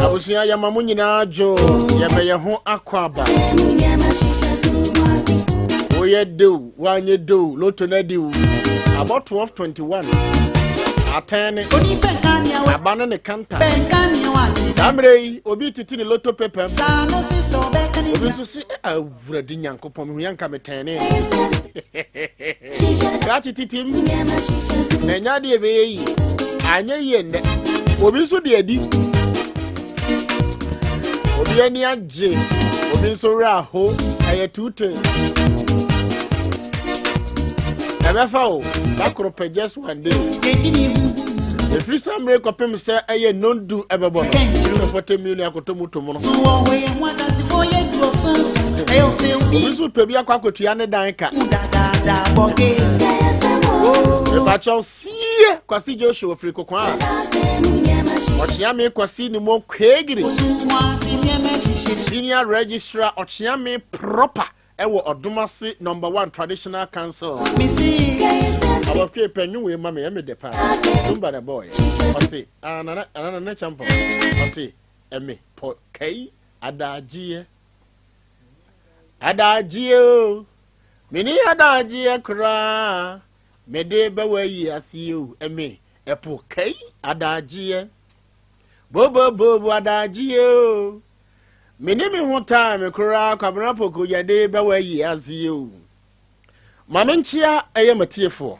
Abusua, yɛma mo nyinaa dwo, yɛbɛyɛ ho akɔ aba. Woyɛ dew, woanyɛ dew, loto no adi wo. Abɔ 12:21 atɛn ne aba ne ne kanta. Saa mmerɛ yi, obi tete ne loto paper mu. Obi nso se, "Awurade Nyankopɔn, mehu yɛ nka metɛne no." Krakye titim na ɛnyɛ adeɛ ɛbɛyɛ yie, anyɛ yie nnɛ. Obi nso de adi, obi ani agye, obi nso werɛ aho. Ɛyɛ two things ɛbɛfa o, dakoro pɛ, just one day. Ɛfiri sa mmerɛ kɔpem sɛ ɛyɛ nondu ɛbɛbɔ no, 40 million akɔtɔ mu tom no. Obi nso pɛ bi akɔ akɔtua ne dan ka. Mepakyɛw sie Kwasi Joshua firi Kokoa a Ɔkyeame Kwasi ne mu Kwegiri, senior registrar Ɔkyeame proper ɛwɔ Ɔdomase Number One Traditional Council. Abɔfie pɛ nwom wei ma me, ɛme dɛ paa. Tumba na bɔɔyɛ. Ɔse anana anana ne champɔn. Ɔse ɛme pɔ kai adagyeɛ adagyeɛ o, mene adagyeɛ koraa mede bɛwɔ ayi aseɛ o. Ɛme ɛpo kai adagyeɛ bobobobo adagyeɛ o, mene me ho taa me koraa. Kwabena Poko, yɛde bɛwɔ ayi aseɛ o. Ma menkyea ɛyɛ matiefoɔ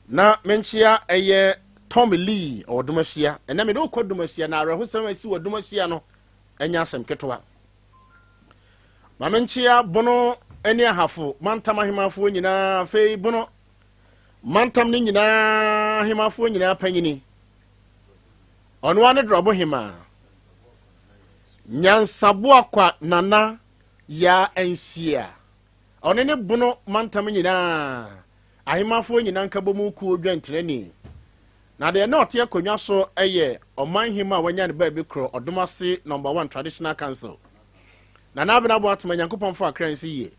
na menkyea ɛyɛ Tom Lee ɔwɔ Domahyia. Ɛnɛ mede wokɔ Domahyia na awerɛhosɛm asi wɔ Domahyia no, ɛnyɛ asɛm ketewa. Ma menkyea Bono ne Ahafo mantam ahemafoɔ nyinaa, afei Bono mantam no nyinaa ahemafoɔ nyinaa panyini, ɔno ara ne Drɔbo Hemaa Nyansaboa Kwa Nana Yaa Anhyia. Ɔno ne Bono mantam nyinaa ahemafoɔ nyinaa nkabɔmu kuo dwantenani. Na deɛ na ɔte akonnwa so yɛ ɔman hema a wanya ne baabi korɔ, Ɔdomase Number One Traditional Council, Nana Abena Boatema, Nyankopɔn fa akra nsi yie.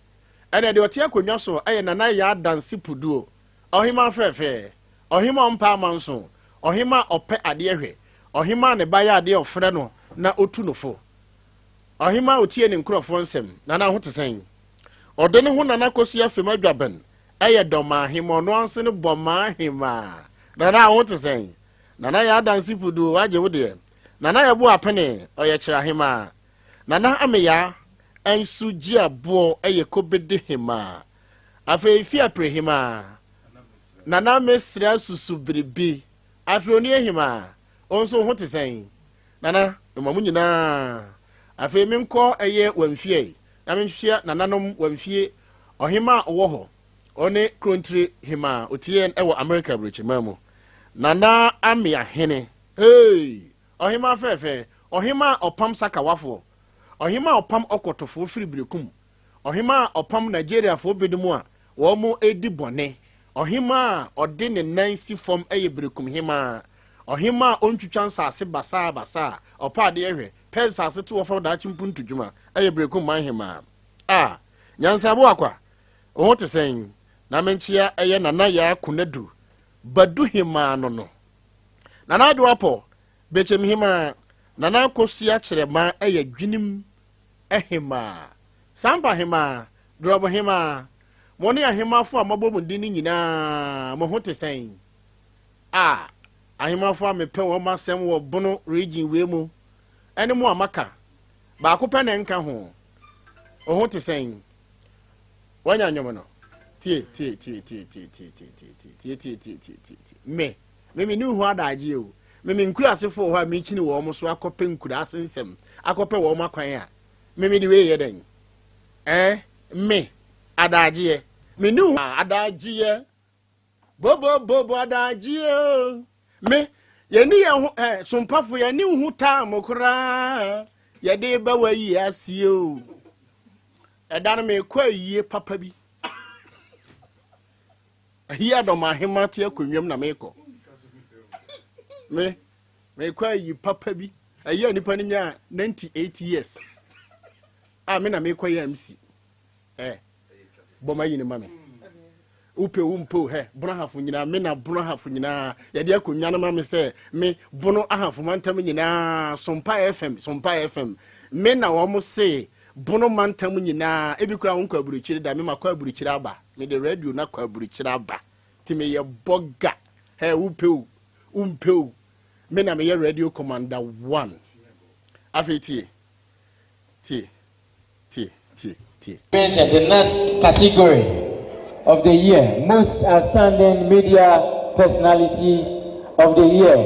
Ɛna deɛ ɔte akonnwa so yɛ Nana Yaa Danse Puduo, ɔhema fɛɛfɛɛ, ɔhema a ɔmpa amanso, ɔhema a ɔpɛ adeɛ hwɛ, ɔhema a ne ba yɛ adeɛ ɔfrɛ no na ɔtu no fo, ɔhema a ɔtie ne nkurɔfoɔ nsɛm. Nana ho te sɛn? Ɔde ne ho Nana Kosua Fem Adwaben ɛyɛ Dɔmaahema, ɔno anse no Bɔmaahema. Nana ho te sɛn? Nana yɛ Adanse Puduo, wagye wo deɛ. Nana yɛ Bo Apene, ɔyɛ Kyerɛahema. Nana Ameyaa nso gye aboɔ, ɛyɛ Kobede Hemaa. Afei Fiapre Hemaa, Nana Mesrɛ Susu Biribi. Afei Onie Hemaa, wo nso wo ho te sɛn? Nana, mema mo nyinaa. Afei menkɔ ɛyɛ Wamfie na menhwɛ nananom Wamfie ɔhemaa a ɔwɔ hɔ, ɔne Krontire Hemaa ɔtie yɛn wɔ Amerika aburokyiman mu. Nana Amea Hene, hey! Ɔhemaa fɛɛfɛ, ɔhemaa a ɔpam sakawafoɔ, ɔhemaa a ɔpam ɔkɔtofoɔ firi Berekum, ɔhemaa a ɔpam Nigeriafoɔ binom a wɔn redi bɔne, ɔhemaa a ɔde ne nan si fam yɛ Berekum Hemaa, ɔhemaa a ɔntwitwa nsase basaa basaa, ɔpɛ adeɛ hwɛ, pɛ nsase to hɔ fa daakye mpuntu dwuma, ɛyɛ Berekum man hemaa. A Nyansaboa Kwa, wo ho te sɛn? Na menkyea ɛyɛ Nana Yaa Konadu Badu Hemaa no. Nana Adwo Apɔ Bekyem Hemaa, Nana Akosua Kyerɛma ɛyɛ Dwenem Hemaa, Sampa Hemaa, Drɔbo Hemaa, mo ne ahemafo a moabɔ mo din no nyinaa, mo ho te sɛn? A ahemafo a mepɛ wɔn asɛm wɔ Bono Region wei mu ɛne mo a maka, baako pɛ na ɛnka ho. Wo ho te sɛn? Wanya nnwom no. Tie tie tie tie tie tie tie tie tie tie tie tie tie tie tie. Me ne ho adagye o. Me nkuraasefo wɔ hɔ a mekyini wɔn so akɔpɛ nkuraase nsɛm, akɔpɛ wɔn akwan a me de wei yɛ dɛn? Me adagyeɛ. Me ne ho adagyeɛ. Bobo bobo adagyeɛ o. Me yɛne yɛn ho sompafo yɛne ho taa mo koraa yɛde bɛwɔ yi aseɛ o. Ɛda no mekɔ ayie papa bi. Ayi adɔm ahema te akonnwam na mekɔ. Me mekɔ ayi papa bi. Ayi a nipa no nyaa 98 years. A me na mekɔ yɛ MC. Bɔ ma yi no ma me. Wopɛ wo mpɛ o, hɛ, Bono Ahafo nyinaa, me na Bono Ahafo nyinaa, yɛde akonnwa no ma me sɛ me Bono Ahafo mantam nyinaa, Sompa FM, Sompa FM, me na wɔn se Bono mantam nyinaa, ebi koraa wɔn kɔ aburokyire da, me ma kɔ aburokyire aba, me de radio na kɔ aburokyire aba, ti me yɛ bɔga, hɛ, wopɛ o, wompɛ o, me na meyɛ radio commander one. Afei tie, tie. Tie, tie, tie. Mention the next category of the year, Most Outstanding Media Personality of the Year.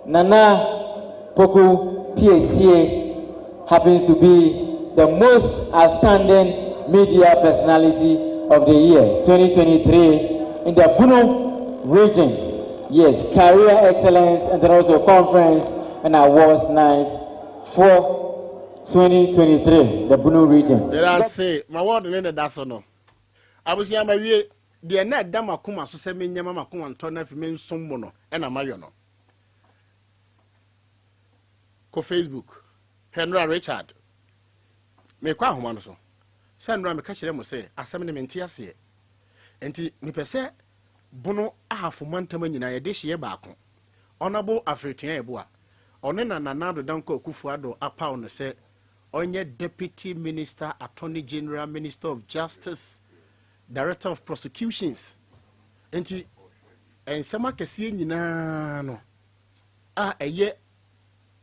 Nana Poku Piesie happens to be the most outstanding media personality of the year 2023 in the Bono region. Yes, career excellence and then also conference and awards night for 2023, the Bono region. Yɛda ase ma wɔɔdo ne ne da so no. Abusua ma wie deɛ na ɛda m'akoma so sɛ menyɛ ma m'akoma ntɔ na afei mensom mo no ɛna mayɔ no. Kɔ Facebook hwɛ Nora Richard. Mekɔ ahoma no so. Sɛ Nora meka kyerɛ mo sɛ asɛm no mente aseɛ. Nti mepɛ sɛ Bono Ahafo mantam nyinaa yɛde hyeɛ baako. Honourable Aferetua Yeboah, ɔno na Nana Addo Dankwa Akufo-Addo apaw no sɛ ɔnyɛ Deputy Minister, Attorney General, Minister of Justice, Director of Prosecutions. Nti nsɛm akɛseɛ nyinaa no a ɛyɛ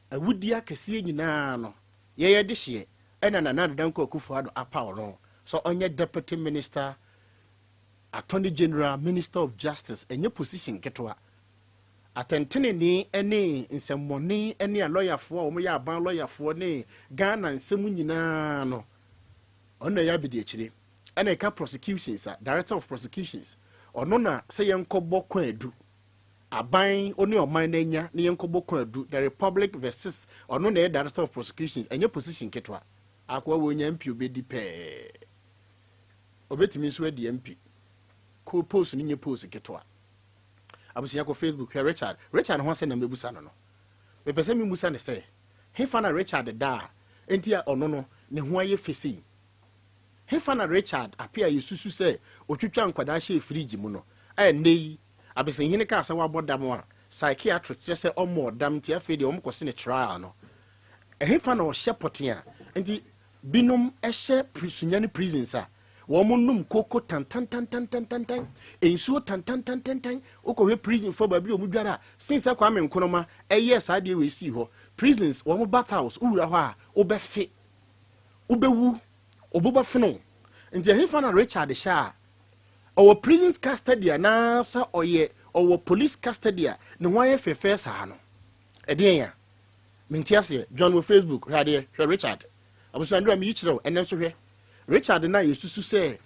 awudie akɛseɛ nyinaa no yɛyɛ de hyeɛ ɛna Nana Addo Dankwa Akufo-Addo apaw no sɛ ɔnyɛ Deputy Minister, Attorney General, Minister of Justice. Ɛnyɛ position ketewa. Atɛntenenee ne nsɛmmɔne ne alɔyafoɔ a wɔyɛ aban lɔyafoɔ ne Ghana nsɛm nyinaa no, ɔno na ɛyɛ abediakyire. Ɛna ɛka prosecutions a, Director of Prosecutions, ɔno na sɛ yɛnkɔbɔ kwaadu, aban ne ɔman no anya ne yɛnkɔbɔ kwaadu, the Republic versus, ɔno na ɛyɛ Director of Prosecutions. Ɛnyɛ position ketewa. Akoa wɔ nya MP obɛdi pɛɛ, obɛtumi nso adi MP ko post no nyɛ post ketewa. Abusua, kɔ Facebook hwɛ Richard. Richard ho asɛ na mɛbusa no. Mepɛ sɛ memusa ne sɛ hefa na Richard da a enti a ɔno no ne ho ayɛ fɛ sei? Hefa na Richard Ape a yɛsusu sɛ otwitwa nkwadaa hyɛ fridge mu no a ɛnnɛ yi abesenhene kaa sɛ wabɔ dam a psychiatric kyerɛ sɛ ɔmmɔɔ dam, nti afei deɛ ɔmkɔse ne trial no, ɛhefa na ɔhyɛ pɔten a nti binom ɛhyɛ Sunyani prisons a wɔn nom koko tantantantantantantan, nsuo tantantantantan? Wokɔhwɛ prison fo baabi a wɔn dware a, since Kwame Nkrumah ɛyɛ saa deɛ wɔ esi hɔ, prisons wɔn bath house, wowura hɔ a wobɛfe, wobɛwu, wobɛfono. Nti ɛhefa na Richard hyɛ a ɔwɔ prisons custody anaasɛ ɔyɛ ɔwɔ police custody a ne ho ayɛ fɛfɛ saa no? Ɛdeɛn a mente aseɛ. John wɔ Facebook, hwɛ adeɛ, hwɛ Richard. Abusuandura meyi kyerɛ wo ɛnɛ nso, hwɛ Richard na yɛsusu sɛ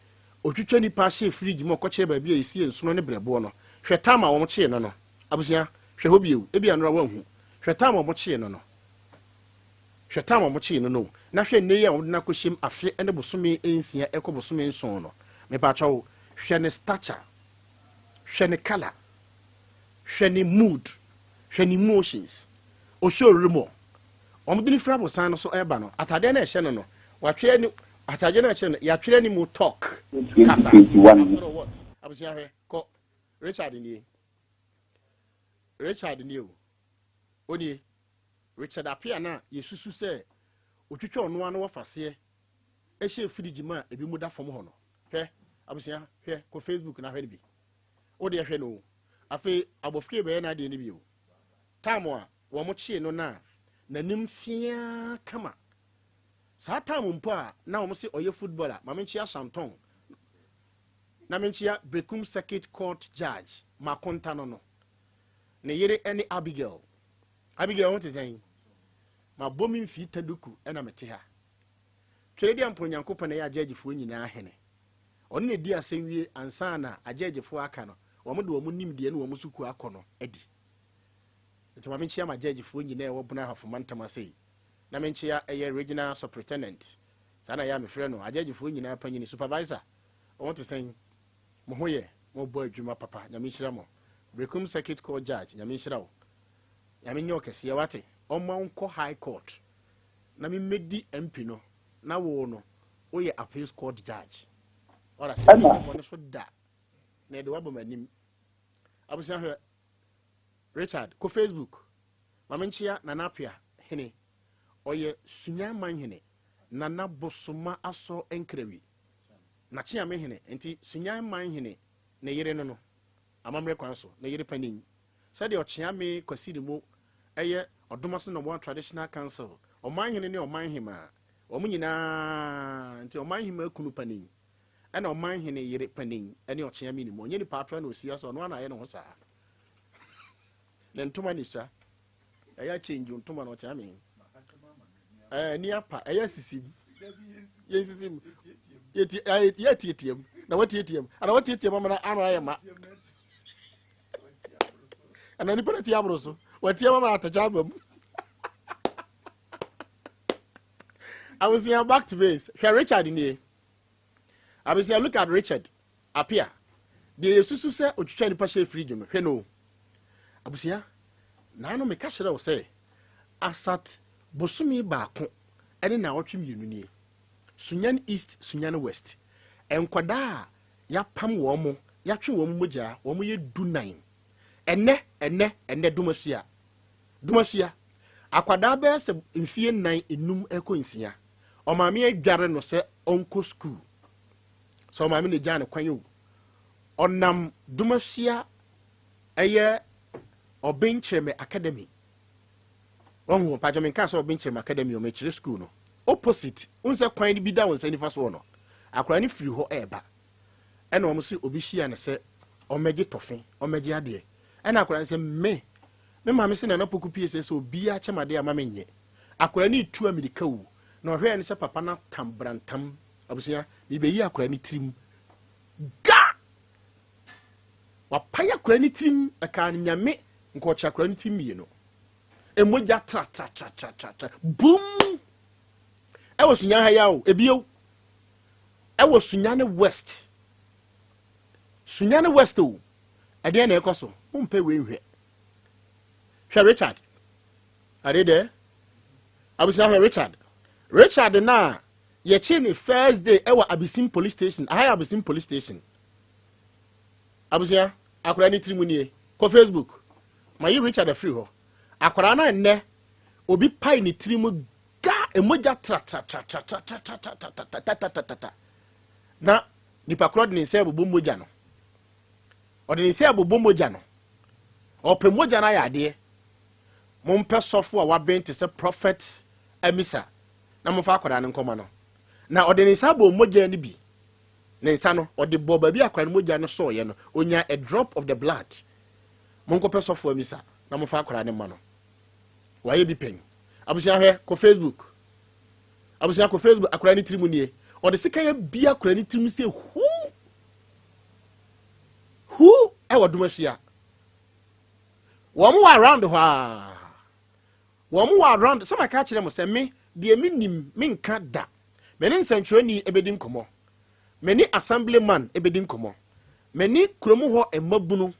otwitwa nipa ahyɛ fridge mu, ɔkɔkyerɛ baabi a yɛsie nsono ne brɛboɔ no. Hwɛ time a wɔn kyee no. Abusua, hwɛ hɔ bio, ebi anora wɔnhu. Hwɛ time a wɔn kyee no. Hwɛ time a wɔn kyee no, na hwɛ nne yi a wɔde no akɔhyɛm afe ne bosome 6 ɛkɔ bosome 7 no. Mepakyɛw, hwɛ ne stature, hwɛ ne colour, hwɛ ne mood, hwɛ ne emotions. Ɔhyɛ owuremɔ wɔn de ne fira abosan no so ɛreba no, atadeɛ no a ɛhyɛ no, watwerɛ ne atadeɛ no a ɛhyɛ no, yɛatwerɛ ne mu talk kasa. 2021. After all what? Abusua, hwɛ kɔ. Richard nie, Richard nie o, onie Richard Apia na yɛsusu sɛ otwitwa ɔno ano wɔfaseɛ ɛhyɛ fridge mu a ebi mu da fam hɔ no. Hwɛ, abusua, hwɛ, kɔ Facebook na hwɛ no bi. O deɛ, hwɛ no o. Afei abɔfra bɛyɛ n'adeɛ no bi o. Time a wɔn kyee no na n'anim fiaa kama saa time mpo a na wɔn sɛ ɔyɛ footballer. Maame, nkyia Shanton na menkyia Brekum Circuit Court Judge Makonta no ne yere ne Abigail. Abigail ho te sɛn? Mabɔ me mfii taduku ɛna mete ha. Twɛdeɛ mpo Nyankopɔn ɛyɛ agyagyefoɔ nyinaa hene. Ɔno na di asɛm wie ansa na agyagyefoɔ aka no, wɔn de wɔn nimdeɛ ne wɔn sukuu akɔ no adi. Nti ma menkyia ma agyagyefoɔ nyinaa ɛwɔ Bono Ahafo mantam ase yi, na menkyia ɛyɛ regional superintendent, saa na ɛyɛ a mefrɛ no, agyagyefoɔ nyinaa panyini, supervisor. Wɔn te sɛn? Mo ho yɛ? Mobɔ adwuma papa, Nyame nhyira mo. Brekum Circuit Court Judge, Nyame nhyira wo, Nyame nyɛ ɔkɛseɛ wate. Ɔma wo nkɔ High Court na memmɛdi MP no na wo no woyɛ appeals court judge. Ɔra sɛ Ɛna bɔne so da. Na yɛde wabɔ m'anim. Abusua, hwɛ Richard, kɔ Facebook. Maame, nkyia Nana Apia hene, ɔyɛ Sunyaman hene, Nana Bosoma Asɔ Nkrawi Nakyeame hene. Nti Sunyaman hene ne yere no amammerɛ kwan so ne yere panin, sɛdeɛ Ɔkyeame Kwasi ne mu ɛyɛ Ɔdomase Number One Traditional Council ɔman hene ne ɔman hemaa wɔn nyinaa. Nti ɔman hemaa kunu panin ɛna ɔman hene yere panin ɛne Ɔkyeame ne mu. Ɔnyɛ nipa atoa na osi asɔ ɔno ana ayɛ ne ho saa ne ntoma ne sua ɛyɛ change ntoma na Ɔkyeame ni apa ɛyɛ sisi mu, yɛn sisi mu, yɛ tietie mu na wɔtietie mu ana wɔtietie mu amana ano ayɛ ma ɛna nipa na ti aboro so wɔtie mu amana atɛkyɛ aba mu. Abusua, back to base. Hwɛ Richard nie. Abusua, look at Richard Apia deɛ yɛsusu sɛ otwitwa nipa hyɛ fridge no. Hwɛ no, abusua. Naano meka kyerɛ wo sɛ asat bosome 1 ɛne 2 na nie, Sunyani East, Sunyani West, nkwadaa a yɛapam wɔn mo, yɛatwe wɔn mogya, wɔn yɛ 14. Ɛnɛ Dumasua, Dumasua, akwadaa bɛyɛ sɛ mfie 4, 5 ɛkɔ 6, ɔmaame adware no sɛ ɔnkɔ sukuu, sɛ ɔmaame na gya ne kwan o. Ɔnam Dumasua, ɛyɛ Ɔbenkyerɛmɛ Academy. Wɔn mpatwɛ menka sɛ Ɔbenkyerɛmɛ Academy, ɔmo akyerɛ sukuu no opposite n sɛ kwan bi da wɔn nsa nifa soɔ no, akwadaa no firi hɔ ɛɛba, ɛna wɔn sɛ obi hyia no sɛ ɔmɛgye tɔfe, ɔmɛgye adeɛ. Ɛna akwadaa no sɛ me maame sɛ Nana Poku pie sɛ obiara kyɛm adeɛ ama me nyɛ. Akwadaa no etu amirika wu na ɔhwɛ ne sɛ papa no atam brantam. Abusua, mebɛyi akwadaa no tirim ga, wapae akwadaa no tirim. Ɛkaa no Nyame nka ɔkyɛ akwadaa no tirim mmienu, emogya tratratratratra bum ɛwɔ Sunya ha ya o. Ebiew ɛwɔ Sunyani West, Sunyani West o. Ɛdeɛ na ɛkɔ so, mompɛ wei nhwɛ. Hwɛ Richard ade dɛ. Abusua, hwɛ Richard. Richard na yɛkye ne first day ɛwɔ Abisim Police Station. Aha yɛ Abisim Police Station. Abusua, akwadaa ne tiri mu nie. Kɔ Facebook, ma yi Richard afiri hɔ. Akwadaa no nnɛ obi pae ne tiri mu ga, emogya tratratratratratratratratatata, na nipa korɔ de ne nsa ɛbobɔ mogya no, ɔde ne nsa ɛbobɔ mogya no, ɔpɛ mogya no ayɛ adeɛ. Mompɛ sɔfo a wabɛn te sɛ Prophet Amisa na momfa akwadaa no nkɔma no. Na ɔde ne nsa abɔ mogya no bi, ne nsa no ɔde bɔ baabi akwadaa no mogya no sɔɔyɛ no, onya a drop of the blood. Monkɔpɛ sɔfo Amisa na momfa akwadaa no ma no. Wayɛ bi pɛn. Abusua, hwɛ, kɔ Facebook. Abusua, kɔ Facebook. Akwadaa no tiri mu nie. Ɔde sika yɛ bi akwadaa no tiri mu sɛ hu hu ɛwɔ Dumasua. Wɔn wɔ around hɔ a, wɔn wɔ around sɛ maka akyerɛ mo sɛ me deɛ, me nim me nka da. Me ne nsɛntwerɛni ebɛdi nkɔmɔ, me ne assemblyman ebɛdi nkɔmɔ, me ne kurom hɔ mmabunu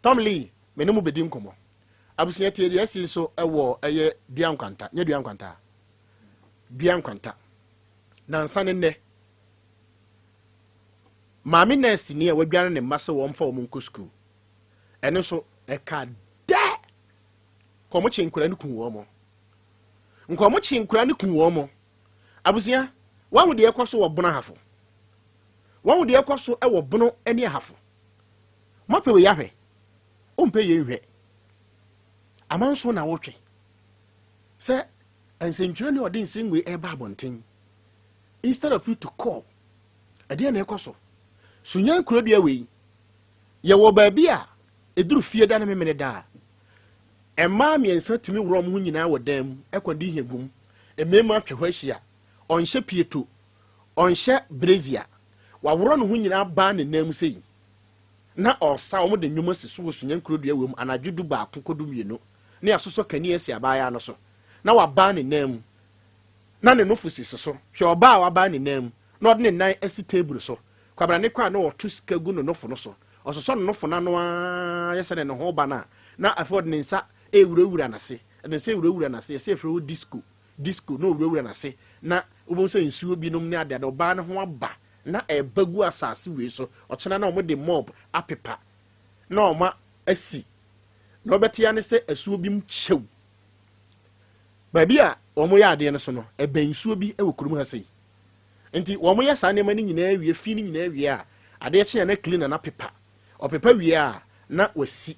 Tom Lee, me ne mo bɛdi nkɔmɔ. Abusua, tie deɛ ɛsi nso ɛwɔ ɛyɛ Dua Nkwanta, nyɛ Dua Nkwanta, Dua Nkwanta. Nansa ne nnɛ, maame nurse ni a wadware ne mma sɛ wɔmfa wɔn nkɔ sukuu, ɛno nso ɛka dɛ kɔn kye nkura no kun wɔn mo, nkɔm kye nkura no kun wɔn mo. Abusua, wɔn deɛ ɛkɔ so wɔ Bono Ahafo, wɔn deɛ ɛkɔ so wɔ Bono ne Ahafo. Mɔpɛ wei ahwɛ, ɔmpɛ yɛ nhwɛ amanso na wɔtwe sɛ nsɛntwerɛ ne ɔde nsɛnwei ɛba abɔnten instead of you to call. Ɛdeɛ na ɛkɔ so Sunyan kurodua wei, yɛwɔ baabi a ɛduru fie da ne memene da a, mmaa 3 tumi worɔ ɔmo ho nyinaa wɔ dan mu ɛkɔ de hia gum. Mmarima atwa hɔ ahyia. Ɔnhyɛ pieto, ɔnhyɛ brassiere, waworɔ ne ho nyinaa baa ne nan mu sɛyi na ɔsa. Wɔn de nnwom asi so wɔ Sunyan kurodua wɔ mu anadwo 11 kɔ 12, ne asosɔ kanea si abaayewa no so na wabaa ne nan mu na ne nofo sisi so. Hwɛ ɔbaa a wabaa ne nan mu na ɔde ne nan asi table so. Kwabrane kɔ a, na ɔto sika gu ne nofo no so, ɔsosɔ ne nofo n'ano ara yɛ sɛ ne ho ba no a, na afei ɔde ne nsa ewurawura n'ase, ɛde ne nsa ewurawura n'ase. Yɛsɛ efiri hɔ disco disco na owurawura n'ase na wobɛhu sɛ nsuo binom ne adeade ɔbaa ne ho aba. na ɛba gu asase wei so. Ɔkyena na wɔde mob apepa na wɔn asi na wɔbɛte ya ne sɛ asuo bi mu kyɛw. Baabi a wɔyɛ adeɛ no so no, ɛbɛn nsuo bi wɔ kurom ha sei. Nti wɔyɛ saa nneɛma no nyinaa wie, fi no nyinaa wie a, adeɛ kye a na cleaner no apepa. Ɔpepa wie a, na wasi.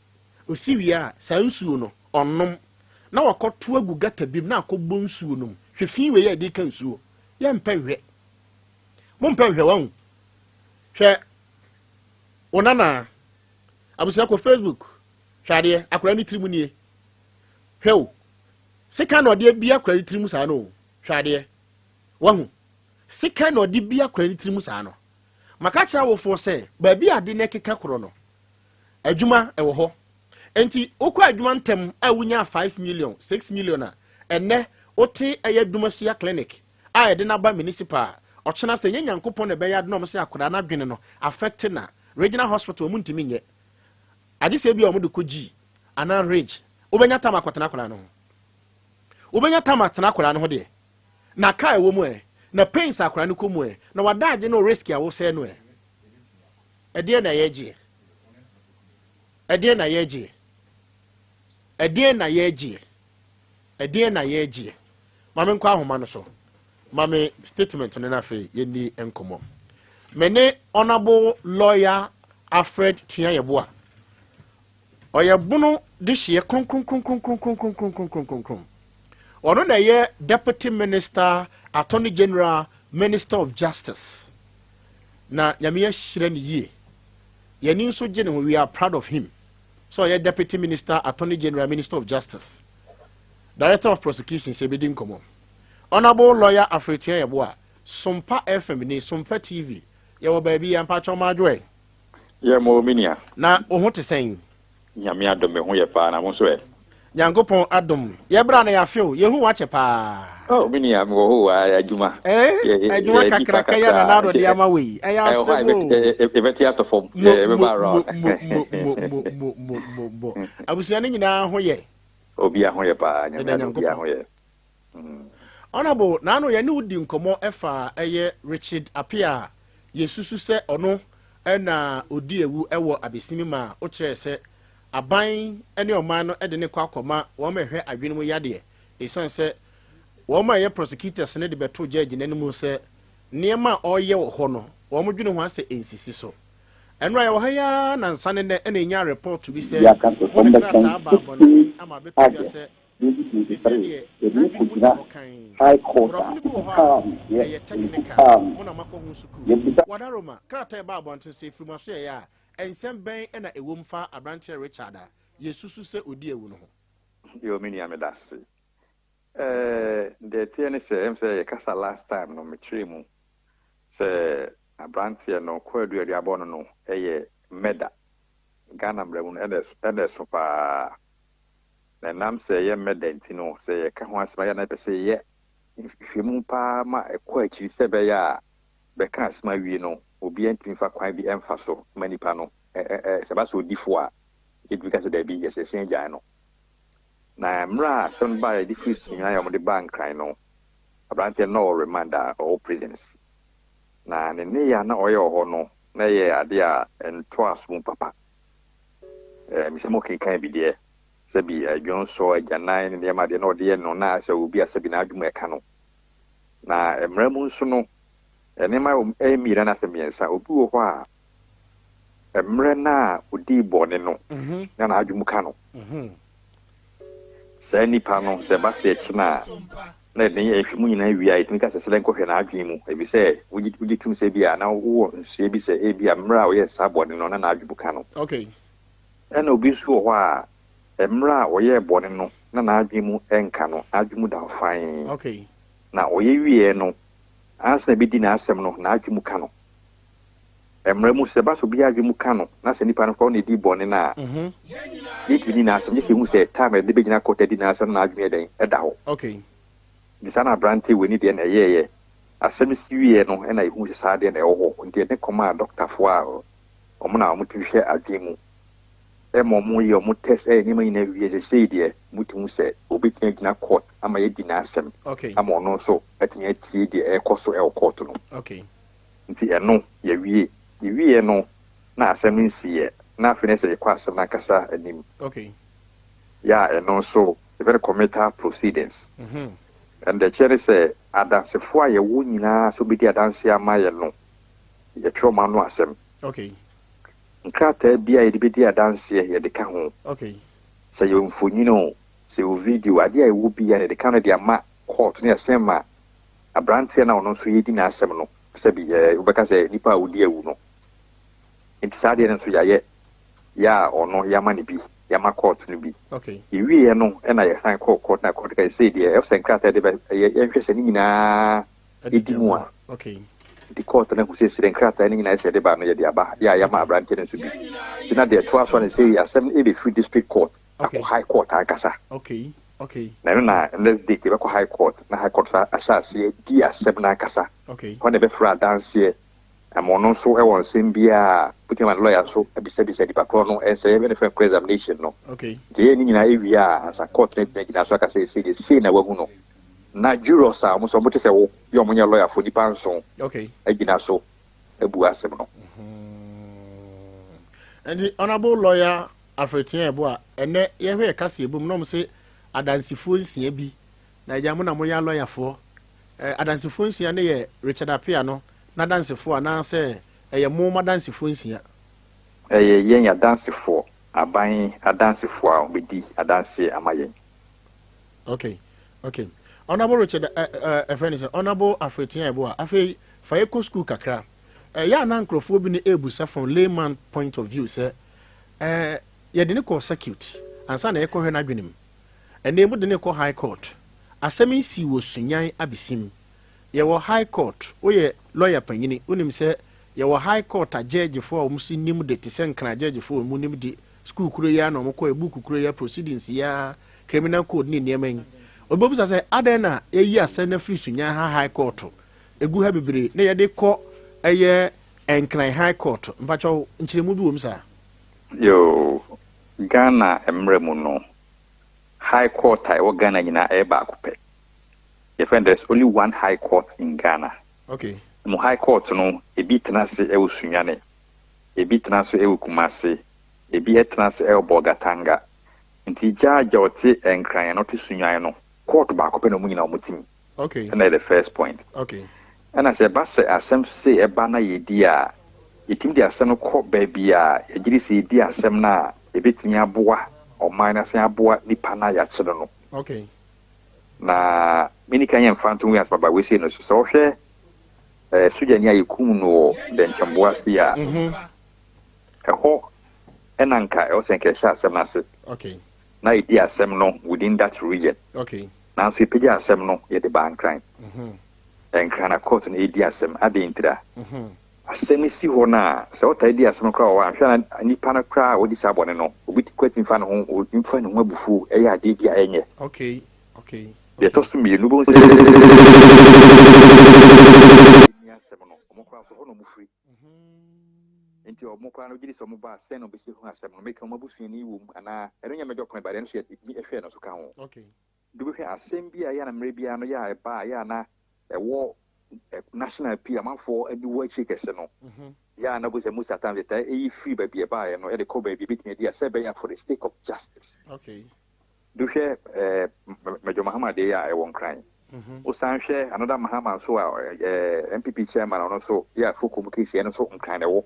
Ɔsi wie a, saa nsuo no, ɔnom. Na wakɔto agu gutter bi mu na akɔbɔ nsuo no mu. Hwɛ fi wei a yɛde ka nsuo. Yɛmpɛ nhwɛ. Mompɛ nhwɛ wahu. Hwɛ wo nana. Abusua kɔ Facebook. Hwɛ adeɛ, akwadaa no tirim nie. Hwɛ o. Sekan na ɔde abi akwadaa no tirim saa no o. Hwɛ adeɛ. Wahu. Sekan na ɔde bi akwadaa no tirim saa no. Maka kyerɛ awofoɔ sɛ baabi a ade no ɛkeka korɔ no, adwuma ɛwɔ hɔ. Enti wokɔ adwuma ntɛm a wonya 5 million, 6 million a, ɛnɛ wote ɛyɛ Dumasua clinic a yɛde no aba municipal a, ɔkyena sɛ ɛnyɛ Nyankopɔn na ɛbɛyɛ ade na wɔn sɛ akwadaa no adwene no affect na regional hospital wɔn ntumi nyɛ. Agye sɛ ebi a wɔn de kɔ G anaa Ridge. Wobɛnya tam akɔtena akwadaa no ho. Wobɛnya tam atena akwadaa no ho deɛ. Na kaa ɛwɔ mu ɛ, na pains a akwadaa no kɔ mu ɛ, na wadaagye no risk a wosɛe no ɛ. Ɛdeɛ na yɛgyeɛ. Ɛdeɛ na yɛgyeɛ. Ɛdeɛ na yɛgyeɛ. Ɛdeɛn na yɛregyeɛ? Ma menkɔ ahoma no so. Ma me statement no na afei yɛnni nkɔmmɔ. Me ne Honourable Lawyer Alfred Tua Yeboah. Ɔyɛ bono dehyeɛ kronkronkronkronkronkronkronkronkron. Ɔno na ɛyɛ Deputy Minister, Attorney General, Minister of Justice. Na Nyame ahyira no yie. Yɛni nso gye ne ho. We are proud of him. Sɛ ɔyɛ Deputy Minister, Attorney General, Minister of Justice, Director of Prosecution sɛ yɛbɛdi nkɔmmɔ. Honourable Lawyer Afretua Yeboah, Sompa FM ni, Sompa TV, yɛwɔ baabi yɛ mpakyɛw madwo ɛ. Yɛ mo me nua. Na wo ho te sɛn? Nyame adom me ho yɛ paa na mo nso ɛ? Nyankopɔn adom. Yɛ bra na yɛafe o, yɛhu wo akyɛ paa. Oh me nua mewɔ hɔ o, adwuma. Eh, adwuma kakraka yi a Nana Addo de ama wo yi, ɛyɛ asɛm o. Yɛbɛte atɔ fam, yɛbɛba around. Mo, mo, mo, mo, mo, mo, mo, mo. Abusua no nyinaa ho yɛ? Obia ho yɛ paa, Nyame adom obia ho yɛ. Honourable, naano yɛne wo di nkɔmmɔ ɛfa ɛyɛ Richard Appiah a yɛsusu sɛ ɔno na ɔdi awu wɔ Abesimi ma wokyerɛɛ sɛ Aban ne ɔman no de no kɔ akɔma wɔn a ɛhwɛ adwene mu yadeɛ ɛsiane sɛ wɔn a ɛyɛ prosecutors no de bɛto judge no anim sɛ nneɛma a ɔreyɛ wɔ hɔ no wɔn dwene ho asɛ ɛnsisi so. Ɛnora yɛwɔ ha yi ara nansa ne nnɛ ɛna ɛnyaa report bi sɛ Yɛaka sɛ wɔde wɔbɛkan krataa aba abɔnten 16 ama abɛtɔ dwa August sɛ seesei 2023 deɛ yɛde no n'adwene mu da kɔgyina hɔ kann. High Court Borɔfo a no bi wɔ hɔ a ɛkutaa no yɛ ɛyɛ technical, ɛnkutaa no. mo na moakɔ ho sukuu. Yɛbisa Wadaroma, krataa a ɛbaa abɔnten sɛ ɛfiri mo asoɛeɛ a Nsɛm bɛn na ɛwom fa aberanteɛ Richard a yɛsusu sɛ ɔdi awu no ho? Yoo me nua medase. Eh deɛ ɛteɛ ne sɛ ɛm sɛ yɛkasa last time no mekyerɛɛ mu sɛ abranteɛ no kwaadu a yɛde abɔ no no yɛ murder. Ghana mmara mu no ɛna ɛna ɛso paa. Na ɛnam sɛ ɛyɛ murder nti no sɛ yɛka ho asɛm a yɛ a na yɛpɛ sɛ yɛyɛ nhwehwɛmu paa ma ɛkɔ akyiri sɛ ɛbɛyɛ a bɛka asɛm awie no, obiara ntumi mfa kwan bi mfa so ma nipa no. Ɛ, ɛ, ɛ, sɛ ɛba sɛ odi fo a, yɛntumi ka sɛ dabi, yɛsɛ yɛsan gyae no. Na mmerɛ a asɛm no baeɛ, yɛde firi Sunyani a wɔde baa Nkran no, aberanteɛ no na ɔwɔ remand a ɔwɔ prisons. Na ne nneyɛɛ a na ɔyɛ wɔ hɔ no, na ɛyɛ adeɛ a ɛntɔ aso mu papa. Ɛ, mesɛ mokenkan bi deɛ, sɛbi dwonsɔ, agyanan ne nneɛma deɛ na ɔde yɛ no, na asɛ obi a sɛbi n'adwene mu ɛka no. Na mmara mu nso no, nneɛma wɔ mu ɛyɛ mmienu anaasɛ mmiɛnsa. Obi wɔ hɔ a, mmerɛ no a ɔdii bɔne no, na n'adwene mu ka no. Saa nipa no, sɛ ɛba sɛ ɛkyena a, na yɛde yɛ nhwehwɛmu nyinaa wie a, yɛtumi ka sɛ sɛ nkɔhwɛ n'adwene mu, efisɛ wogye wogye tom sɛ ebia na wowɔ nsusuiɛ bi sɛ ebia mmerɛ a ɔyɛɛ saa bɔne no, na n'adwene mu ka no. Okay. Ɛna obi nso wɔ hɔ a, mmerɛ a ɔyɛɛ bɔne no, na n'adwene mu nka no, n'adwene mu da hɔ fann. Okay. Na ɔyɛ wieɛ no, ansa na ɛbɛdi n'asɛm no, n'adwene mu ka no. Mmara mu, sɛ ɛba sɛ obi adwene mu ka no, na sɛ nipa no koraa ɔna ɛdii bɔne no a, yɛntumi nni n'asɛm, gye sɛ yɛhu sɛ time a yɛde no bɛgyina kɔɔto adi n'asɛm no n'adwene yɛ dɛn? Ɛda hɔ. Okay. Nti saa na aberanteɛ wei ne deɛ na ɛyɛeɛ. Asɛm no si wieɛ no ɛna yɛhuu sɛ saa deɛ na ɛwɔ hɔ. Nti yɛde no kɔmaa dɔktafoɔ a wɔn na wɔtumi hwɛ adwene mu. Ɛma ɔmo yɛ ɔmo test ɛyɛ nneɛma nyinaa wie sesei deɛ ɔmo tumi hu sɛ obetumi agyina court ama yɛadi n'asɛm Okay. ama ɔno nso atumi atie deɛ ɛrekɔ so ɛwɔ court no. Okay. Nti ɛno yɛwie. Yɛwieɛ no na asɛm no nsiiɛ, na afei na ɛsɛ yɛkɔ asɛm no ankasa anim. Yɛ a ɛno nso yɛfrɛ no committal proceedings. Ɛno deɛ ɛkyerɛ ne sɛ adansefoɔ a yɛwɔ nyinaa sɛ wɔbɛdi adanseɛ ama yɛn no, yɛtwerɛ wɔn ano asɛm. Nkrataa biara a yɛde bɛdi adanseɛ yɛde ka ho. Sɛ ɛyɛ mfonini o, sɛ ɛwɔ video, adeɛ a ɛwɔ biara yɛde ka no de ama court na yɛsɛn ma aberanteɛ no a ɔno nso yɛredi n'asɛm no, sɛbi ɛɛ wobɛka sɛ nipa a ɔdi awu no. Nti saa adeɛ no nso yɛayɛ, yɛ a ɔno yɛama no bi, yɛama court no bi. Yɛwieɛ no ɛna yɛsan kɔɔ court na court ka sɛ sei deɛ ɛwɔ sɛ nkrataa yɛde bɛ yɛ yɛnhwɛ sɛ ne nyinaa ɛdi mu a. Nti court no ahu sɛ sɛ nkrataa no nyinaa sɛ yɛde ba no yɛde aba, yɛ a yɛama aberanteɛ no nso bi. Nti na deɛ ɛtoa so ne sɛ asɛm no ɛbɛfiri district court akɔ high court ankasa. Na ɛno na next date yɛbɛkɔ high court na high court nso ahyɛ aseɛ di asɛm no ankasa. Hɔ na yɛbɛfrɛ adanseɛ ama ɔno nso wɔ nsɛm biara a wobɛtumi ama ne lawyer nso abisabisa nipa korɔ no nsɛm, yɛbɛ ne frɛ cross examination no. Nti yɛyɛ ne nyinaa ewie a ansa court no atumi agyina so aka sɛ sei deɛ sei na wahu no. Na jurors a wɔn nso wɔte sɛ wo yɛ wɔn nyɛ lawyerfoɔ nipa nson agyina so abu asɛm no. Nti honourable lawyer Alfred Tiaebo a ɛnɛ yɛhwɛ yɛ kaseɛbɔ mu na wɔn se adansefoɔ nsia bi na agya mo na moyɛ alɔyafoɔ. Adansefoɔ nsia no yɛ Richard Appiah no n'adansefoɔ anaasɛ ɛyɛ mo mo adansefoɔ nsia? Ɛyɛ yɛn adansefoɔ, aban adansefoɔ a wɔbɛdi adanseɛ ama yɛn. Okay, okay. Honourable Richard, ɛfrɛ no sɛ Honourable Alfred Tiaebo a, afei fa yɛkɔ school kakra. Ɛyɛ a na nkurɔfoɔ bi no ɛrebusa from layman point of view sɛ, yɛde no kɔɔ circuit ansa na yɛkɔhwɛ n'adwene mu. Ɛnnɛ mode no rekɔ High Court. Asɛm yi sii wɔ Sunyani Abesim. Yɛwɔ High Court, woyɛ lɔya panyini, wonim sɛ yɛwɔ High Court a gyɛɛgyefoɔ a wɔn nso nim de te sɛ Nkran gyɛɛgyefoɔ a wɔn nim de, sukuu koro yi ara na wɔkɔɛ, buuku koro yi ara, proceedings yi ara, Criminal Code ne nneɛma yi. Obi bɛbisa sɛ adɛn na yɛyi asɛm no afiri Sunyani ha High Court, ɛgu ha bebree, na yɛde kɔ ɛyɛ Nkran High Court. Mpakyɛw, nkyerɛmu bi wɔ mu saa? Yoo, Ghana mmra mu no, High Court a ɛwɔ Ghana nyinaa ɛyɛ baako pɛ. Yɛfrɛ no there's only one High Court in Ghana. Mo High Court no, ebi tena ase ɛwɔ Sunyani, ebi tena ase ɛwɔ Kumasi, ebi ɛtena ase ɛwɔ Bolgatanga. Nti judge a ɔte Nkran anaa ɔte Sunyani no, court baako pɛ na wɔn nyinaa wɔte mu. Ɛna ɛyɛ the first point. Ɛna sɛ ɛba sɛ asɛm sei ɛba na yɛdi a, yɛtumi de asɛm no kɔ baabi a yɛgye di sɛ yɛdi asɛm no a, ɛbɛtumi aboa ɔman no asan aboa nipa no a yɛakye no no. Na menni kan yɛ mfa nto ho asɛm aba wei sei no so. Sɛ wohwɛ eh, sogyani a yɛkum no wɔ Dɛnkyɛmboa ase a, ɛhɔ ɛna nka ɛwɔ sɛ nka yɛhyɛ asɛm no ase. Na yɛdi asɛm no within that region. Nanso yɛpagya asɛm no yɛde baa Nkran. Nkran na court no ɛredi asɛm. Adɛn ntira? Asɛm no si hɔ no a, sɛ wotaa di asɛm no koraa wɔ hɔ a, anhwɛ a na nipa no koraa a wadi saa bɔne no, obi koraa tumi fa ne ho, otumi fa ne ho abufuo yɛ adeɛ bi a ɛnyɛ. Deɛ ɛtɔ so mmienu, wobɛhu sɛ ɛnni asɛm no, wɔn koraa nso hɔ na wɔfiri. Nti wɔn koraa no, wogye di sɛ wɔn ba a, sɛn na wɔbɛsi ahu asɛm no? Meka wɔn abusuani wɔ mu anaa? Ɛno nyɛ major point, but ɛno nso yɛtumi hwɛ ɛno nso ka ho. Nti wobɛhwɛ asɛm bi a ɛyɛ a na mmerɛ biara no yɛ a ɛba a, ɛyɛ a na ɛwɔ national appeal, amanfoɔ ani wɔ akyire kɛse no, yɛ a na wobɛhu sɛ most of the times yɛtaa ɛyi firi baabi a ɛbaeɛ no de kɔ baabi a ɛbɛtumi adi a sɛ ɛbɛyɛ a for the sake of justice. Nti wohwɛ eh, Major Mahama deɛ yɛ a ɛwɔ Nkran. Wosan hwɛ another Mahama nso a eh, NPP chairman ɔno nso yɛ a Fokum case ɛno nso Nkran na ɛwɔ.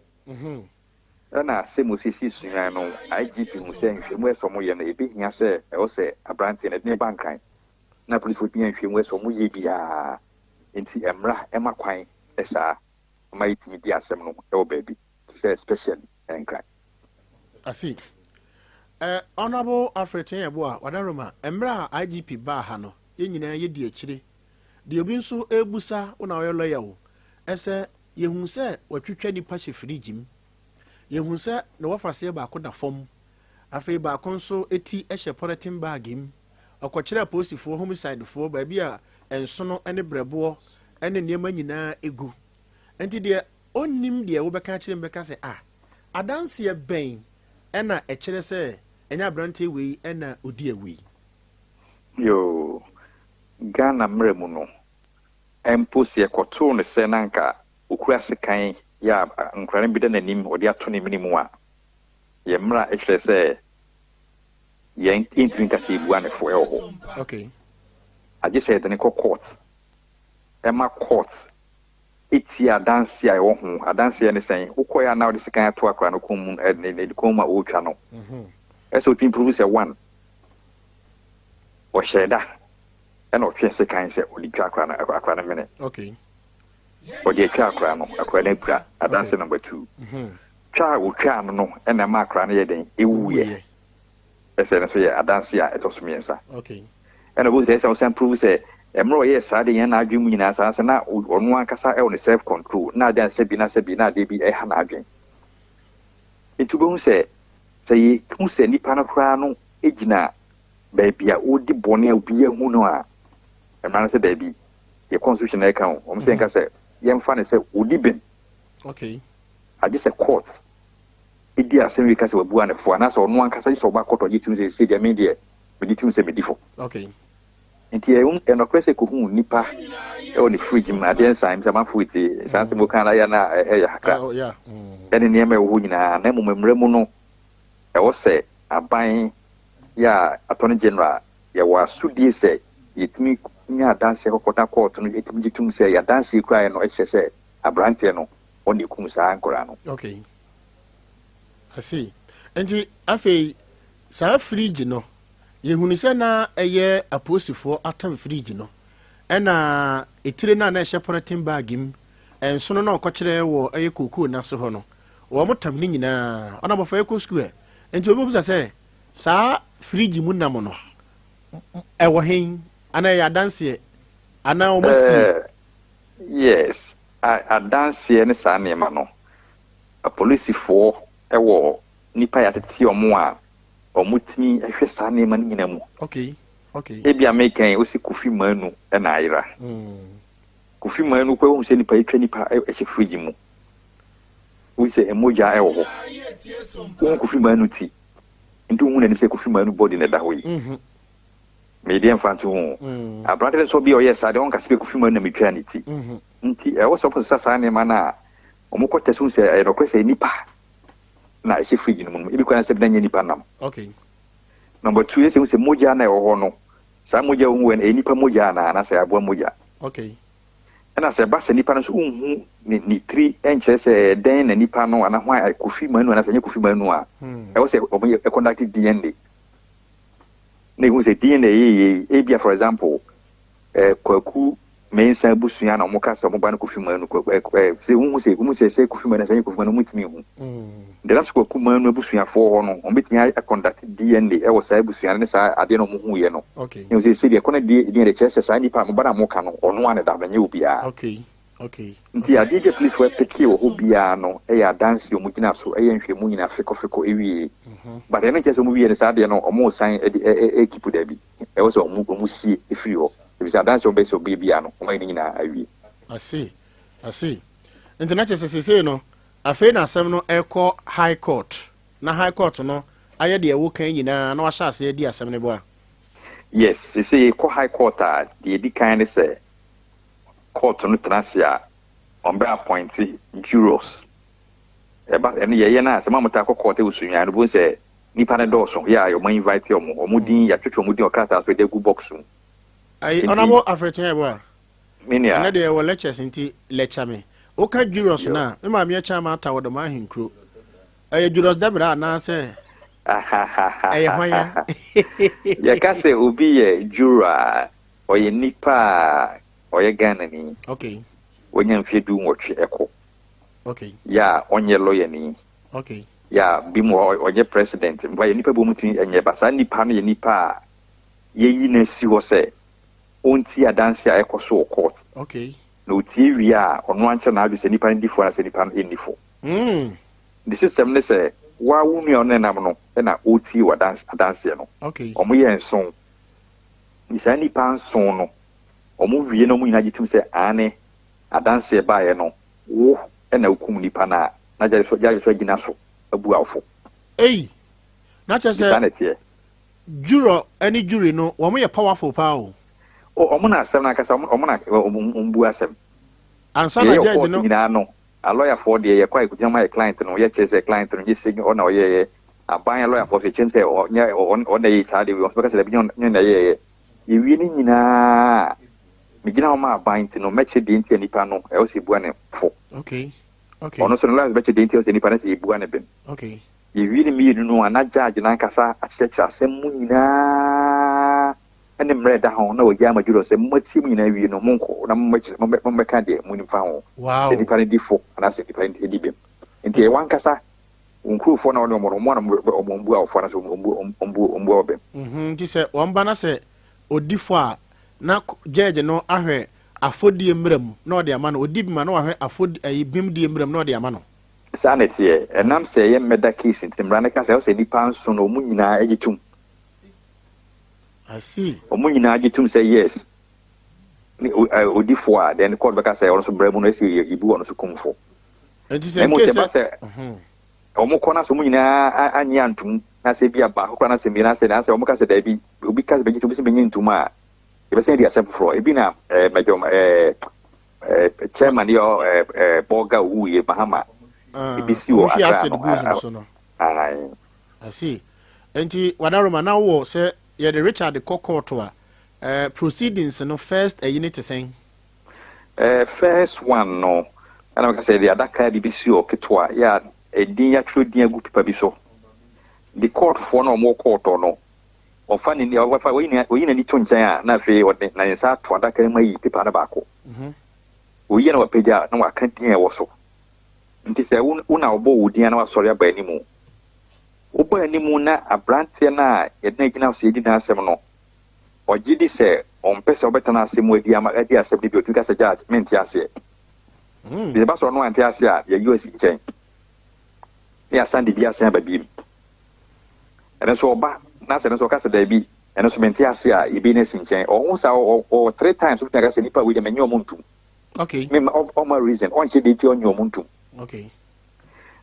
Ɛna asɛm a osiesie suan no, IGP hu sɛ nhwehwɛmu a ɛsɛ sɛ wɔyɛ no, ebehia sɛ ɛwɔ sɛ aberante no, ɛde no ba Nkran na apolisifo tumi yɛ nhwehwɛmu a ɛsɛ sɛ wɔyɛ biara. Enti mmara ma kwan saa ma yetumi di asɛm no wɔ baabi te sɛ especially Nkran. I see. Honourable Alfred Tenyeboah, Wadaroma, mmerɛ a IGP baa ha no, yɛn nyinaa yɛdi akyire. Deɛ obi nso rebusa, wo na woyɛ lawyer o, ɛsɛ Yɛhuu sɛ wɔatwitwa nnipa hyɛ firigye mu. Yɛhuu sɛ ne wɔfaseɛ baako da fam. Afei baako nso ti hyɛ pɔlɛten baage mu. Ɔkɔkyerɛɛ apolisifoɔ, homicidefoɔ, baabi a nsono ne berɛboɔ ne nneɛma nyinaa gu. Enti deɛ ɔnnim deɛ wobɛka akyerɛ mu bɛka sɛ, Ah, adanseɛ bɛn na ɛkyerɛ sɛ ɛnyɛ aberanteɛ wei na ɔdi awu yi? Yoo, Ghana mmara mu no, Mpo sɛ yɛkɔtoo no sɛ na anka Okura sekan yɛ a nkwadaa no bi da n'anim ɔde ato ne mene mu a, yɛn mmara kyerɛ sɛ yɛn yɛntumi nka sɛ yɛbua ne fo wɔ hɔ. Agye sɛ yɛde no kɔ court ɛma court tie adanse a ɛwɔ ho. Adanseɛ ne sɛn? Wokɔɛ a na wode sekan ato akwadaa no kɔn mu, ne kɔn mu a ɔretwa no. Ɛsɛ wotumi prove sɛ one, ɔhyɛɛ da ɛna ɔtwe sekan sɛ ɔde twa akwadaa no mene. Ɔde atwa akwadaa no apira. Adanse number 2. Twa a otwaa no ɛna ɛma akwadaa no yɛ den ewuiɛ. Ɛsɛ no nso yɛ adanse a ɛtɔ so 3. Ɛna obi sɛ ɛsɛ ɔsan prove sɛ mmerɛ ɔyɛɛ saa de yɛn n'adwene mu nyinaa saa sɛ na ɔno ankasa ɛwɔ ne self control na ade ansɛ bi na sɛ bi na adeɛ bi ɛha n'adwene. Nti wobɛhu sɛ yɛhu sɛ nipa no koraa no gyina baabi a ɔredi bɔne a obi ahu no a, mmara no sɛ daabi, yɛ constitution na ɛka o, wɔn sɛ yɛnka sɛ yɛmfa ne sɛ ɔdi bem. Agye sɛ court ɛdi asɛm yi ka sɛ wabua ne fo anaasɛ ɔno ankasa gye sɛ ɔba court ɔgye tum sɛ sɛ deɛ me deɛ megye tum sɛ medi fo. Nti ɛnɔkorɛ sɛ kɔhu nipa ɛwɔ ne fridge mu adeɛ nsan sɛ amanfo tie saa nsɛm woka na yɛ na ɛyɛ kakra. Ɛne nneɛma ɛwɔ hɔ nyinaa na mmom mmerɛ mu no ɛwɔ sɛ aban yɛ a Attorney General yɛwɔ asodie sɛ yɛtumi nya adanseɛ kɔkɔda court no yɛtumi gye tum sɛ yɛadanseɛ kuraeɛ no ɛkyerɛ sɛ aberanteɛ no ɔne kum saa nkɔraa no. Okay. I see. Nti afei saa fridge no yɛhunu sɛ na ɛyɛ apolisifoɔ atam fridge no ɛna etire no a na ɛhyɛ polythene bag mu nsono na ɔkɔkyerɛ wɔ ɛyɛ kookoo n'ase hɔ no wɔn tam ne nyinaa ɔna abɔfra yɛ kɔ sukuu ɛ. Nti obi bisa sɛ saa fridge mu nam no ɛwɔ hen anaa ɛyɛ adanseɛ anaa wɔn asie? Yes, adanseɛ ne saa nneɛma no apolisifoɔ ɛwɔ nipa yɛ atete wɔn a wɔn tumi hwɛ saa nneɛma no nyinaa mu. Ebi a mekan osi Kofi Manu ɛna ayera. Kofi Manu kɔ ehu sɛ nipa etwa nipa ɛhyɛ fridge mu. Wohu sɛ mogya ɛwɔ hɔ. Wohu Kofi Manu ti. Nti wohu n'anim sɛ Kofi Manu body na ɛda hɔ yi. Medeɛ mfa nto ho. Aberante no nso bi a ɔyɛ saa deɛ ɔnka sɛ Kofi Manu na metwaa ne ti. Nti ɛwɔ sɛ wɔsesa saa nneɛma no a wɔkɔ test hu sɛ ɛyɛ nokorɛ sɛ nipa na ɛhyɛ fridge no mu no. Ebi koraa sɛ bi na nyɛ nipa nam. Number 2, yɛsɛ hu sɛ mogya na ɛwɔ hɔ no, saa mogya wo hu wɔ no ɛyɛ nipa mogya anaa anaasɛ aboa mogya. Ɛna sɛ ɛba sɛ nipa no nso nhu ne tiri nkyerɛ sɛ dɛn na nipa no anaa hwan Kofi Manu anaasɛ ɛnyɛ Kofi Manu a, ɛwɔ sɛ wɔn yɛ conduct DNA. Na ehu sɛ DNA yɛ yie, ebia for example, Kwaku Mensah abusua na wɔn ka sɛ wɔn ba no Kofi Manu, sɛ wohu sɛ wohu sɛ Kofi Manu sɛ ɛnyɛ Kofi Manu wɔn ntumi nhu. Deɛ ɛda so Kwaku Manu abusuafoɔ hɔ no, wɔn betumi akɔnduct DNA ɛwɔ saa abusua no ne saa adeɛ na wɔn hu yɛ no. Ehu sɛ sɛ deɛ kɔ na DNA kyerɛ sɛ saa nipa mo ba na mo ka no ɔno a ne da no nyɛ obiara. Nti adeɛ bi a polisifoɔ ɛpeke wɔ hɔ biara no ɛyɛ adanse a wɔn gyina so ɛyɛ nhwɛmu nyinaa fekɔfekɔ ewie. But ɛno nkyerɛ sɛ wɔn wie no saa adeɛ no wɔn san ɛde ɛ ɛkeep daabi. Ɛwɔ sɛ wɔn sie efiri hɔ. Efisɛ adanse a wɔn bɛyɛ sɛ ɔbea biara no wɔn ayɛ ne nyinaa awie. I see. I see. Nti na kyerɛ sɛ seesei no afei na asɛm no ɛkɔ high court na high court no ayɛ deɛ ɛwɔ kan nyinaa na wahyɛ aseɛ di asɛm no boa. Yes, seesei yɛkɔ high court a deɛ edi kan ne sɛ court no tena ase a wɔn bɛ appoint jurors. Ɛba ɛno yɛyɛ no a sɛ mo a mo taa kɔ court ɛwɔ Sunyani no bo sɛ nipa no dɔɔso yɛ a wɔn invite wɔn din yɛatwetwe wɔn din wɔ krataa so de agu box mu. Ayi ɔnabɔ afrɛkyɛn ɛbɔ a. Minia. Ɛnɛ deɛ ɛwɔ lectures nti lecture me. Woka jurors no a, me maame ɛkyɛn ama ata wɔ dɔm ahenkuro. Ɛyɛ jurors dɛbra anaasɛ ɛyɛ hwan ya? Yɛka sɛ obi yɛ juror a ɔyɛ nipa a ɔyɛ Ghanani. Wanya mfeɛ 18 ɛkɔ. Yɛ a ɔnyɛ lawyer ni. Yɛ a bi mu ɔnyɛ president. Mpa yɛ nipa bi wɔn tumi ɛnyɛ ba saa nipa no yɛ nipa a yɛyi no asi hɔ sɛ ɔntie adanse a ɛkɔ so wɔ court. Na otie wie a ɔno ankyerɛ n'adwe sɛ nipa no di fo anaasɛ nipa no nni fo. The system ne sɛ waa wo nua ɔno nenam no ɛna ɔretie wɔ adanseɛ no. Ɔmo yɛ 7. Nti saa nipa 7 no ɔmo wie na ɔmo nyinaa gye tum sɛ aane adanseɛ baeɛ no wo ɛna wokum nipa no a na gyae so agyina so abu awofo. Ei! Na kyerɛ Saa na ɛteɛ. Juror ne jury no wɔn yɛ powerful paa o. O ɔmo na asɛm no ankasa ɔmo na ɔmo bu asɛm. Ansa na Deɛ yɛyɛ wɔ judge court no. nyinaa no, alɔyafoɔ deɛ, yɛkɔ a yɛkɔgyina ma yɛ client no, yɛkyerɛ sɛ client no nyɛ sei ɔna ɔyɛɛyɛ. Aban alɔyafoɔ nso yɛkyerɛ mu sɛ ɔnyɛ ɔna ɛyɛ saa deɛ wei, wɔn nso bɛka sɛ dabi nyɛ ɔno na ɛyɛɛyɛ. Yɛwie ne nyinaa a, megyina hɔ ma aban nti no, mɛkyerɛ deɛ nti a nipa no ɛwɔ sɛ yɛbua ne fo. Ɔno nso ne lawyers bɛkyerɛ deɛ nti a ɛwɔ sɛ nipa no sɛ yɛbua ne bem. Yɛwie ne mmienu no a, na judge no ankasa akyerɛkyerɛ asɛm mu nyinaa ne mmerɛ ɛda ho na wagya ama jurors sɛ moatie mu nyinaa wie no, monkɔ na mommɛkyerɛ, mommɛka deɛ monim fa ho, sɛ nipa no di fo anaasɛ nipa no di bem. Nti ɛyɛ wankasa wo nkurofoɔ na wɔne wɔn no, wɔn a na wɔn bua wo fo anaasɛ wɔn bua wo bem. Nti sɛ wɔn ba na sɛ ɔdi fɔ a, na judge no ahwɛ afɔdie mmara mu na ɔde ama no, ɔdi bem a na wahwɛ afɔd ayi bemdie mmara mu na ɔde ama no. Saa na ɛteɛ. Ɛnam sɛ ɛyɛ murder case nti, mmara no ka sɛ ɛwɔ sɛ nnipa nson no wɔn nyinaa gye tom. I see. Wɔn nyinaa gye tom sɛ yes, ne odi fo a, then court bɛka sɛ ɔno nso mmara mu no ɛsɛ yɛbu ɔno nso kumfo. Nti Na sɛ mmom nkee sɛ sɛ ɛba sɛ wɔn kɔ na sɛ wɔn nyinaa annye antom na sɛ bi a baako koraa na sɛ mmienu asɛ na sɛ wɔn ka sɛ daabi, obi ka sɛ bɛgye tom, obi sɛ bɛnye ntom a, yɛbɛsan adi asɛm foforɔ. Ebi na mɛjɔ chairman yɛ bɔga owuiɛ Mahama ebi si wɔn wɔ hwie Accra acid no. gu no so no. Ae. I see. Nti Wadaroma, na wowɔ sɛ yɛde Richard kɔ court a, proceedings no first ayi ne te sɛn? First one no, ɛna meka sɛ yɛde adaka bi bɛsi hɔ ketewa yɛ a ɛdin yɛatwerɛ din agu pepa bi so. De courtfoɔ no a wɔwɔ court hɔ no, ɔfa ne ɔfa oyi n'ani to nkyɛn a, na afei ɔde na ne nsa ato adaka no mu ayi pepa no baako. Oyi a na wapagya na waka din a ɛwɔ so. Nti sɛ wo na wɔbɔ wo din a na wasɔre aba anim. Wobɔ anim na aberanteɛ no a yɛde no agyina so yɛdi n'asɛm no, ɔgye di sɛ ɔmpɛ sɛ ɔbɛtena asɛm mu adi ama adi asɛm no bi, ɔtumi ka sɛ, "Judge, mente aseɛ." Nti ɛba sɛ ɔno ante aseɛ a, yɛyi asi nkyɛn na yɛasan de bi asan aba biem. Ɛno nso ɔba na sɛ ɛno nso ɔka sɛ daabi, ɛno nso mente aseɛ a, yɛbɛyi no asi nkyɛn. Ɔho saa ɔwɔ three times wobɛtumi aka sɛ nipa wei deɛ menye ɔmo ntom. Mema ɔma reason, ɔnkyɛ deɛ nti ɔnye ɔmo ntom.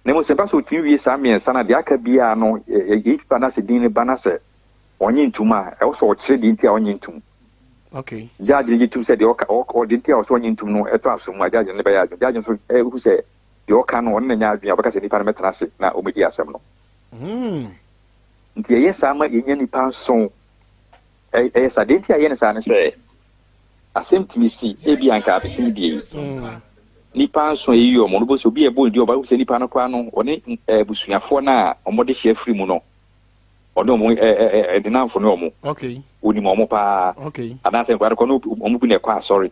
Na mmom sɛ ɛba sɛ ɔtumi wie saa mmiɛnsa no a, deɛ aka biara no, yɛyi pepa no sɛ din no ba na sɛ ɔnye ntom a, ɛwɔ sɛ ɔkyerɛ deɛ nti a ɔnye ntom. Judge no gye tom sɛ deɛ ɔka ɔde nti a ɔsɛ ɔnye ntom no ɛtɔ asom a, judge no ne bɛyɛ adwene. Judge nso ɛhu sɛ deɛ ɔka no ɔne na nyɛ adwene a, ɔbɛka sɛ nipa no mɛtena ase na ɔmɛdi asɛm no. Nti ɛyɛ saa ma yɛnya nipa nson. Ɛyɛ saa deɛ nti a yɛyɛ no saa ne sɛ asɛm tumi si, ebi anka abɛsɛm die yi. Nipa nson a yɛyi wɔn no, wobɛhu sɛ obi a ɛbɔ ne din ɔba, wobɛhu sɛ nipa no koraa no ɔne abusuafoɔ no a wɔde hyɛ afiri mu no, ɔne wɔn ɛdenamfo ne wɔn. Onim wɔn paa. Anaasɛ nkwadaa no kɔ no wɔn bi na ɛkɔ asɔre.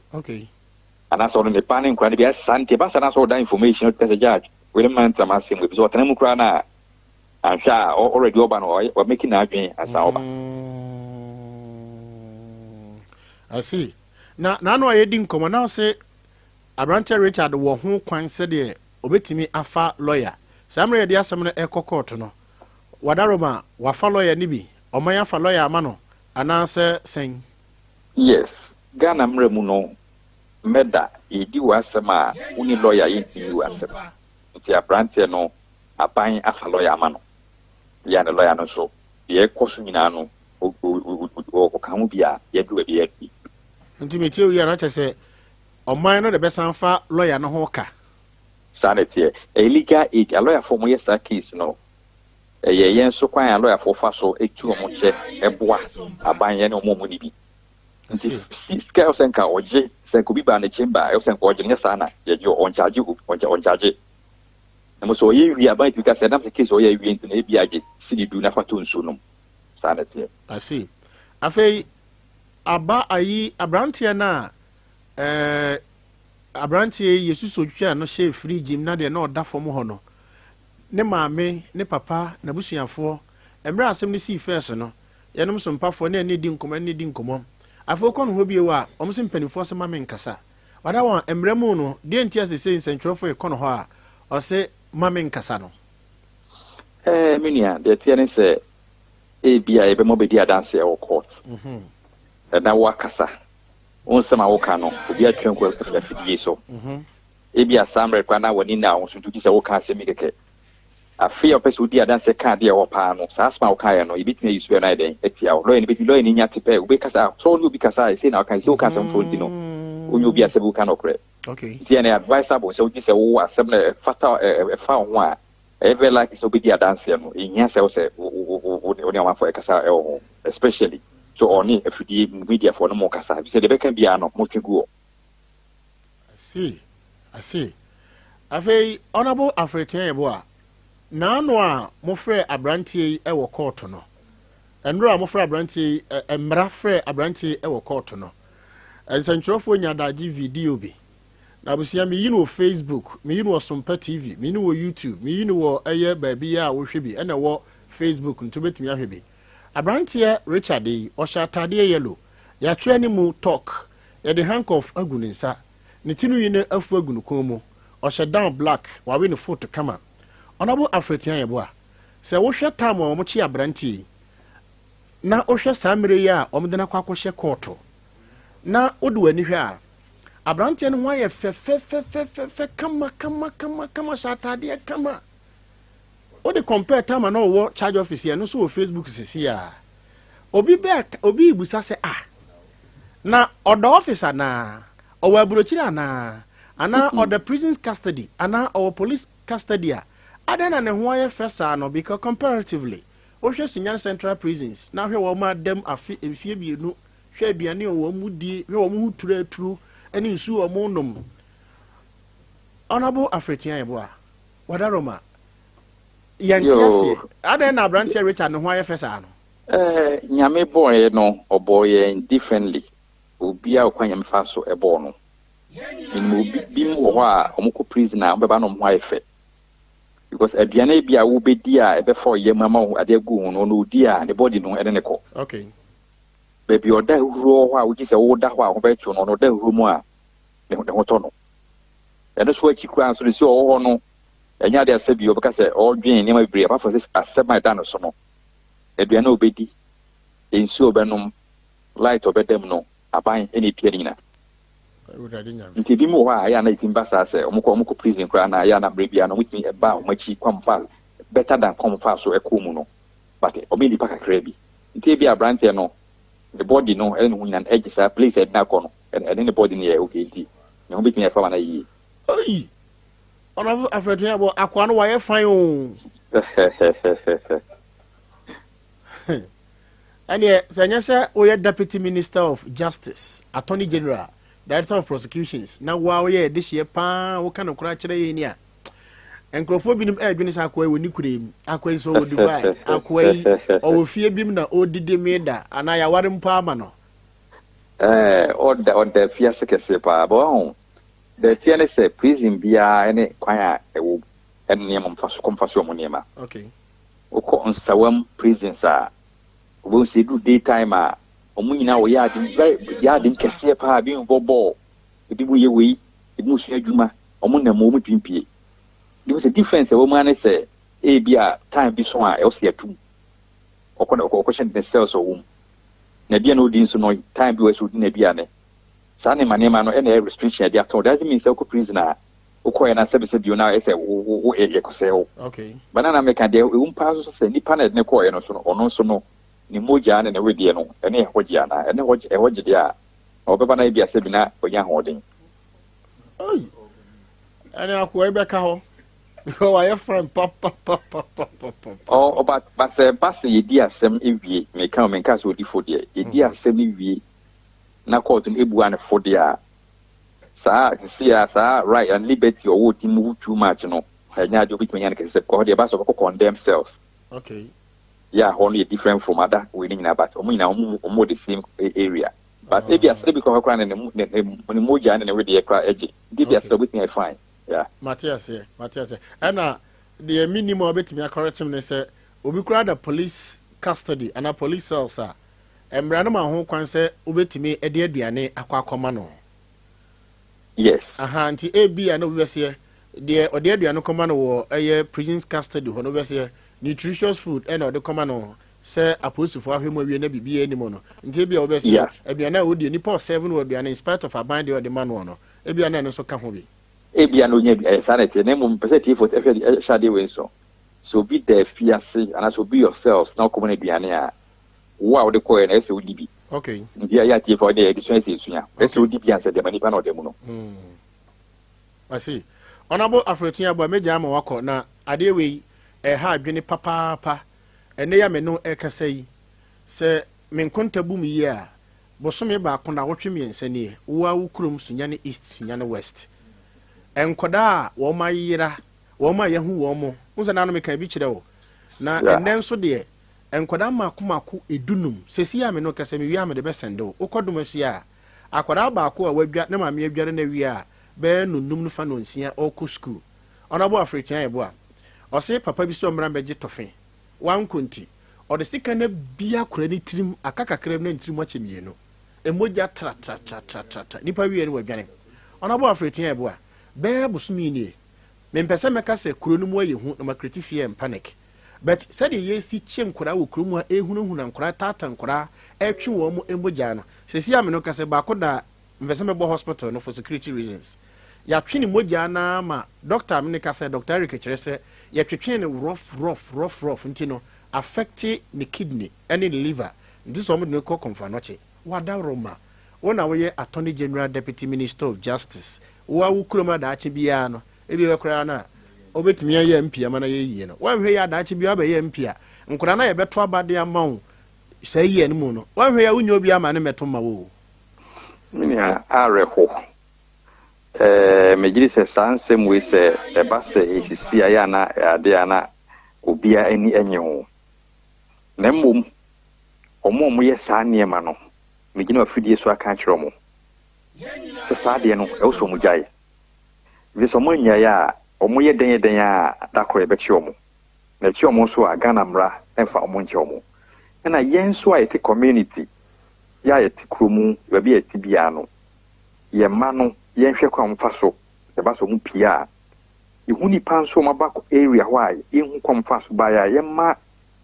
Anaasɛ ɔno ne ba ne nkwadaa no bi asa, nti ɛba saa na sɛ ɔda information ɔka sɛ, "Judge, wei mma ntena m'asɛm mu," ebi sɛ ɔtena mu koraa na anhwɛ a already ɔba no ɔmɛki n'adwene ansa ɔba. I see. Na n'ano a yɛdi nkɔmmɔ na ɔsɛ aberanteɛ Richard wɔ ho kwan sɛdeɛ obetumi afa lawyer. Saa mmerɛ yɛde asɛm no ɛkɔ court no, Wadaroma wafa lawyer no bi, ɔman afa lawyer ama no anaasɛ sɛn? Yes, Ghana mmerɛ mu no, mɛda yɛdi wɔ asɛm a woni lawyer yɛntumi yi wɔ asɛm. Nti aberanteɛ no, aban afa lawyer ama no. Yɛ ne lawyer no nso deɛ ɛkɔ so nyinaa no ɔka ho bi a yɛdu baabi yɛadu. Nti metie wo yi a, na kyerɛ sɛ ɔman no de bɛsan fa lawyer no ho ka? Saa na ɛteɛ. Ɛyɛ legal aid. Alɔyafoɔ mo yɛ saa case no, ɛyɛ yɛn nso kwan a lɔyafoɔ fa so etu wɔn kyɛ ɛboa aban yɛn ne wɔn a wɔn ni bi. Nti sika ɛwɔ sɛ nka ɔgye, sɛ nka obi baa ne chamber ɛwɔ sɛ nka ɔgye no, nyɛ saa na yɛgye ɔnkyagye ɔnkyagye. Na mo sɛ ɔyɛ wie, aban tumi ka sɛ ɛnam sɛ case ɔyɛ awie nti na ebi agye sidi 10 nafa to nsuo nom. Saa na ɛteɛ. I see. Afei aba ayi aberanteɛ no a aberanteɛ yi yɛsusu otwitwa no hyɛ fridge mu na deɛ na ɔda fam hɔ no, ne maame ne papa n'abusuafoɔ, mmerɛ asɛm no sii first no, yɛnom so mpafoɔ ne ɛne di nkɔmmɔ, ɛne di nkɔmmɔ. Afei wokɔ no hɔ bio a, wɔn sɛ mpanimfoɔ sɛ ma me nkasa. Wada wɔn mmerɛ mu no deɛ nti a sese nsɛntwerɛfoɔ yɛkɔ no hɔ a ɔsɛ ma me nkasa no? Me nua, deɛ teɛ ne sɛ ebi a yɛbɛma bɛdi adanseɛ wɔ court ɛna woakasa wo nsɛm a woka no, obi atwa nku afidie so. Ebi a saa mmerɛ koraa na w'ani na wo so nti wogye sɛ woka asɛm yi kɛkɛ. Afei a wopɛ sɛ wodi adanseɛ ka adeɛ a ɛwɔ paa no, saa asɛm a wokaeɛ no, yɛbɛtumi ayi so bɛɛ no ayɛ dɛn atia wo. Lawyer no bɛtumi, lawyer no nya te pɛ, wobɛkasa sɛ wo ne obi kasa a, ɛsei na woka, ɛsei woka asɛm foforɔ nti no, wonyɛ obi asɛm bi woka nɔkorɛ. Okay. Nti ɛno advisable sɛ wogye sɛ wowɔ asɛm no ɛfata ɛfa wo ho a, ɛyɛ very likely sɛ wobɛdi adanseɛ no, ɛhia sɛ wo sɛ wo ne ɔmanfoɔ ɛkasa ɛwɔ ho, especially so ɔne afidie mediafoɔ no mo kasa, sɛ deɛ ɛbɛka biara no motwe gu hɔ. I see. I see. Afei, Honorable Alfred Yeboah, naano a mofrɛ aberanteɛ yi wɔ kɔɔto no, nnora a mofrɛ aberanteɛ yi, mmara frɛ aberanteɛ yi wɔ kɔɔto no, nsɛntwerɛfoɔ nya adagye video bi. Na abusua, meyi no wɔ Facebook, meyi no wɔ Sompa TV, meyi no wɔ YouTube, meyi no wɔ ɛyɛ baabi a wohwɛ bi, ɛna ɛwɔ Facebook nti wobɛtumi ahwɛ bi. Aberanteɛ Richard yi, ɔhyɛ ataadeɛ yellow, yɛatwerɛ ne mu talk, yɛde handcuff agu ne nsa, ne tinwi no afu agu ne kɔn mu, ɔhyɛ down black, wawe ne foot kama. Honorable Alfred Yeboah, sɛ wohwɛ time a wɔkye aberanteɛ yi, na wohwɛ saa mmerɛ yi a wɔde no akɔ akɔhyɛ kɔɔto, na wode w'ani hwɛ a, aberanteɛ no ho ayɛ fɛfɛfɛfɛfɛ kama kama kama kama, hyɛ ataadeɛ kama. Wode compare time a na ɔwɔ charge office yɛ no nso wɔ Facebook sisi a, obi bɛ obi ibusa sɛ, ah, na ɔda office anaa ɔwɔ aburokyire anaa ɔda prison custody anaa ɔwɔ police custody a, adan na ne ho ayɛ fɛ saa no? Because comparatively, wohwɛ Sunyani Central Prisons na hwɛ wɔn adam afe mfie 2, hwɛ aduane a wɔn mu die, hwɛ wɔn ho turu aturu ne nsuo a wɔn nom. Honourable Alfred Yeboah, wadaroma yɛnte aseɛ, adan na aberanteɛ Richard ne ho ayɛ fɛ saa no? Nyame bɔɔyɛ no, ɔbɔɔ yɛn differently. Obiara ɔkwan Nyame fa so ɛbɔɔ no. Menim obi bi mu wɔ hɔ a ɔmo kɔ prison a, ɔbɛba na ɔmo ho ayɛ fɛ. Because aduane bi a wobɛdi a ɛbɛfa ɔyam ama wo ade agu ho no, ɔno odi a ne body no ɛne ne kɔ. Baabi a ɔda ahuro wɔ hɔ a wogye sɛ woda hɔ a ho bɛkyew no, ɔno ɔda ahuro mu a ne ho tɔ no. Ɛno so akyi koraa nso no, si ɔwɔ hɔ no, ɛnyɛ ade asɛ bi ɔbɛka sɛ ɔredwen nneɛma bebree apart from sɛ asɛm a ɛda no so no, aduane a ɔbɛdi, nsuo a ɔbɛnom, light a ɔbɛda mu no, aban ɛna etua ne nyinaa. Awurade Nyame. Nti ebi mu wɔ hɔ a ɛyɛ a na ɛtumi ba saa sɛ ɔmo kɔ prison koraa na ɛyɛ a na mmerɛ biara na ɔmo tumi ɛba ɔmo akyi kwan fa better than kwan fa so ɛkɔɔ mu no, but ɔmo yɛ nipa kakra bi. Nti ebi aberanteɛ no ne body no ɛne ne ho nyinaa ɛgye saa place a ɛde no akɔ no, ɛne ne body no yɛ okay, nti ne ho bɛtumi ɛfa ma no yie. Oyi, Honorable Alfred Yeboah, akoa no wayɛ fine o. Ɛneɛ sɛ nyɛ sɛ woyɛ Deputy Minister of Justice, Attorney General, Director of Prosecutions na woa woyɛ ɛdehyeɛ paa, woka no koraa kyerɛ yɛn ni a, nkurɔfoɔ binom ɛredwene sɛ akoa yi wɔ ne kura mu, akoa yi sɛ ɔwɔ Dubai, akoa yi ɔwɔ fie bi mu na ɔredidi meda anaa yɛaware mpo ama no. Ɔda fiase kɛse paa bɛ ɔho deɛ ɛteɛ ne sɛ prison biara ne kwan a ɛwɔ ɛne nneɛma mfa so kɔmfa so ɔmo nneɛma. Wokɔ Nsawam prisons a, wobɛhu sɛ ɛduru day time a, ɔmo nyinaa wɔyɛ ade very yɛ ade kɛseɛ paa, ebi bɔ bɔɔl, ebi mu yɛ wei, ebi mu sua adwuma, ɔmo nam mu, ɔmo pimpie. Ebi sɛ difference a ɛwɔ mu ara ne sɛ ebi a time bi so a ɛwɔ sɛ yɛtum ɔkɔ na ɔkɔhyɛ ne cells a ɔwɔ mu na ebi a na odi nso no, time bi wɔ sɛ odi na aduane saa nneɛma no, ɛna ɛyɛ restriction ɛde ato. Doesn't mean sɛ wokɔ prison a wokɔɛ na sɛbisɛ bio na ɛsɛ wo wo yɛkɔsɛɛ wo. Bana na meka deɛ ɛwɔ paa nso sɛ nipa na ɛde ne kɔɔɛ no so no, ɔno nso no ne mogya ne ne wedeɛ no ɛne ɛhɔ gye anaa ɛne ɛhɔ gye, ɛhɔ gye deɛ a ɔbɛba na ebi asɛ bi na ɔnya ahoɔden. Oyi, ɛne akoa yi bɛka hɔ because wayɛ fine papapapapapa. Ɔ ɔba ba sɛ ba sɛ yɛdi asɛm ewie, meka o, menka sɛ odi fo deɛ, yɛdi asɛm ewie na court no ebua ne fo deɛ a, saa sisi a saa right and liberty ɔwɔ di move too much no, ɛnyɛ adeɛ obetumi anya no kɛse sɛ because deɛ ɛba sɛ ɔbɛkɔ condemn cells. Yeah, hɔ no yɛ different from ada wei ne nyinaa, but ɔmo nyinaa ɔmo wɔ the same area, but ebi asɛ bi kɔ koraa ne ne mogya ne ne wedeɛ koraa ɛgye, nti ebi asɛ obetumi ayɛ fine, yeah. Mate aseɛ, mate aseɛ. Ɛna deɛ menim a wobɛtumi akɔrɛtem ne sɛ obi koraa da police custody anaa police cells a, mmara no ma ho kwan sɛ wobɛtumi de aduane akɔ akɔma no. Aha, nti ebi a na obi bɛseɛ deɛ ɔde aduane kɔma no wɔ ɛyɛ prison custody hɔ no, wobɛseɛ nutritious food ɛna ɔde kɔma no sɛ apolisifoɔ ahwɛ mu awie na biribiara anim no, nti ebi a wobɛseɛ aduane a wɔdi nipa ɔsɛve no wɔ aduane in spite of aban deɛ ɔde ma no no, ebi a na ɛno nso ka ho bi. Ebi a na onya bi ɛyɛ saa na ɛteɛ, na mmom pɛ sɛ tiefo ɛhwɛ ɛhyɛ adeɛ wei nso sɛ obi da afiase anaasɛ obi yɔ cells na ɔkɔma no aduane a, wo a wode kɔɛ no ɛsɛ sɛ wodi bi. Nti ɛyɛ atiefo ɔde adesua ɛsɛ esua, ɛsɛ wodi bi ansa de ama nipa na ɔda mu no. I see. Honorable Alfred Yeboah, megya ama wakɔ na adeɛ wei ɛha adwene papaapa. Ɛnɛ yɛ me no ɛkasa yi sɛ me nkonta bu mu yie a, bosome 1 na 3 nie, wo wo kurom Sunyani East, Sunyani West, nkɔdaa a wɔn ayera, wɔn a yɛhu wɔn mo n sɛ nanom ka bi kyerɛ wo na ɛnɛ nso deɛ, nkɔdaa mako mako 15 sɛsi a me no kasa, mewie a mede bɛsɛnde wo. Wokɔ dom ahyia a, akwadaa baako a wadwa ne maame adware no awie a bɛyɛ no num no fa no nsia ɔrekɔ school. Ɔnabɔ afiritua yɛ bo a ɔse papa bi sɛ ɔmmra mbɛgye tɔfe wankɔ, nti ɔde sika no bia akora ne tirim aka kakra bi na ne tirim akyɛ mmienu, emogya tratratratratra, nipa wie no wadwane. Ɔnabɔ afiritua yɛ bo a bɛyɛ bosome nie, mempɛ sɛ mɛka sɛ kuro no mu ayɛ hu na ma create fear and panic, but sɛdeɛ yɛsi kye nkwadaa wɔ kurom a ehunahuna nkwadaa, taata nkwadaa, ɛtwe wɔn mu mogya no, sɛsi a me no kasa, baako da mpɛ sɛ mɛbɔ hospital no for security reasons. Yɛatwe ne mogya naa ma doctor me ne kasa, Doctor Eric kyerɛ sɛ yɛtwetwe ne rough rough rough rough, nti no affect ne kidney ɛne ne liver, nti sɛ wɔn de no kɔ Komfo Anokye. Wadaroma wɔn na wɔyɛ Attorney General, Deputy Minister of Justice, wo a wo kurom adaakye biara no ebi bɛ koraa no a wobɛtumi ayɛ MP ama no yɛ yie no, woanhwɛ yɛ adaakye biara wobɛyɛ MP a, nkwadaa no a yɛbɛto aba de ama wo saa yie no mu no, woanhwɛ yɛ a wonya obi ama ne mmɛto ma wo o. Me nua, awerɛho. Megye di sɛ saa nsɛm wei sɛ ɛba sɛ ɛsisi a yɛ ana ade a na obiara ani nye ho. Na mmom ɔmo a ɔmoyɛ saa nneɛma no, megyina afidie so aka akyerɛ ɔmo sɛ saa adeɛ no ɛwɔ sɛ ɔmo gyae. Ɛfiri sɛ ɔmo anyae a, ɔmo yɛ dɛn yɛ dɛn a, da koro yɛbɛkye ɔmo. Na ɛkye ɔmo nso a, Ghana mmara ɛmfa ɔmo nkyɛ ɔmo. Ɛna yɛn nso a yɛte community, yɛ a yɛte kurom, baabi a yɛte biara no, yɛn mma no, yɛnhwɛ kwan a wɔfa so. Ɛba sɛ ɔmo pie a, yɛhu nipa nso ɔmo aba area hɔ a yɛnhu kwan fa so baeɛ a, yɛmma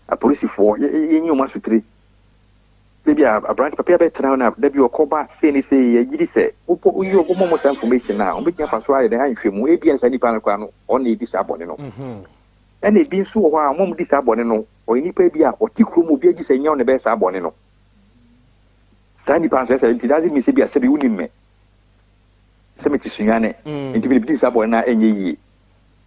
apolisifoɔ yɛnyi ɔmo asotire. Ebi a aberante papa yi abɛtena hɔ na dabi ɔkɔba sei ne sei, yɛgye di sɛ wobɔ woyi ɔbɔmmɔ mo saa information a, ɔmbɛtumi afa so ayɛ dɛn ahwehwɛ mu. Ebia saa nipa no koraa no, ɔno na ɛdi saa bɔne no. Ɛna ebi nso wɔ hɔ a ɔmo a di saa bɔne no, ɔyɛ nipa bi a ɔte kurom, obi agye sɛ nyɛ ɔno na ɛbɛyɛ saa bɔne no. Saa nipa nso ɛsɛ nti doesn't mean sɛ bi a sɛbi wonim me sɛ mete Sunyane nti mede di saa bɔne no a ɛnyɛ yie.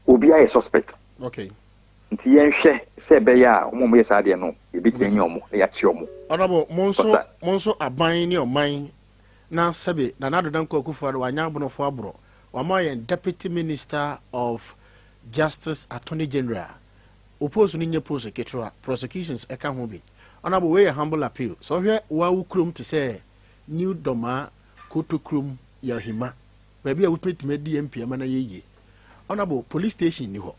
Obi ayɛ suspect. Nti yɛnhwɛ sɛ ɛbɛyɛ a ɔmo a ɔmoyɛ saa adeɛ no, yɛbɛtumi anya ɔmo na yɛakye ɔmo. Honorable, mo nso Kɔsa. mo nso aban ne ɔman na sɛbe Nana Addo Dankwa Akufo-Addo wanya abonofo aborɔ, wama yɛn Deputy Minister of Justice, Attorney General. O post no nyɛ post ketewa, prosecutions ɛka ho bi. Honorable, wei yɛ humble appeal sɛ ɔhwɛ wo kurom te sɛ New Dɔmaa, Kotokurom, Yɛhima, baabi a wotumi adi MP ama no yɛ yie. Honorable, police station ni hɔ.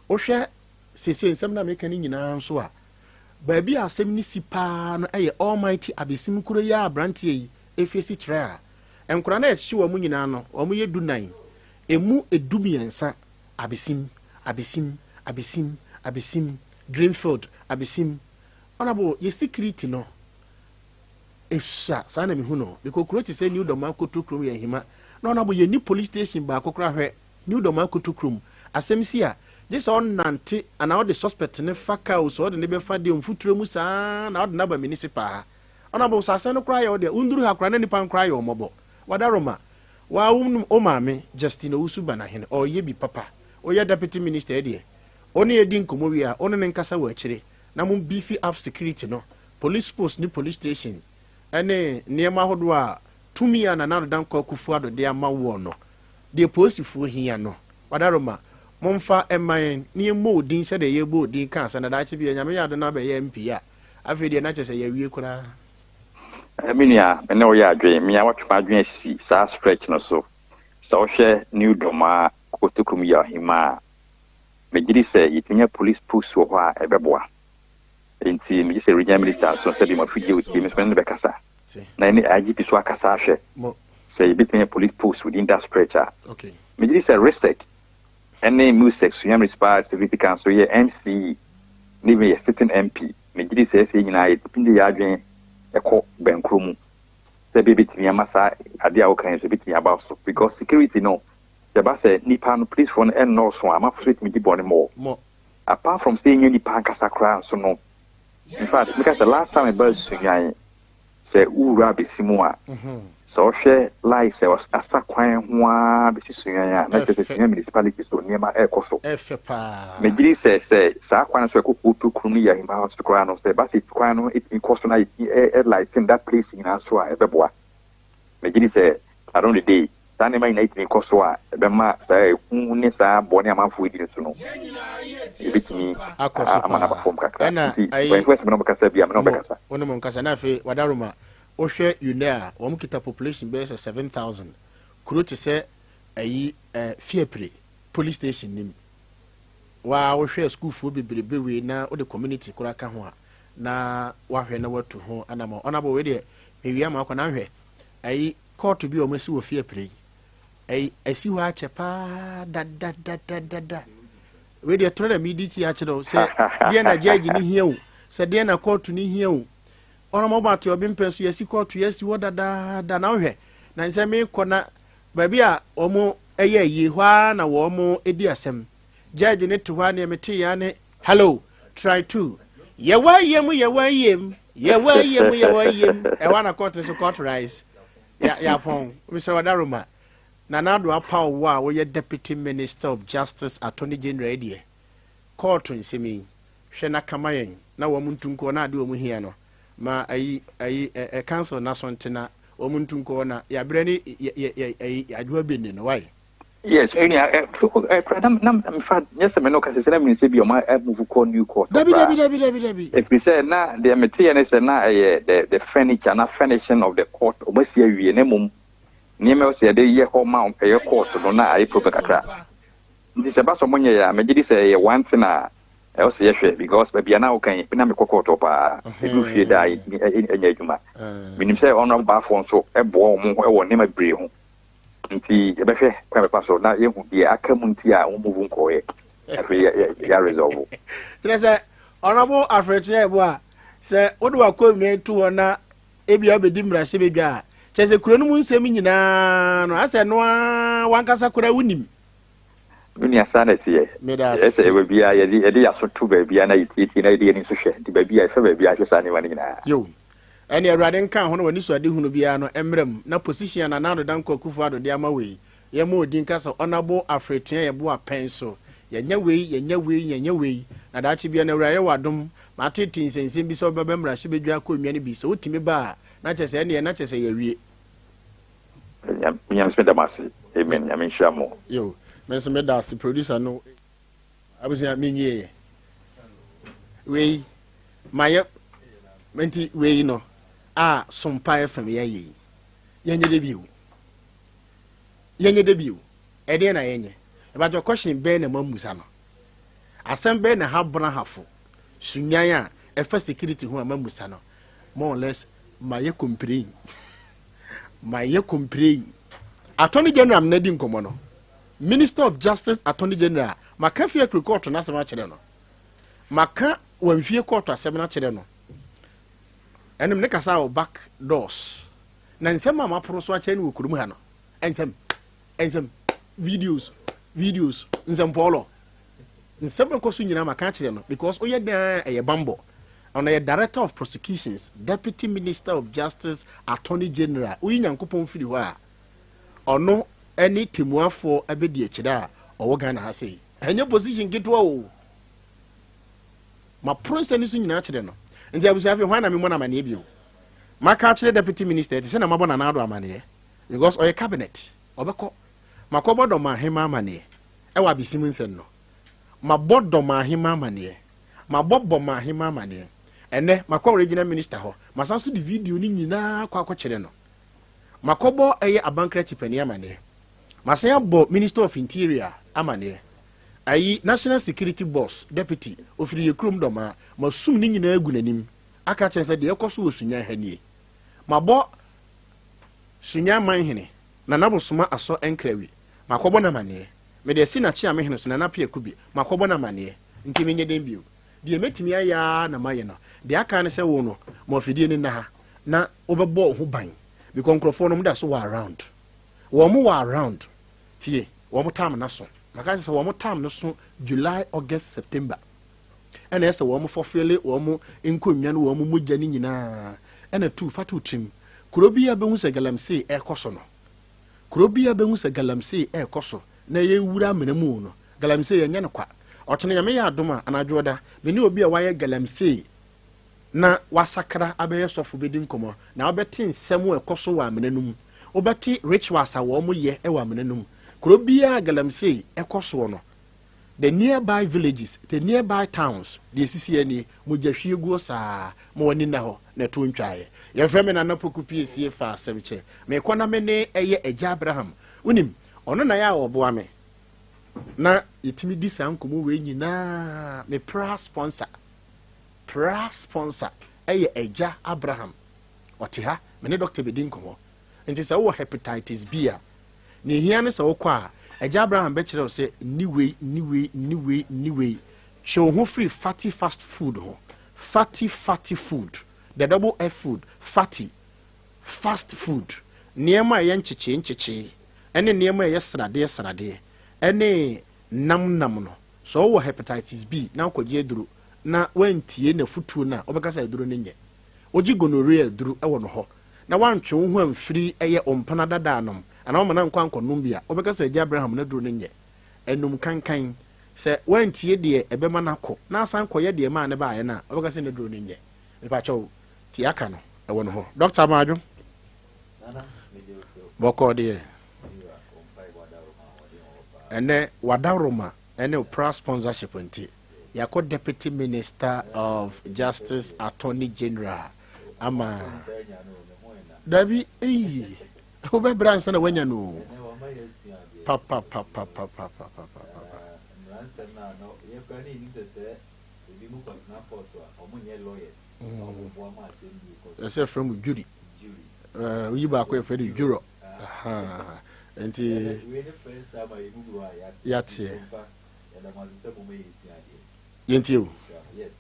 Wohwɛ sese nsɛm na meka no nyinaa nso a, baabi a asɛm no si paa no ɛyɛ Almighty Abesim kuro yi a aberanteɛ yi efi kyerɛ a nkwadaa no a yɛkyekye wɔn nyinaa no, wɔn yɛ 14, emu 13 Abesim, Abesim, Abesim, Abesim, Greenfield, Abesim. Honorable, yɛ security no esua saa na mehu no because kuro te sɛ New Dɔma, Koto kurom yɛ nhima na honorable, yɛ ni police station baako koraa. Hwɛ New Dɔma, Koto kurom, asɛm si a, gye sɛ ɔnante anaa ɔde suspect ne fa kaa o, sɛ ɔde ne bɛfa deɛ mfuturo mu saa na ɔde n'aba municipal ha. Honorable, sɛ asɛm no koraa yɛ ɔdeɛ wonduru ha koraa na nipa nkoraa yɛ ɔmɔbɔ. Wadaroma waa wo maame Justin Owusu Banahene ɔyɛ bi papa, ɔyɛ deputy minister deɛ, ɔne yɛdi nkɔmmɔ wie a, ɔne ne nkasa wɔ akyire na mo beef up security no, police post ne police station ɛne nneɛma ahodoɔ a tumi a Nana Addo Dankwa Akufo Addo de ama woɔ no deɛ polisifoɔ hia no. Wadaroma, momfa ɛma yɛn ne yɛmmɔ odin sɛdeɛ yɛbɔ odin ka sɛ na daakye bi Nyame yɛ ado no abɛyɛ MP a, afei deɛ na kyerɛ sɛ yɛawie koraa. Me nua, me ne woyɛ adwene. Mea watwe m'adwene asi saa stretch no so. Sɛ wohwɛ New Dɔmaa, Kotokurom yɛ ɔhema a, megye di sɛ yɛtumi nya police post wɔ hɔ a ɛbɛboa. Nti megye sɛ regional minister nso sɛ bi mo afidie wɔtie me so, me ne no bɛkasa na ɛne IGP so akasa ahwɛ sɛ yɛbɛtumi anya police post within that stretch a. Megye di sɛ REGSEC ɛne MUSEC, Sunyani Municipal Security Council, yɛ MCE ne even yɛ sitting MP, megye di sɛ ɛsɛ yɛn nyinaa yɛtumi de yɛ adwene ɛkɔ bɛnkoro mu sɛ ebi ebɛtumi ama saa adeɛ a wɔka yi so ebɛtumi aba so, because security no yɛba sɛ nipa no, policefoɔ no ɛnnɔɔso a, amafo so etumi di bɔne mɔ. Apart from sɛ yɛnya nipa ankasa koraa nso no, in fact meka sɛ last time ɛba Sunyani. Sɛ wowura abɛsi mu a, sɛ wohwɛ lights a ɛwɔ asa kwan ho ara bɛsi Sunyani a, na kyerɛ sɛ Sunyani municipality so nneɛma ɛrekɔ so. Megye di sɛ sɛ saa kwan no so ɛkɔ Kuroto kurom ne Yahima so koraa no, sɛ ɛba sɛ kwan no tumi kɔ so na yɛtumi lighten that place nyinaa nso a, ɛbɛboa. Megye di sɛ at the end of the day, saa nneɛma nyinaa tumi kɔ so a, ɛbɛma saa ehu ne saa bɔne a amanfoɔ redi no so no, ebetumi akɔ so ama no aba paa. fam kakra. Ɛna Nti ayi mpanyinfoɔ sɛ me ne wɔn bɛkasa bi a, me ne wɔn mo bɛkasa. wo ne mo nkasa. Na afei Wadaroma, wohwɛ UNE a, wɔn kita population bɛyɛ sɛ 7,000. Kuro te sɛ ayi eh, Fiapre police station nim. Waa wohwɛ sukuufoɔ bebrebe wei na wode community koraa ka ho a, na wahwɛ na watu ho anamɔ. Honourable wei deɛ mewie ama wakɔ na nhwɛ ayi kɔɔto bi a wɔn asi wɔ Fiapre yi. Ayi asi hɔ akyɛ paa dadadadada. Wei deɛ toro na medi ti akyerɛ wo sɛ deɛ na judge ne hia o, sɛ deɛ na kɔɔto ne hia o. Ɔno mo ate ɔbi mpɛ so yɛsi kɔɔto yɛsi hɔ dadaada na wohwɛ na nsɛ mekɔ na baabi a wɔn ɛyɛ ayie hɔ ara na wɔn di asɛm. Judge ne te hɔ a neɛ mete ya ne hello try two yɛwɔ ayie mu yɛwɔ ayie mu yɛwɔ ayie mu yɛwɔ ayie mu ɛhɔ na court no so court rise ya yapɔn mesrɛ wadaroma Nana Addo apaw wo a woyɛ Deputy Minister of Justice Attorney General yi deɛ kɔɔto nsɛm yi hwɛ na ka ma yɛn na wɔn ntu nkɔɔ na adeɛ wɔn hia no ma ayi ayi ɛ ɛ council naso nte na wɔn ntu nkɔɔ na yabrɛ ne yɛ yɛ yɛ ayi adwoa bi nni no why. Yes, ɛnua ɛ ɛ kura na na nfa nyɛ sɛ me no kasa sɛ na mi nsɛ bi ɔmo move kɔ new court Dabi koraa. dabi dabi dabi dabi. Ɛfiri sɛ na deɛ meteɛ ne sɛ na ɛyɛ the furniture na furnishing of the court ɔmo asi awie na mmom nneɛma ɛwɔ sɛ yɛde yɛ hɔ ma ɛyɛ court no na ayɛ problem kakra. Nti sɛ ɛba sɛ ɔmo nyɛeɛ a megye di sɛ ɛyɛ one thing a ɛwɔ sɛ yɛhwɛ because baabi a na woka yi na mekɔ court hɔ paa. Ɛduru fie daa yɛntumi nyɛ adwuma. Menim sɛ Honourable Baafoɔ nso boa wɔn wɔ nneɛma bebree ho. Nti yɛbɛhwɛ kwan a yɛbɛfa so na yɛahu deɛ aka mu nti a wɔn move nkɔeɛ. Afei yɛ yɛ yɛ resolve. Kyerɛ sɛ Honourable Alfred Tuaebo a sɛ wode w'akonnwa to hɔ na ebia wobɛdi mmarahyɛbadwa a, kyerɛ sɛ kuro no mu nsɛm nyinaa no, asɛ ɛno ara w'ankasa koraa wonim. Me nua, saa na ɛteɛ. Meda Ɛyɛ sɛ ase. baabiara yɛde yɛde yɛn aso to baabiara na yɛtietie na yɛde yɛn ani nso hwɛ. Nti baabi a yɛhwɛ baabiara hwɛ saa nneɛma no nyinaa. Yo. Ɛne Awurade nka ho na w'anisoadehunu biara no mmra mu na position a Nana Addo Dankwa Akufo Addo de ama wo yi, yɛmmɔ wo din nka sɛ Honourable Afretua Yeboah pɛn so. Yɛnyɛ wei, yɛnyɛ wei, yɛnyɛ wei. Na daakye biara no Awurade ayɛ wo adom ma ateetee nsɛnsɛm bi sɛ wobɛba mmarahyɛbadwa akonnwa no bi. Sɛ wotumi ba a, na kyerɛ sɛ ɛnneɛ na kyerɛ sɛ yɛawie. Nyame nso meda mo ase. Amen. Nyame nhyira mo. Yo, me nso meda ase producer no. Abusua me nwie yɛ. Wei mayɛ nti wei no a Sompa FM yɛ yɛ yi. Yɛnyɛ de bio. Yɛnyɛ de bio. Ɛdeɛ na yɛnyɛ. Ɛbɛtɔ question bɛn na mamusa no. Asɛm bɛn na ha bona hafo sunyan a ɛfa security ho a mamusa no. More or less mayɛ complain. Mayɛ complain. Attorney General na di nkɔmmɔ no. Minister of Justice Attorney General maka fie akuri kɔɔto n'asɛm akyerɛ no. Maka wamfie kɔɔto asɛm no akyerɛ no. Ɛnom ne kasa wɔ back doors. Na nsɛm a maporo so akyerɛ no wɔ kurom ha no. Nsɛm, nsɛm, videos, videos, nsɛmpɔɔlɔ. Nsɛm ɛkɔ so nyinaa maka akyerɛ no because oyɛ dan ɛyɛ bambɔ. Ɔno yɛ Director of Prosecutions, Deputy Minister of Justice, Attorney General. Woyi Nyankopɔn firi hɔ a, ɔno ne temuafoɔ abɛdi akyire a ɔwɔ Ghana ha sei. Ɛnyɛ position ketewa o. Maporo nsɛm no so nyinaa kyerɛ no. Nti abusua afei hwan na memmɔ no amaneɛ bio? Maka akyerɛ Deputy Minister te sɛ na mabɔ Nana Addo amaneɛ because ɔyɛ cabinet. Ɔbɛkɔ. Makɔbɔ Dɔmahema amaneɛ ɛwɔ abesim nsɛm no. Mabɔ Dɔmahema amaneɛ. Mabɔ Bɔmahema amaneɛ. Ɛnɛ makɔ Regional Minister hɔ. Masan so de video no nyinaa kɔ akɔkyerɛ no. Makɔbɔ ɛyɛ Abankrakyi panin amaneɛ. Masan abɔ Minister of Interior amaneɛ. Ayi National Security Boss Deputy ofiri yɛ kurom Dɔmaa. Masum ne nyinaa agu n'anim aka akyerɛ no sɛ deɛ ɛkɔ so wɔ Sunyani ha nie. Mabɔ Sunyani Manhene Nana Bosoma Asɔ Nkrawi. Makɔbɔ no amaneɛ. Mede asi n'Akyeame hene so Nana Appiah Kubi. Makɔbɔ no amaneɛ. Nti menyɛ dɛn bio? Deɛ mɛtumi ayɛ ara na mayɛ no. Deɛ aka ara ne sɛ wo no, ma afidie no nna ha na wobɛbɔ wo ho ban because nkurɔfoɔ no wɔda so wɔ around. Wɔn wɔ around. Tie, wɔn time no aso. Maka kyerɛ sɛ wɔn time no so July, August, September. Ɛna ɛsɛ wɔn fɔfele wɔn nkonnwa ne wɔn mogya no nyinaa. Ɛna tu fa to tirim. Kuro biara bɛhu sɛ galamsey ɛrekɔ so no. Kuro biara bɛhu sɛ galamsey ɛrekɔ so na yɛwura amena mu no. Galamsey yɛnyɛ no kwa. Ɔkyena Nyame yɛ adom a, anadwoɔ da, me ne obi a wayɛ galamsey na wasakra abɛyɛ sɔfo bɛdi nkɔmmɔ, na wobɛte nsɛm a ɛkɔ so wɔ amena no mu. Wobɛte rituals a wɔn yɛ wɔ amena no mu. Kuro biara galamsey ɛkɔ soɔ no, the nearby villages, the nearby towns, deɛ esisi yɛ nie, mogya hwie guo saa, ma w'ani nna hɔ na ɛto ntwaeɛ. Yɛfrɛ me Nana Poku Piesie fa asɛm kyɛ. Mekɔ na me ne ɛyɛ Agya Abraham. Wonim, ɔno na yɛ a ɔboa me na yɛtumi di saa nkɔmmɔ wei nyinaa. Me pra sponsor, pra sponsor ɛyɛ Agya Abraham. Ɔte ha, me ne doctor bɛdi nkɔmmɔ. Nti sɛ wowɔ hepatitis B a, ne hia ne sɛ wokɔ a, Agya Abraham bɛkyerɛ wo sɛ nni wei, nni wei, nni wei, nni wei. Twe wo ho firi fatty fast food ho. Fatty, fatty food. The double F food. Fatty. Fast food. Nneɛma a ɛyɛ nkyekyee nkyekyee ɛne nneɛma a ɛyɛ sradeɛ sradeɛ ɛne nam nam no. Sɛ wowɔ hepatitis B na wokɔgye aduro na woantie n'afotuo no a, wobɛka sɛ aduro no nyɛ. Wogye gonorrhea aduro wɔ no hɔ na woantwe wo ho amfiri ɛyɛ ɔmpena dada anom anaa woma no ankɔ ankɔnom bi a, wobɛka sɛ Agya Abraham n'aduro no nyɛ. Anum kankan. Sɛ woantie deɛ ɛbɛma no akɔ na asan kɔyɛ deɛ maa ne baeɛ no a, wobɛka sɛ n'aduro no nyɛ. Mepakyɛw, tie aka no, ɛwɔ ne hɔ. Dɔkta Maadwo, bɔkɔɔ deɛ. Ɛnɛ Wadaroma ɛne Opra sponsorship nti, yɛakɔ Deputy Minister of Justice, Attorney General ama. Dabi, eyi, wobɛbrɛ ansa na woanya no o. Papapapapapapapa. Mmaransɛm no a na yɛkura ne yɛnim sɛ sɛ ebi mu kɔtena court a ɔmo nyɛ lawyers, ɔmo boa ma asɛm bi kɔ so. Ɛsɛ frɛ mu jury. Jury. Woyi baako yɛfrɛ no juror. Nti wei ne first time a yɛmu bi wɔ a yɛate. Yɛateɛ. Nso mpa yɛda mo ase sɛ mo ma yɛsua adeɛ. Yɛntie o. Yes.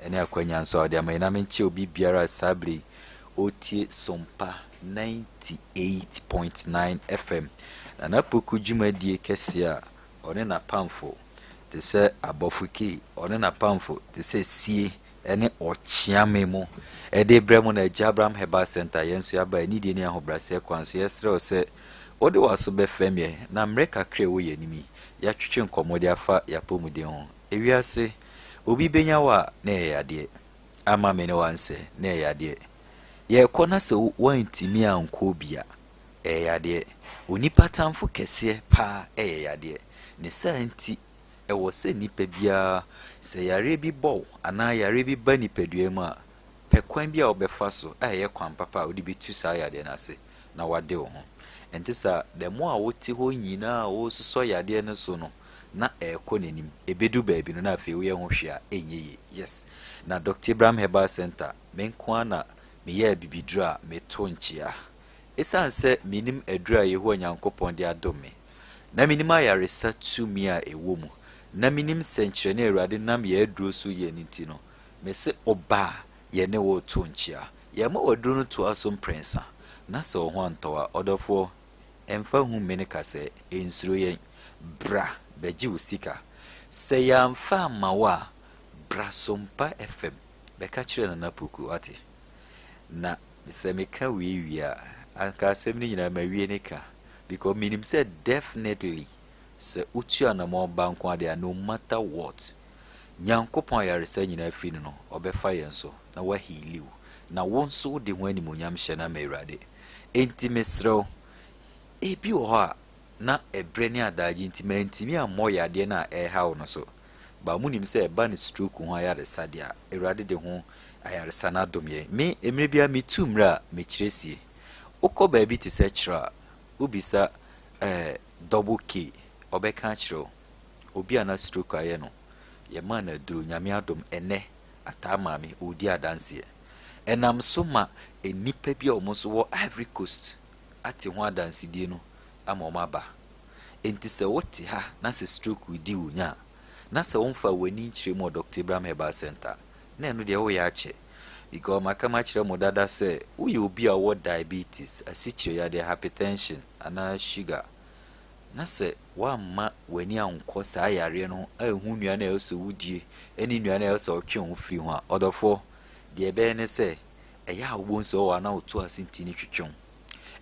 Ɛne akwanya nso a ɔde ama yɛn na menkyɛ obi biara saa bere yi ɔretie Sompa 98.9 FM. Nana Poku dwumadie kɛseɛ a ɔne n'apamfo te sɛ Abɔfo K, ɔne n'apamfo te sɛ Sie ɛne Ɔkyeame mu ɛde brɛ mu na Agya Abraham Herbal Center yɛn nso yɛaba anidie ne ahobrɛaseɛ kwan so. Yɛsrɛ wo sɛ wode w'aso bɛfɛm yɛn na mmerɛ kakra a ɛwɔ yɛn anim yi yɛatwetwe nkɔmmɔ de afa yɛapɔmuden ho. Ewiase obi bɛnya wo a na ɛyɛ yadeɛ, ama me ne wansɛ na ɛyɛ yadeɛ. Yɛrekɔ na sɛ woantumi ankɔ bi a, ɛyɛ yadeɛ. Onipa tamfo kɛseɛ paa ɛyɛ yadeɛ. Ne saa nti ɛwɔ sɛ nipa biara sɛ yareɛ bi bɔ wo anaa yareɛ bi ba nipadua mu a, pɛ kwan bi a wobɛfa so a ɛyɛ kwan papa a wode bɛtu saa yadeɛ no ase na wade wo ho. Ɛnte saa, the more a wote hɔ nyinaa a wɔresosɔ yadeɛ no so no, na ɛrekɔ n'anim. Ɛbɛdu baabi no na afei woyɛ ho hwee a ɛnyɛ yie. Yes. Na Dr. Abraham Herbal Center, me nko ara na meyɛ abibiduro a meto nkyea. Ɛsiane sɛ menim aduro a Yehowa Nyankopɔn de adom me, na menim ayaresa tumi a ɛwɔ mu, na menim sɛnkyerɛnne a Awurade nam yɛn aduro so yɛ no nti no, mese ɔba a yɛne wo to nkyea. Yɛma w'aduro no toa so mprɛnsa, na sɛ wo ho antɔ a, ɔdɔfoɔ, ɛmfa hu me ne ka sɛ ɛnsuro yɛn. Bra bɛgye wo sika. Sɛ yɛamfa amma wo a, bra Sompa FM bɛka kyerɛ Nana Poku, wate? Na sɛ meka wei wie a, anka asɛm no nyinaa mawie ne ka. Because menim sɛ definitely sɛ wotu anammɔn ba nko adeɛ a, no matter what, Nyankopɔn ayaresa nyinaa firi no no, ɔbɛfa yɛn so na waheal wo. Na wo nso wode ho animuonyam hyɛ no ama Awurade. Enti mesrɛ wo, ebi wɔ hɔ a na ɛberɛ ne adagye nti mantumi ammɔ yadeɛ no a ɛreha wo no so. Ba munim sɛ ɛba ne stroke ho ayaresa deɛ a, Awurade de ho ayaresa no adom yɛn. Me, mmerɛ biara metu mmerɛ a mekyerɛ sie. Wokɔ baabi te sɛ kyerɛ a, wobisa Double K, ɔbɛka akyerɛ wo. Obi a na stroke ayɛ no, yɛmaa no aduro, Nyame adom, ɛnɛ, ataa maame, ɔredi adanseɛ. Ɛnam so ma nnipa bi a wɔn nso wɔ Ivory Coast ate ho adansedie no ama wɔn aba. Enti sɛ wote ha na sɛ stroke redi wo nya a, na sɛ womfa w'ani nkyerɛ mu wɔ Dr. Abraham Herbal Center, na ɛno deɛ woyɛ akyɛ. Because maka makyerɛ mo dada sɛ woyɛ obi a wowɔ diabetes, asikyire yadeɛ, hypertension anaa sugar. Na sɛ woamma w'ani ankɔ saa yareɛ no ho anhu nnuane a ɛwɔ sɛ wodie ne nnuane a ɛwɔ sɛ wotwe wo ho firi ho a, ɔdɔfoɔ, deɛ ɛbɛyɛ ne sɛ, ɛyɛ a wobɛhu sɛ ɔwɔ a na wo to ase ntini twetwe wo.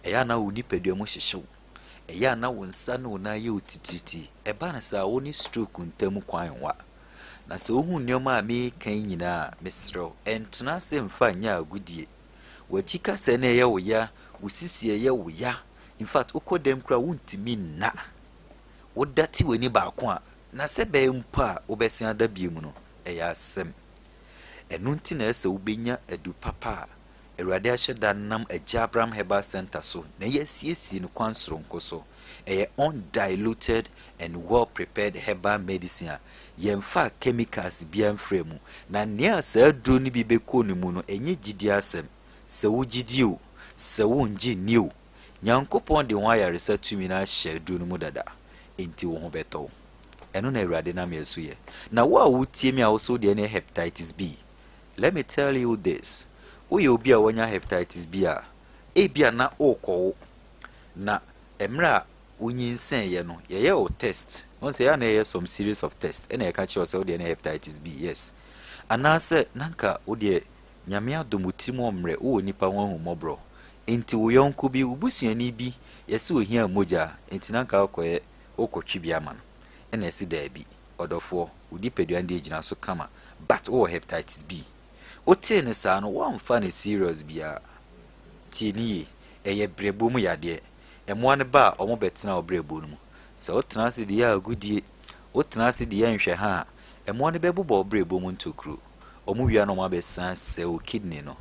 Ɛyɛ a na wo nipadua mu hyehye wo. Ɛyɛ a na wo nsa ne wo nan yɛ wo titiritii. Ɛba no saa a, wo ne stroke ntam kwan nwa. Na sɛ wohu nneɛma a mereka yi nyinaa a, mesrɛ wo, ntena ase mfa nyɛ agodie. W'akyi kasɛɛ no ɛyɛ wo ya, wo sisi ɛyɛ wo ya. In fact, wokɔ dɛm koraa wontumi nna. Woda te w'ani baako a, na sɛ bɛyɛ mpo a wobɛsen ada bio mu no, ɛyɛ asɛm. Ɛno nti na ɛsɛ sɛ wobɛnya adu papa a Awurade ahyɛ da nam Agya Abraham Herbal Centre so na yɛasiesie no kwan soronko so. Ɛyɛ undiluted and well prepared herbal medicine a yɛmfaa chemicals biara mfraa mu. Na nea saa aduro no bi bɛkɔ ne mu no, ɛnyɛ gyidie asɛm. Sɛ wogye di o, sɛ wongye nni o, Nyankopɔn de ho ayaresa tumi no ahyɛ aduro no mu dada, enti wo ho bɛtɔ wo. Ɛno na Awurade nam yɛn so yɛ. Na wo a wotie me a wo so wo deɛ no yɛ hepatitis B, let me tell you this, woyɛ obi a wanya hepatitis B a, ebia na worekɔwo, na mmerɛ a wonyinsɛneeɛ no, yɛyɛ wo test, wohu sɛ ɛyɛ a na yɛyɛ some series of test, ɛna yɛka kyerɛ wo sɛ wo deɛ no yɛ hepatitis B, yes. Anaasɛ na nka wo deɛ Nyame adom wo tirim ɔmmerɛ, wowɔ nnipa ho ahummɔborɔ, enti wo yɔnko bi, wo busuani bi, yɛse ohia mogya, enti na nka wokɔyɛ, wokɔtwe bi ama no, ɛna yɛse daabi, ɔdɔfoɔ, wo nipadua no deɛ gyina so kama, but wowɔ hepatitis B. Wotee no saa no, woamfa no serious biara. Tie no yie, ɛyɛ berɛboɔ mu yadeɛ, mmoa no ba a, wɔbɛtena wo berɛboɔ no mu. Sɛ wotena ase de yɛ agodie, wotena ase de yɛ nhwɛha a, mmoa no bɛbobɔ wo berɛboɔ mu ntokuro. Wɔn wie a na wɔn abɛsan asɛe wo kidney no.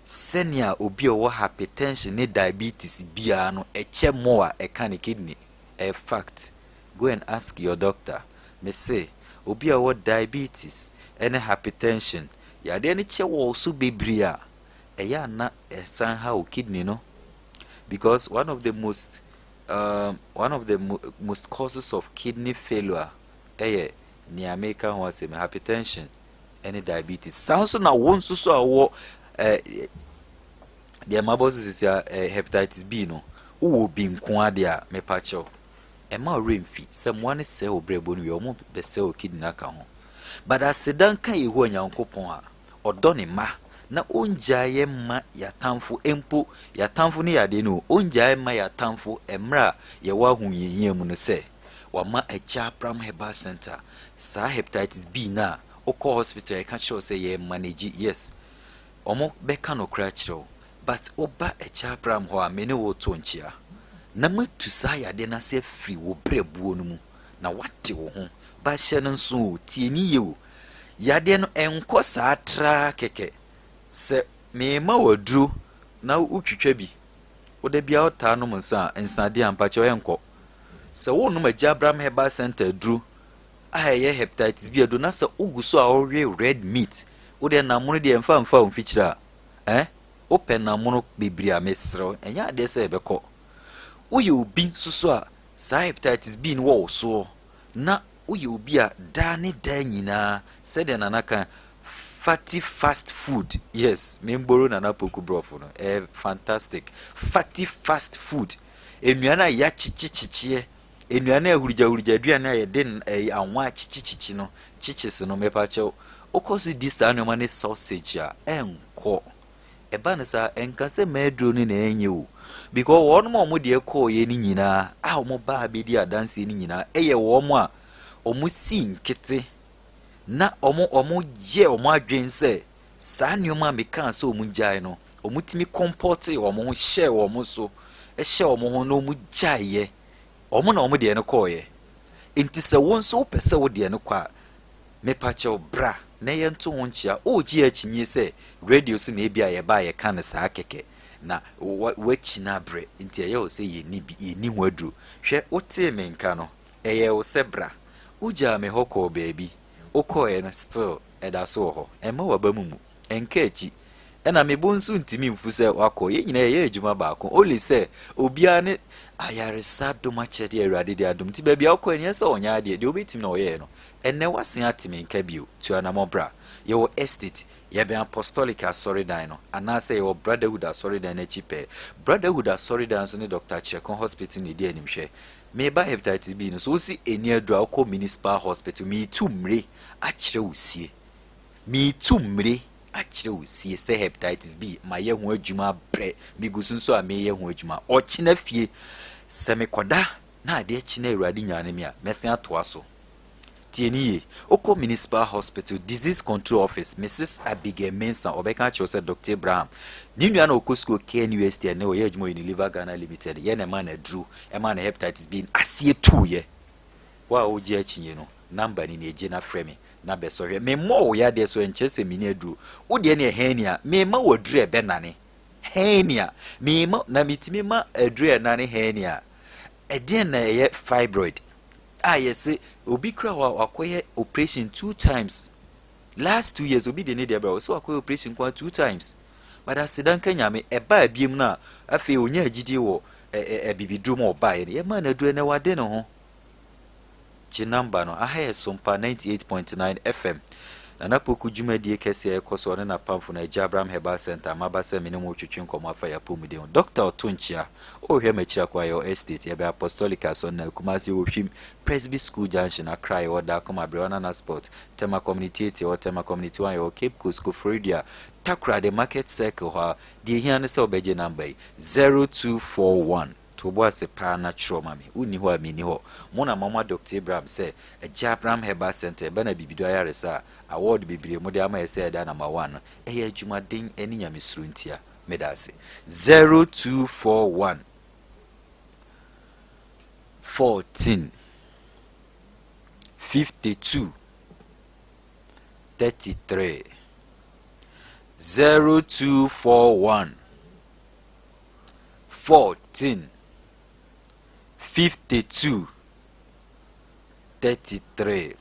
Sɛnea obi a ɔwɔ hypertension ne diabetes biara no, ɛkyɛ more a ɛka ne kidney. Ɛyɛ fact. Go and ask your doctor. Mese, obi a ɔwɔ diabetes ne hypertension, yadeɛ no kyɛ wɔ wo so bebree a, ɛyɛ a na ɛsan ha wo kidney no. Because one of the most one of the mo most causes of kidney failure ɛyɛ nea meka ho asɛm hypertension ne diabetes. Saa nso na wo nso so a wowɔ eh, deɛ mabɔ so sisi a eh, hepatitis B no, wowɔ bi nko adeɛ a mepa kyɛw. Ɛma wo werɛ mfi sɛ mmoa no sɛe wo brɛbo no wie wɔn bɛsɛe wo kidney aka ho. But aseda nka Yehowa Nyankopɔn a ɔdɔ ne mma na ongyae yɛn mma yɛatamfo mpo yɛatamfo ne yadeɛ no o, ongyae mma yɛatamfo mmerɛ a yɛwɔ ahohiahia mu no sɛ wama Agya Abraham Herbal Center saa hepatitis B no a wokɔ hospital yɛka kyerɛ wo sɛ yɛ manage yes wɔn bɛka nokorɛ akyerɛ wo but woba Agya Abraham hɔ a me ne wo to nkyea na matu saa yadeɛ no ase afiri wo brɛboɔ no mu na wate wo ho ba hyɛ no nso o tie ne yie o yadeɛ no ɛnkɔ saa traa kɛkɛ sɛ mema wo aduro na wotwitwa bi wo da biara wotaa nom nsa a nsadeɛ a mpakyɛw ɛnkɔ sɛ wonom Agya Abraham Herbal Center aduro a ɛyɛ hepatitis B aduro na sɛ wogu so a wowe red meat wo deɛ namono deɛ mfa mfa wo mfikyire a eh wopɛ namono bebree a mesrɛ wo ɛnyɛ adeɛ sɛ ɛbɛkɔ woyɛ obi nso so a saa hepatitis B no wɔ wo soɔ na woyɛ obi a daa ne daa nyinaa sɛdeɛ nana ka fatty fast food yes memboro nana poku brɔfo no ɛyɛ fantastic fatty fast food nnuane a yɛakyekyekyekyeɛ nnuane a hurugya aduane a yɛde ɛyɛ anwa akyekyekyekye no kyekyes no mepa kyɛw wokɔ so di saa nneɛma ne sausage a ɛnkɔ ɛba no saa ɛnka sɛ mɛduro no na ɛnyɛ o because wɔn a wɔn deɛ kɔɔyɛ no nyinaa a wɔn baa bɛdi adanseɛ no nyinaa ɛyɛ wɔn a wɔn si nkete na wɔn wɔn yɛ wɔn adwene sɛ saa nneɛma a mekaa sɛ wɔn gyae no wɔn tumi comport wɔn ho hyɛ wɔn so hyɛ wɔn ho na wɔn gyaeɛ wɔn na wɔn deɛ no kɔɔyɛ nti sɛ wɔn nso wopɛ sɛ wo deɛ no kɔ a mepakyɛw bra na yɛnto ho nkyea ɔregye akyinnye sɛ radio so na ebi a yɛba a yɛka no saa kɛkɛ na wakyi no abrɛ nti ɛyɛ wo sɛ yɛnni bi yɛnni ho aduro hwɛ wotee me nka no ɛyɛ wo sɛ bra wogyaa me hɔ kɔɔ baabi wokɔɔɛ no still ɛda so wɔ hɔ ɛmma waba mu mu ɛnka akyi ɛna me bo nso ntumi mfu sɛ wakɔ yɛn nyinaa yɛyɛ adwuma baako only sɛ obiara ne ayaresa dom akyɛdeɛ awurade de adom nti baabi a wokɔ ɛnyɛ sɛ ɔnyɛ adeɛ deɛ wobɛtumi na ɔyɛɛ no ɛnɛ wasen ate me nka bio tu anammɔ bra yɛwɔ estate yɛbɛn apostolic asɔredan no anaasɛ yɛwɔ brotherhood asɔredan no akyi pɛɛ brotherhood asɔredan nso ne dr kyerɛkɔn hospital na ɛdi animhwɛ. Meba hepatitis B no so, wosi ɛni aduru a wokɔ municipal hospital, meetu mmire akyerɛ wo sie. Meetu mmire akyerɛ wo sie sɛ hepatitis B mayɛ ho adwuma abrɛ, megu so nso a meyɛ ho adwuma. Ɔkyena fie, sɛ mekɔda na adeɛ kye na Awurade nyane me a, mɛsen atoa so. Tie no yie. Wokɔ Municipal Hospital, Disease Control Office, Mrs. Abigail Mensah, ɔbɛka akyerɛ wo sɛ Doctor Abraham, ne nua na ɔkɔ sukuu KNUST ɛnnɛ ɔyɛ adwuma wɔ Unilever Ghana Limited, yɛ na ɛmaa no aduro, ɛmaa no Hepatitis B no aseɛ tuiɛ. Wo a wogye akyinnye no, number no nie, gye na frɛ me na bɛsɔ hwɛ. Memmɔɔ wo yadeɛ so, ɛnkyerɛ sɛ menni aduro. Wo deɛ no yɛ hernia, memma wo aduro a ɛbɛnane. Hernia, memma, na metumi ma aduro a ɛnane hernia. Ɛdeɛn na ɛyɛ fibroid? A yɛse obi kura hɔ a wakɔyɛ operation two times last 2 years, obi de ne deɛ brɛ ɔsɛ wakɔyɛ operation kwan two times, but aseda nka Nyame, ɛbaa biem no a afei onya agyidie wɔ abibiduro mu. Ɔbaeɛ no yɛmaa no aduro, ɛnɛ wade ne ho. Gye number no. Aha yɛ Sompa 98.9 FM, Nana Poku dwumadie kɛseɛ ɛkɔ so, ɔne n'apamfo no, Agya Abraham Herbal Center. Maba sɛ me ne mo twetwe nkɔmmɔ afa yɛ apɔmuden ho. Dɔkta ɔto nkyea ɔrehwɛ m'akyiri akwan, yɛwɔ Estate, yɛbɛn Apostolic Asɔre na Kumase wɔ Hwim Presby School Junction, Accra yɛwɔ Daakoma Aberewa Sport, Tema Community 8 yɛwɔ Tema Community 1, yɛwɔ Cape Coast, Koforidua, Takoradi Market Circle hɔ a. Deɛ ehia ne sɛ wobɛgye number yi, 0241. To bo ase paa na twerɛ ma me. Wonni hɔ a, menni hɔ. Mo na mama Dr Abraham sɛ Agya Abraham Herbal Center ɛbɛ na bibido ayaresa a award bebree mo de ama yɛ sɛ ɛda number one no, ɛyɛ adwumaden ne nyamesuro ntia. Meda ase. 0241 14 52 33, 0241 14 52 33,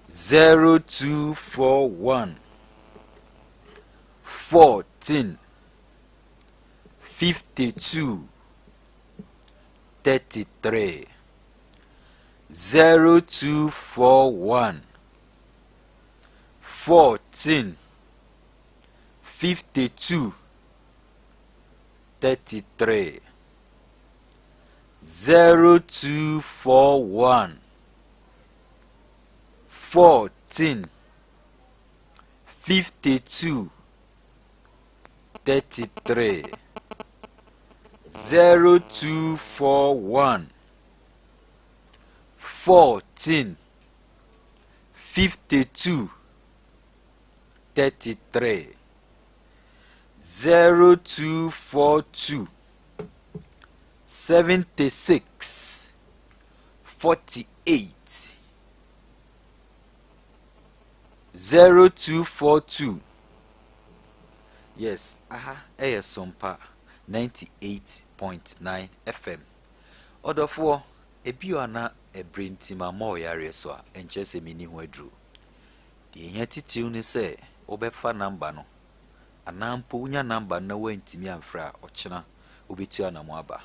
0241 14 52 33, 0241 14 52 33, 0241 14 52 33, 0241 14 52 33, 0242 76 48, 0242. Yes, aha ɛyɛ Sompa 98.9 FM. Ɔdɔfoɔ, ebi wɔ ana ɛberɛ nti ma ma ɔyareɛ so a, ɛnkyerɛ sɛ menni ho aduro. Deɛ ɛhia titiriw ne sɛ wobɛfa number no, anaa mpo wonya number no na woantumi amfrɛ a, ɔkyena wobɛtu anamo aba.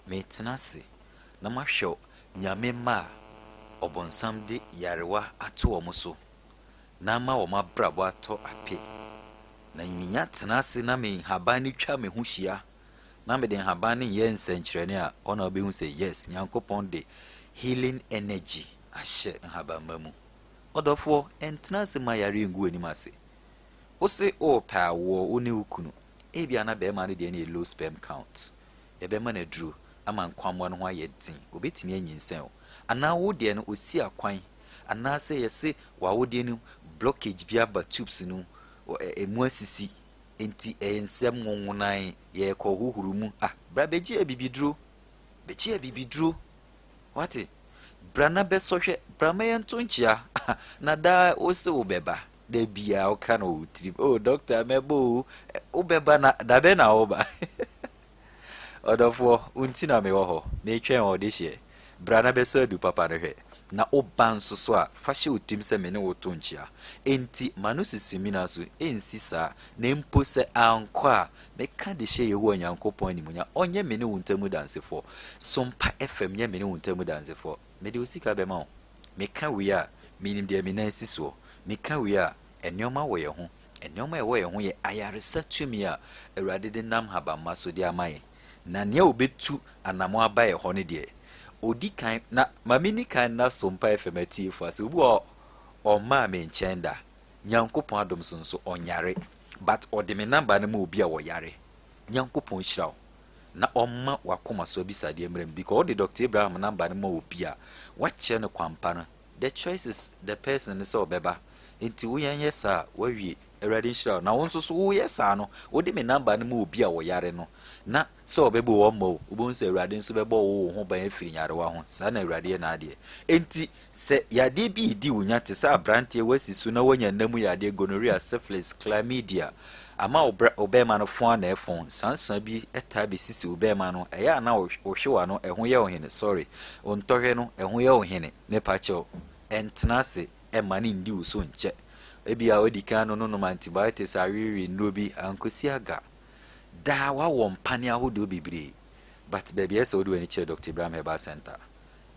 Metena ase na mahwɛ Nyame mma a ɔbɔnsam de yarewa ato wɔn so na ama wɔn abrabɔ atɔ ape, na menya tena ase na me nhaban no twa me ho hyia na mede nhaban no nyɛ nsɛnkyerɛnne a, ɔna wobɛhu sɛ yes, Nyankopɔn de healing energy ahyɛ nhabamma mu. Ɔdɔfoɔ, ɛntena ase ma yare ngu w'anim ase. Wo se wopɛ awoɔ, wo ne wo kunu, ebia na bɛrima no deɛ no yɛ low sperm count, yɛbɛma no aduro ama nkwammoa no ho ayɛ den, obɛtumi anyinsɛn o. Anaa wo deɛ no osi akwan, anaasɛ yɛse w'awodeɛ no blockage bi aba tubes no emu asisi, nti ɛyɛ nsɛm nwonwonan, yɛkɔ hohoro mu ah. Bra bɛgye abibiduro, bɛgye abibiduro, wate? Bra na bɛsɔhwɛ, bra ma yɛnto nkyea. Na daa wo se wo bɛba, da bia woka no wɔ tirim, "Oh doctor, mɛbɔ o." Wobɛba na dabɛ na woba? Ɔdɔfoɔ, wo nti na mewɔ hɔ, metwɛn wɔ de hyeɛ. Bra na bɛsɔ adu papa no hwɛ. Na woba nso so a, fa hyɛ wo tirim sɛ me ne wo to nkyea. Enti ma no sisi mina so, ɛnsi saa. Na mpo sɛ ankɔ a, meka de hyɛ Yehowa Nyankopɔn animuonyam. Ɔnyɛ me ne wo ntamu dansefoɔ. Sompa FM nyɛ me ne wo ntamu dansefoɔ. Mede wo sika bɛma wo. Meka wei a, menim deɛ me nan si soɔ. Meka wei a, nneɛma wɔ yɛn ho. Nneɛma a ɛwɔ yɛn ho yɛ ayaresa tumi a Awurade de nam habamma so de ama yɛn. Na nea obetu anammɔn aba yɛ hɔ no deɛ, Odi kan na ma menni kan nna Sompa FM atiefo ase. Obi wɔ hɔ a ɔmmaa me nkyɛn da. Nyankopɔn adom so nso ɔnyare but ɔde me number no ma obi a ɔyare. Nyankopɔn nhyira wo na ɔmma w'akoma so abisadeɛ mmra mu because wode Doctor Abraham number no ma obi a wakyerɛ no kwan pa no the choice is the person no sɛ ɔbɛba nti wo yɛnyɛ saa a wawie. Awurade nhyira wo na wo nso so woyɛ saa no wode me number no ma obi a ɔyare no na sɛ ɔbɛbɔ o ɔmma o wobɛhu sɛ Awurade nso bɛbɔ wo wo ho ban afiri nyarewa ho saa na Awurade yɛ n'adeɛ enti Sɛ yadeɛ bi redi wo nya te sɛ aberanteɛ woasi so na woanya nna mu yadeɛ, gonorrhea, syphilis, chlamydia, ama wo bra wo bɛɛma no fon ara na ɛfon, nsansa bi taa bɛsisi wo bɛɛma no, ɛyɛ a na wo wo hwewa no ɛho yɛ wo hene, sorry, wo ntɔhwɛ no ɛho yɛ wo hene, mepakyɛw, ɛntena ase ɛmma no ndi wo so nkyɛ. Ebia woadi kan anononom antibiotics awerewere nnuro bi, ankosi aga. Daa woawɔ mpaneɛ ahodoɔ bebree, but baabi a ɛsɛ sɛ wode w'ani kyerɛ Doctor Abraham Herbal Centre.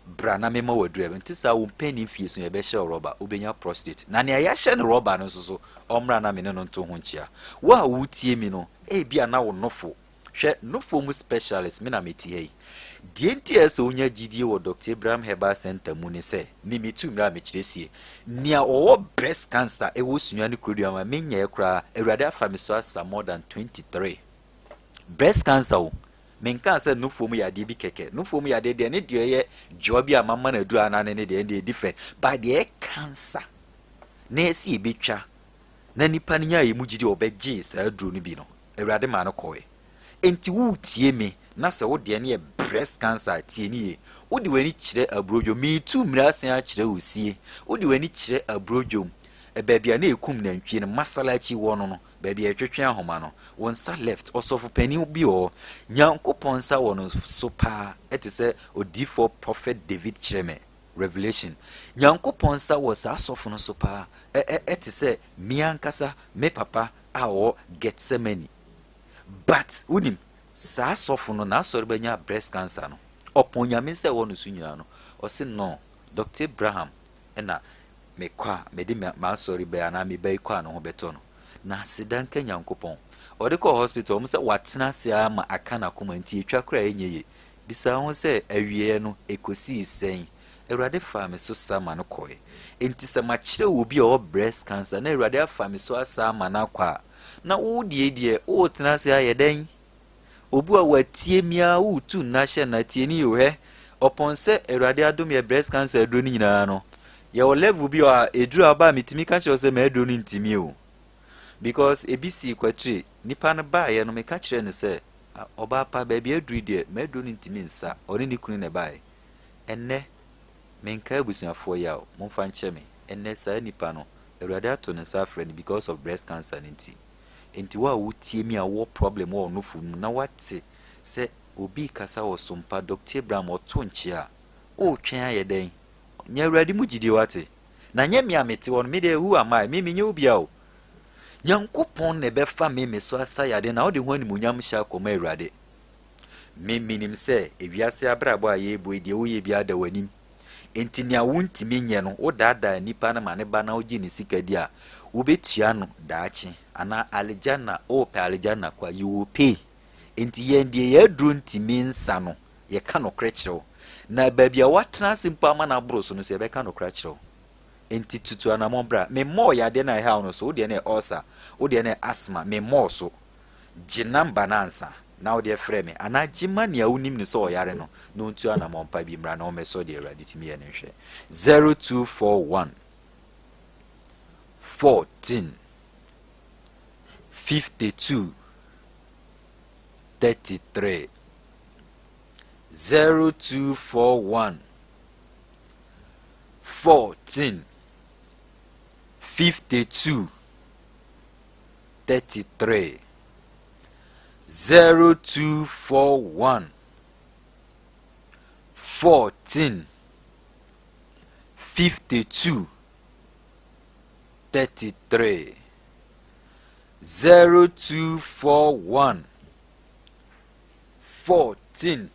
Bra na memma wo aduru. Ɛnte saa, wo mpanin fie so yɛbɛhyɛ wo rɔba, wobɛnya prostate. Na nea yɛahyɛ no rɔba no nso so, ɔmmra na me ne no nto ho nkyea. Wo a woretie mi no, ebia na wo nofo, hwɛ, nofoɔ mu specialist, me na mete ha yi. Deɛ nti a ɛsɛ sɛ wonya gyidie wɔ Doctor Abraham Herbal Center mu ne sɛ, me metu mmerɛ a mekyerɛ sie. Nea ɔwɔ breast cancer ɛwɔ Sunyani ne Kurodua ma menyɛɛ koraa, Awurade afa me so asa more than 23. Breast cancer o, Menkaa sɛ nufoɔ mu yadeɛ bi kɛkɛ. Nufoɔ mu yadeɛ deɛ ne deɛ ɛyɛ dwoa bi a mama no aduru anaa ne ne deɛ ɛdeɛ different. But deɛ ɛyɛ cancer na ɛsɛ yɛbɛtwa na nipa no nyaa yɛ mu gyidi ɔbɛgye saa aduro no bi no, Awurade maa no kɔɛ. Enti woretie me na sɛ wo deɛ no yɛ breast cancer a, tie no yie. Wode w'ani kyerɛ aburodwom, meretu mmira asan akyerɛ wo sie. Wode w'ani kyerɛ aburodwom, baabi a na ɛkum nantwie no, Masalachi wɔ no no, Baabi a yɛtwetwe ahoma no, wo nsa left, ɔsɔfo panin bi wɔ hɔ. Nyankopɔn nsa wɔ no so paa, ɛte sɛ odiyifoɔ Prophet David kyerɛ me, Revelation. Nyankopɔn nsa wɔ saa sɔfo no so paa, ɛ ɛ ɛte sɛ me ankasa me papa a ɔwɔ Gethsemane. But, wonim, saa sɔfo no, n'asɔre bɛnya breast cancer no, ɔpɔn Nyame nsa ɛwɔ no so nyinaa no, ɔse no, Doctor Abraham na mekɔ a, mede m'asɔre ba yi anaa me ba yi kɔ a ne ho bɛtɔ no. Na aseda nka Nyankopɔn. Ɔde kɔɔ hospital, wɔn sɛ watena ase ara ma aka n'akoma nti etwa koraa ɛnyɛ yie. Bisa wo ho sɛ, awieɛ no, ɛkɔsii sɛn? Awurade faa me so sa ma no kɔe. Enti sɛ makyerɛ obi a ɔwɔ breast cancer na Awurade afa me so asa ama no akɔ a, na wo deɛ deɛ, woretena ase ayɛ dɛn? Obi a watie mi ara woretu nna hyɛ nna tie ni o hwɛ ɔpɔn sɛ awurade adom yɛ breast cancer aduro no nyinaa no yɛwɔ level bi a eduru a ɔbaa metumi ka kyerɛ sɛ m'aduro no ntumi o because ebi sii kwatire nipa no baeɛ no meka kyerɛ no sɛ ɔbaa pa baabi aduru deɛ m'aduro no ntumi nsa ɔne ne kunu na ɛbaeɛ ɛnnɛ menka abusuafoɔ yaw momfa nkyɛ me ɛnnɛ saa nipa no awurade ato ne nsa afrɛ no because of breast cancer no nti Enti wo a wotie me a wowɔ problem wɔ wo nofo mu na woate sɛ obi rekasa wɔ sompa Doctor Abraham ɔto nkyea a, woretwɛn ayɛ dɛn? Nya Awurade mu gyidie wate. Na nyɛ me a mete hɔ no, me deɛ who am I? Me menyɛ obia o. Nyankopɔn na ɛbɛfa me me so asa yadeɛ na wode ho animuonyam hyɛ akɔma Awurade. Me menim sɛ ewiase abrabɔ a yɛrebɔ yi deɛ woyɛ biara da w'anim. Enti nea wontumi nyɛ no, wodaadaa nipa no ma ne ba na wogye ne sika di a, wobɛtua no daakye. Anaa Aljanna, wopɛ Aljanna kwa, you will pay. Enti yɛn deɛ yɛn aduro ntumi nsa no, yɛka nokorɛ kyerɛ wo. Na baabi a woatena ase mpo ama no aboro so no nso, yɛbɛka nokorɛ akyerɛ wo. Enti tutu anamɔn bra. Memmɔɔ yadeɛ no a ɛhaw no so, wo deɛ no yɛ ulcer, wo deɛ no yɛ asthma, memmɔɔ so. Gye number no ansa na wode frɛ me anaa gye ma nea wonim no sɛ ɔyare no na ɔntu anamɔn pa bi mmra na ɔmmɛsɔ deɛ Awurade tumi yɛ no nhwɛ. 0241 14 52 33 0241 14 52 33 0241 14 52 33 0241 14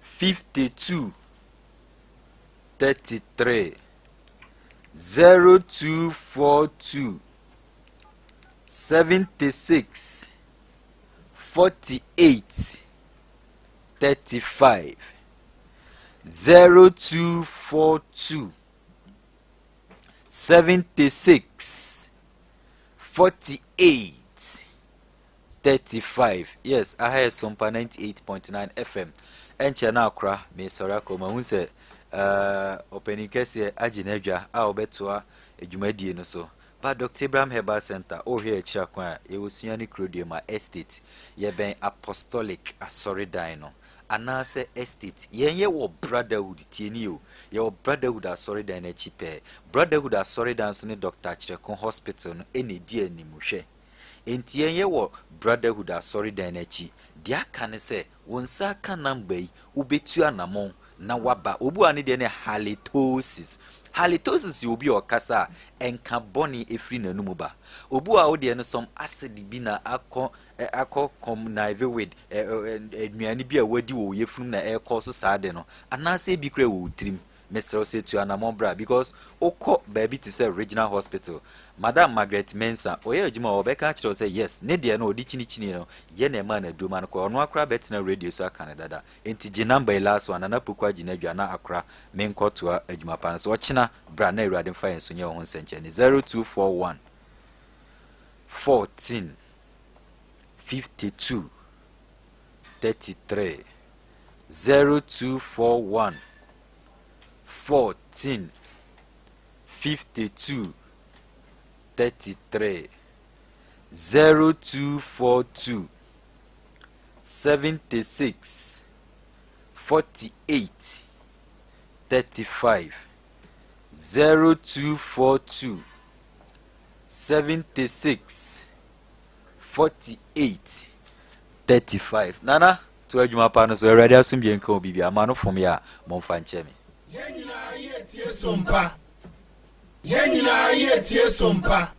52 33 0242 76 48 35. 0242 76 48 35. Yes, aha yɛ Sompa 98.9 FM. Ɛnkyɛ na akora mesɔre akɔ mahu sɛ ɔpanin kɛseɛ agye n'adwa a ɔbɛtoa dwumadie no so. Ba Dr. Abraham Herbal Center, wohwɛ akyiri akwan a yɛwɔ Suani Kuroduama Estate, yɛbɛn Apostolic Asɔredan no anaasɛ Estate. Yɛn yɛwɔ Brotherhood, tie nie o, yɛwɔ Brotherhood Asɔredan no akyi pɛɛ. Brotherhood Asɔredan nso ne Dr. Akyerɛko Hospital no na ɛdi animhwɛ. Enti yɛn yɛwɔ Brotherhood Asɔredan no akyi. Deɛ aka ne sɛ, wo nsa aka number yi, wobɛtu anamɔn na waba. Obi wɔ ha ne deɛ ne halitosis. Halitosis yɛ obi a ɔkasa a ɛnka bɔne ɛfiri n'anum ba. Obi wɔ ha wo deɛ no some acid bi na akɔ akɔ connive with nnuane bi a wadi wɔ wo yafunu na ɛrekɔ so saa de no, anaasɛ ebi koraa wɔ wo tirim. Mesrɛ wo sɛ tu anamɔn bra because wokɔ baabi te sɛ Regional Hospital, Madam Margaret Mensah, ɔyɛ adwuma hɔ, ɔbɛka akyerɛ wo sɛ yes, ne deɛ no ɔde kyinikyini no yɛ na ɛmaa no aduro ma no kɔɛ. Ɔno ara koraa bɛtena radio so aka no dada. Enti gye number yi last one, Nana Poku agye n'adwa na akora menkɔ toa adwuma pa no so. Ɔkyena bra na Awurade mfa yɛn so nyɛ wo ho nsɛnkyerɛnne. 0241 14 52 33 0241 14 52 33 0242 76 48 35 0242 76 48 35 Nana to adwuma pa no so. Awurade asomdwe nka obi bia ma no fom yɛ a momfa nkyɛ me. Yɛn nyinaa yɛ tie sompa. Yɛn nyinaa yɛ tie sompa.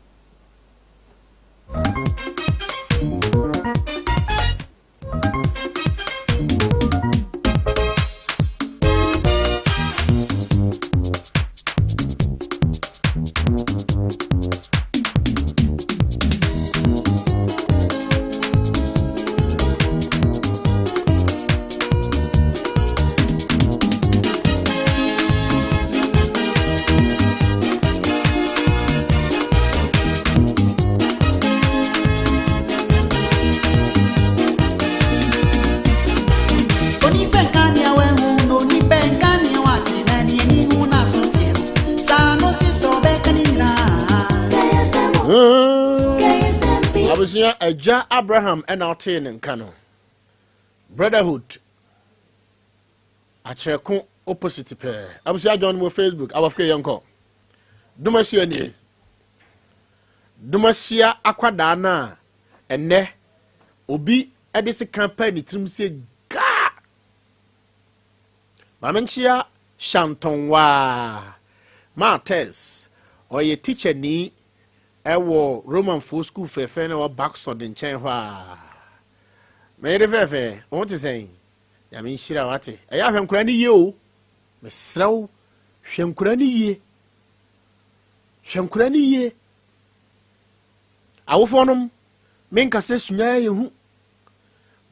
Abusua agya Abraham ɛna ɔtee ne nka no. Brotherhood Akyerɛko opposite pɛɛ. Abusua join wɔ Facebook. Abɔfo yɛnkɔ. Dumasua nie. Dumasua akwadaa no a ɛnɛ obi de sekan paa ne tirim sɛ gaa. Maame nkyea Shantɔnwaa Martez ɔyɛ tikyani ɛwɔ Romanfoɔ sukuu fɛɛfɛ na ɛwɔ Baksɔd nkyɛn hɔ a. Meyere fɛɛfɛ, wo ho te sɛn? Nyame nhyira wo ate. Ɛyɛ ahwɛ nkora no yie o. Mesrɛ wo, hwɛ nkora no yie. Hwɛ nkora no yie. Awofoɔ nom, menka sɛ sunya yɛ hu.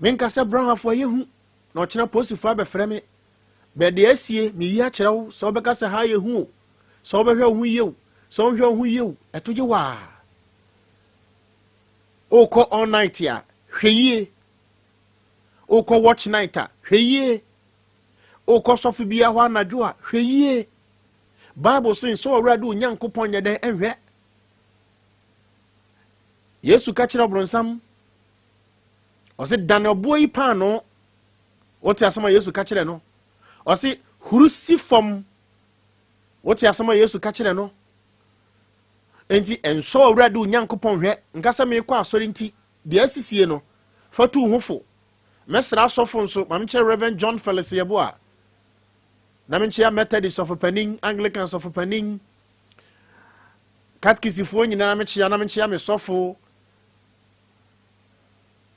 Menka sɛ brownhafoɔ yɛ hu. Na ɔkyena posifoɔ abɛfrɛ me. Bɛde asie, meyi akyerɛ wo sɛ wobɛka sɛ ha yɛ hu o. Sɛ wobɛhwɛ wo ho yie o. Sɛ wonhwɛ wo ho yie o. Ɛto gye waa. Wokɔ all night a, hwɛ yie. Wokɔ watch night a, hwɛ yie. Wokɔ sɔfo biara hɔ anadwo a, hwɛ yie. Bible sen sɛ Ɔwurade Onyankopɔn nyɛ dɛn nhwɛ. Yesu ka kyerɛ ɔbronsam, ɔse dane ɔboɔ yi paanoo. Wote asɛm a Yesu ka kyerɛ no? Ɔse huru si fam. Wote asɛm a Yesu ka kyerɛ no? Enti ɛnsɔ Ɔwurade Onyankopɔn hwɛ nka sɛ meekɔ asɔre nti Deɛ asisie no, fa tu wo ho fo. Mɛsrɛ asɔfo nso, ma menkyerɛ Rev. John Felix Yeboah, na menkyea Methodist sɔfopanin, Anglican sɔfopanin, Katkisifoɔ nyinaa mekyea, na menkyea me sɔfo,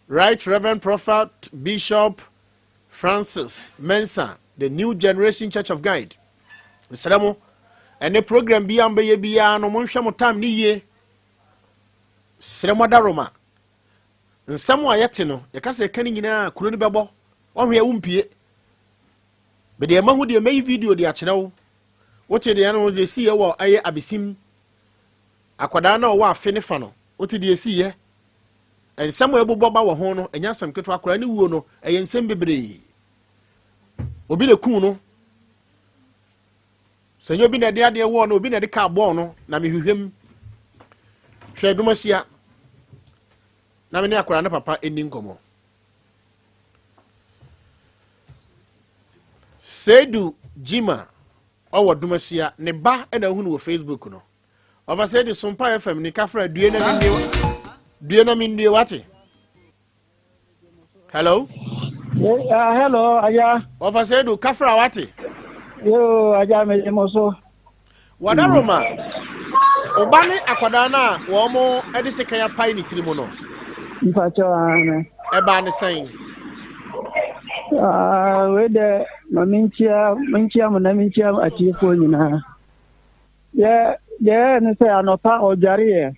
Right Reverend Prophet Bishop Francis Mensah, the New Generation Church of Guide. Mesrɛ mo, ɛne program biara mbɛyɛ biara no, monhwɛ mo time ne yie. Srɛ mo adaworoma. Nsɛm a yɛte no, yɛka sɛ yɛka ne nyinaa a, kuro no bɛbɔ. Ɔhwɛ a wompie. Mede ɛma ho deɛ mɛyi video de akyerɛ wo. Wote deɛ no deɛ siiɛ wɔ ɛyɛ abesim. Akwadaa no a ɔwɔ afe ne fa no, wote deɛ siiɛ. Nsɛm a ɛbobɔ ba wɔ ho no, ɛnyɛ asɛm ketewa. Akwadaa no wuo no, ɛyɛ nsɛm bebree. Obi na kum no. Sɛ nyɛ obi na ɛde adeɛ wɔɔ no, obi na ɛde kaa bɔɔ no, na mehwehwɛ mu. Hwɛ adwuma hyia na me ne akwadaa no papa nni nkɔmmɔ. Seidu Jima ɔwɔ Dumasia ne ba na ahunu wɔ Facebook no. Ɔfa Seidu Sompa FM ni kafra due na mendue due na mendue wate. Hello. Hello, Aja. Ɔfa Seidu kafra wate. Yo, Aja me mo so. Wadaroma, ɔba ne akwadaa no a wɔn de sekan apae ne tiri mu no. Mpakyɛ ane. Ɛbaa ne sɛn? Ah, wei dɛ ma menkyia menkyia mo na menkyia atiefoɔ nyinaa. Yɛ deɛ ɛyɛ ne sɛ anɔpa ɔdwareeɛ.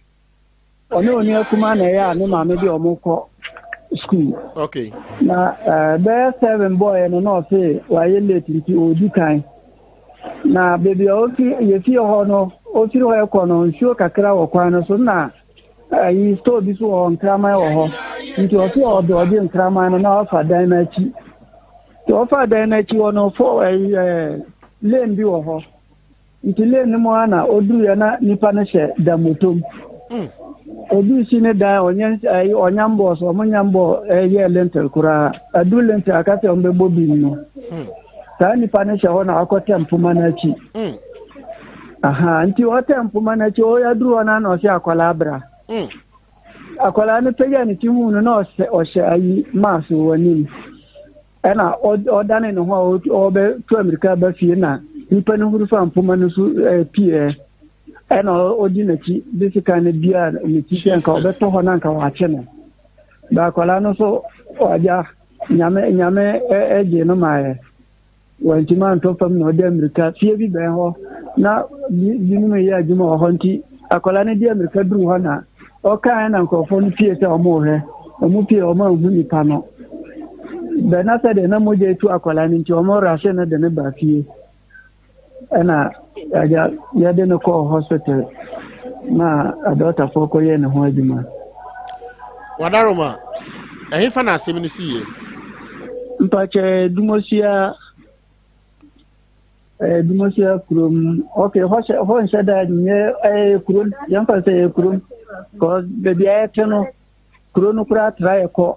Ɔne onua kumaa na ɛyɛ a ne maame de wɔn kɔ sukuu. Okay. Na eh, bɛyɛ seven bɔɔyɛ no na ɔse wayɛ late nti ɔredi kan. Na baabi a ofi yɛfie hɔ no ofiri hɔ ɛkɔ no nsuo kakra wɔ kwan no so na ayi eh, store bi so wɔ hɔ nkraman wɔ hɔ nti ɔse ɔde ɔgye nkraman no na wafa dan no akyi. Nti ɔfa dan no akyi hɔ no fo ɛyi eh, lane bi wɔ hɔ. Nti lane no mu ara na oduruiɛ na nipa no hyɛ damotom. Obi si ne dan ɔnyɛ ɛyi ɔnya mbɔɔ so ɔmo nya mbɔɔ ɛyɛ lentil koraa aduru lentil aka sɛ ɔmo bɛbɔ bi no. Saa nipa no hyɛ hɔ na wakɔtɛ mpoma no akyi. Aha nti ɔtɛ mpoma no akyi ɔyɛ aduru hɔ na na ɔsɛ akwadaa bra. Akwadaa no pagya ne ti hu no na ɔhyɛ ɔhyɛ ayi mask wɔ anim. Ɛna ɔdane ne ho a ɔbɛtu amirika aba fie na nipa no huru fa mpoma no so pieɛ. Ɛna ɔdi n'akyi de sekan no bia ne ti sɛ nka ɔbɛtɔ hɔ na nka wakye no. Ba akwadaa no so ɔagya nyame nyame gye no maayɛ. Wantumi antɔ fam na ɔde amirika fie bi bɛn hɔ na binom yɛ adwuma wɔ hɔ nti akwadaa no de amirika duru hɔ na Ɔkaeɛ na nkurɔfoɔ no pie sɛ wɔrehwɛ. Wɔn pie wɔn anhu nipa no. Bɛ na sɛdeɛ na mogya etu akwadaa no nti wɔn rahye no de no ba fie. Ɛna agya yɛde no kɔɔ hospital na adɔktafoɔ kɔyɛɛ ne ho adwuma. Wadaroma, ɛhefa na asɛm no siiɛ? Mpakyɛ Dumosia Ɛyɛ Dumosia kurom. Okay, hɔ hyɛ hɔ nhyɛ da nyɛ ɛyɛ kurom. Yɛn fa sɛ ɛyɛ kurom. Cause baabi a yɛte no, kuro no koraa tra yɛ kɔ.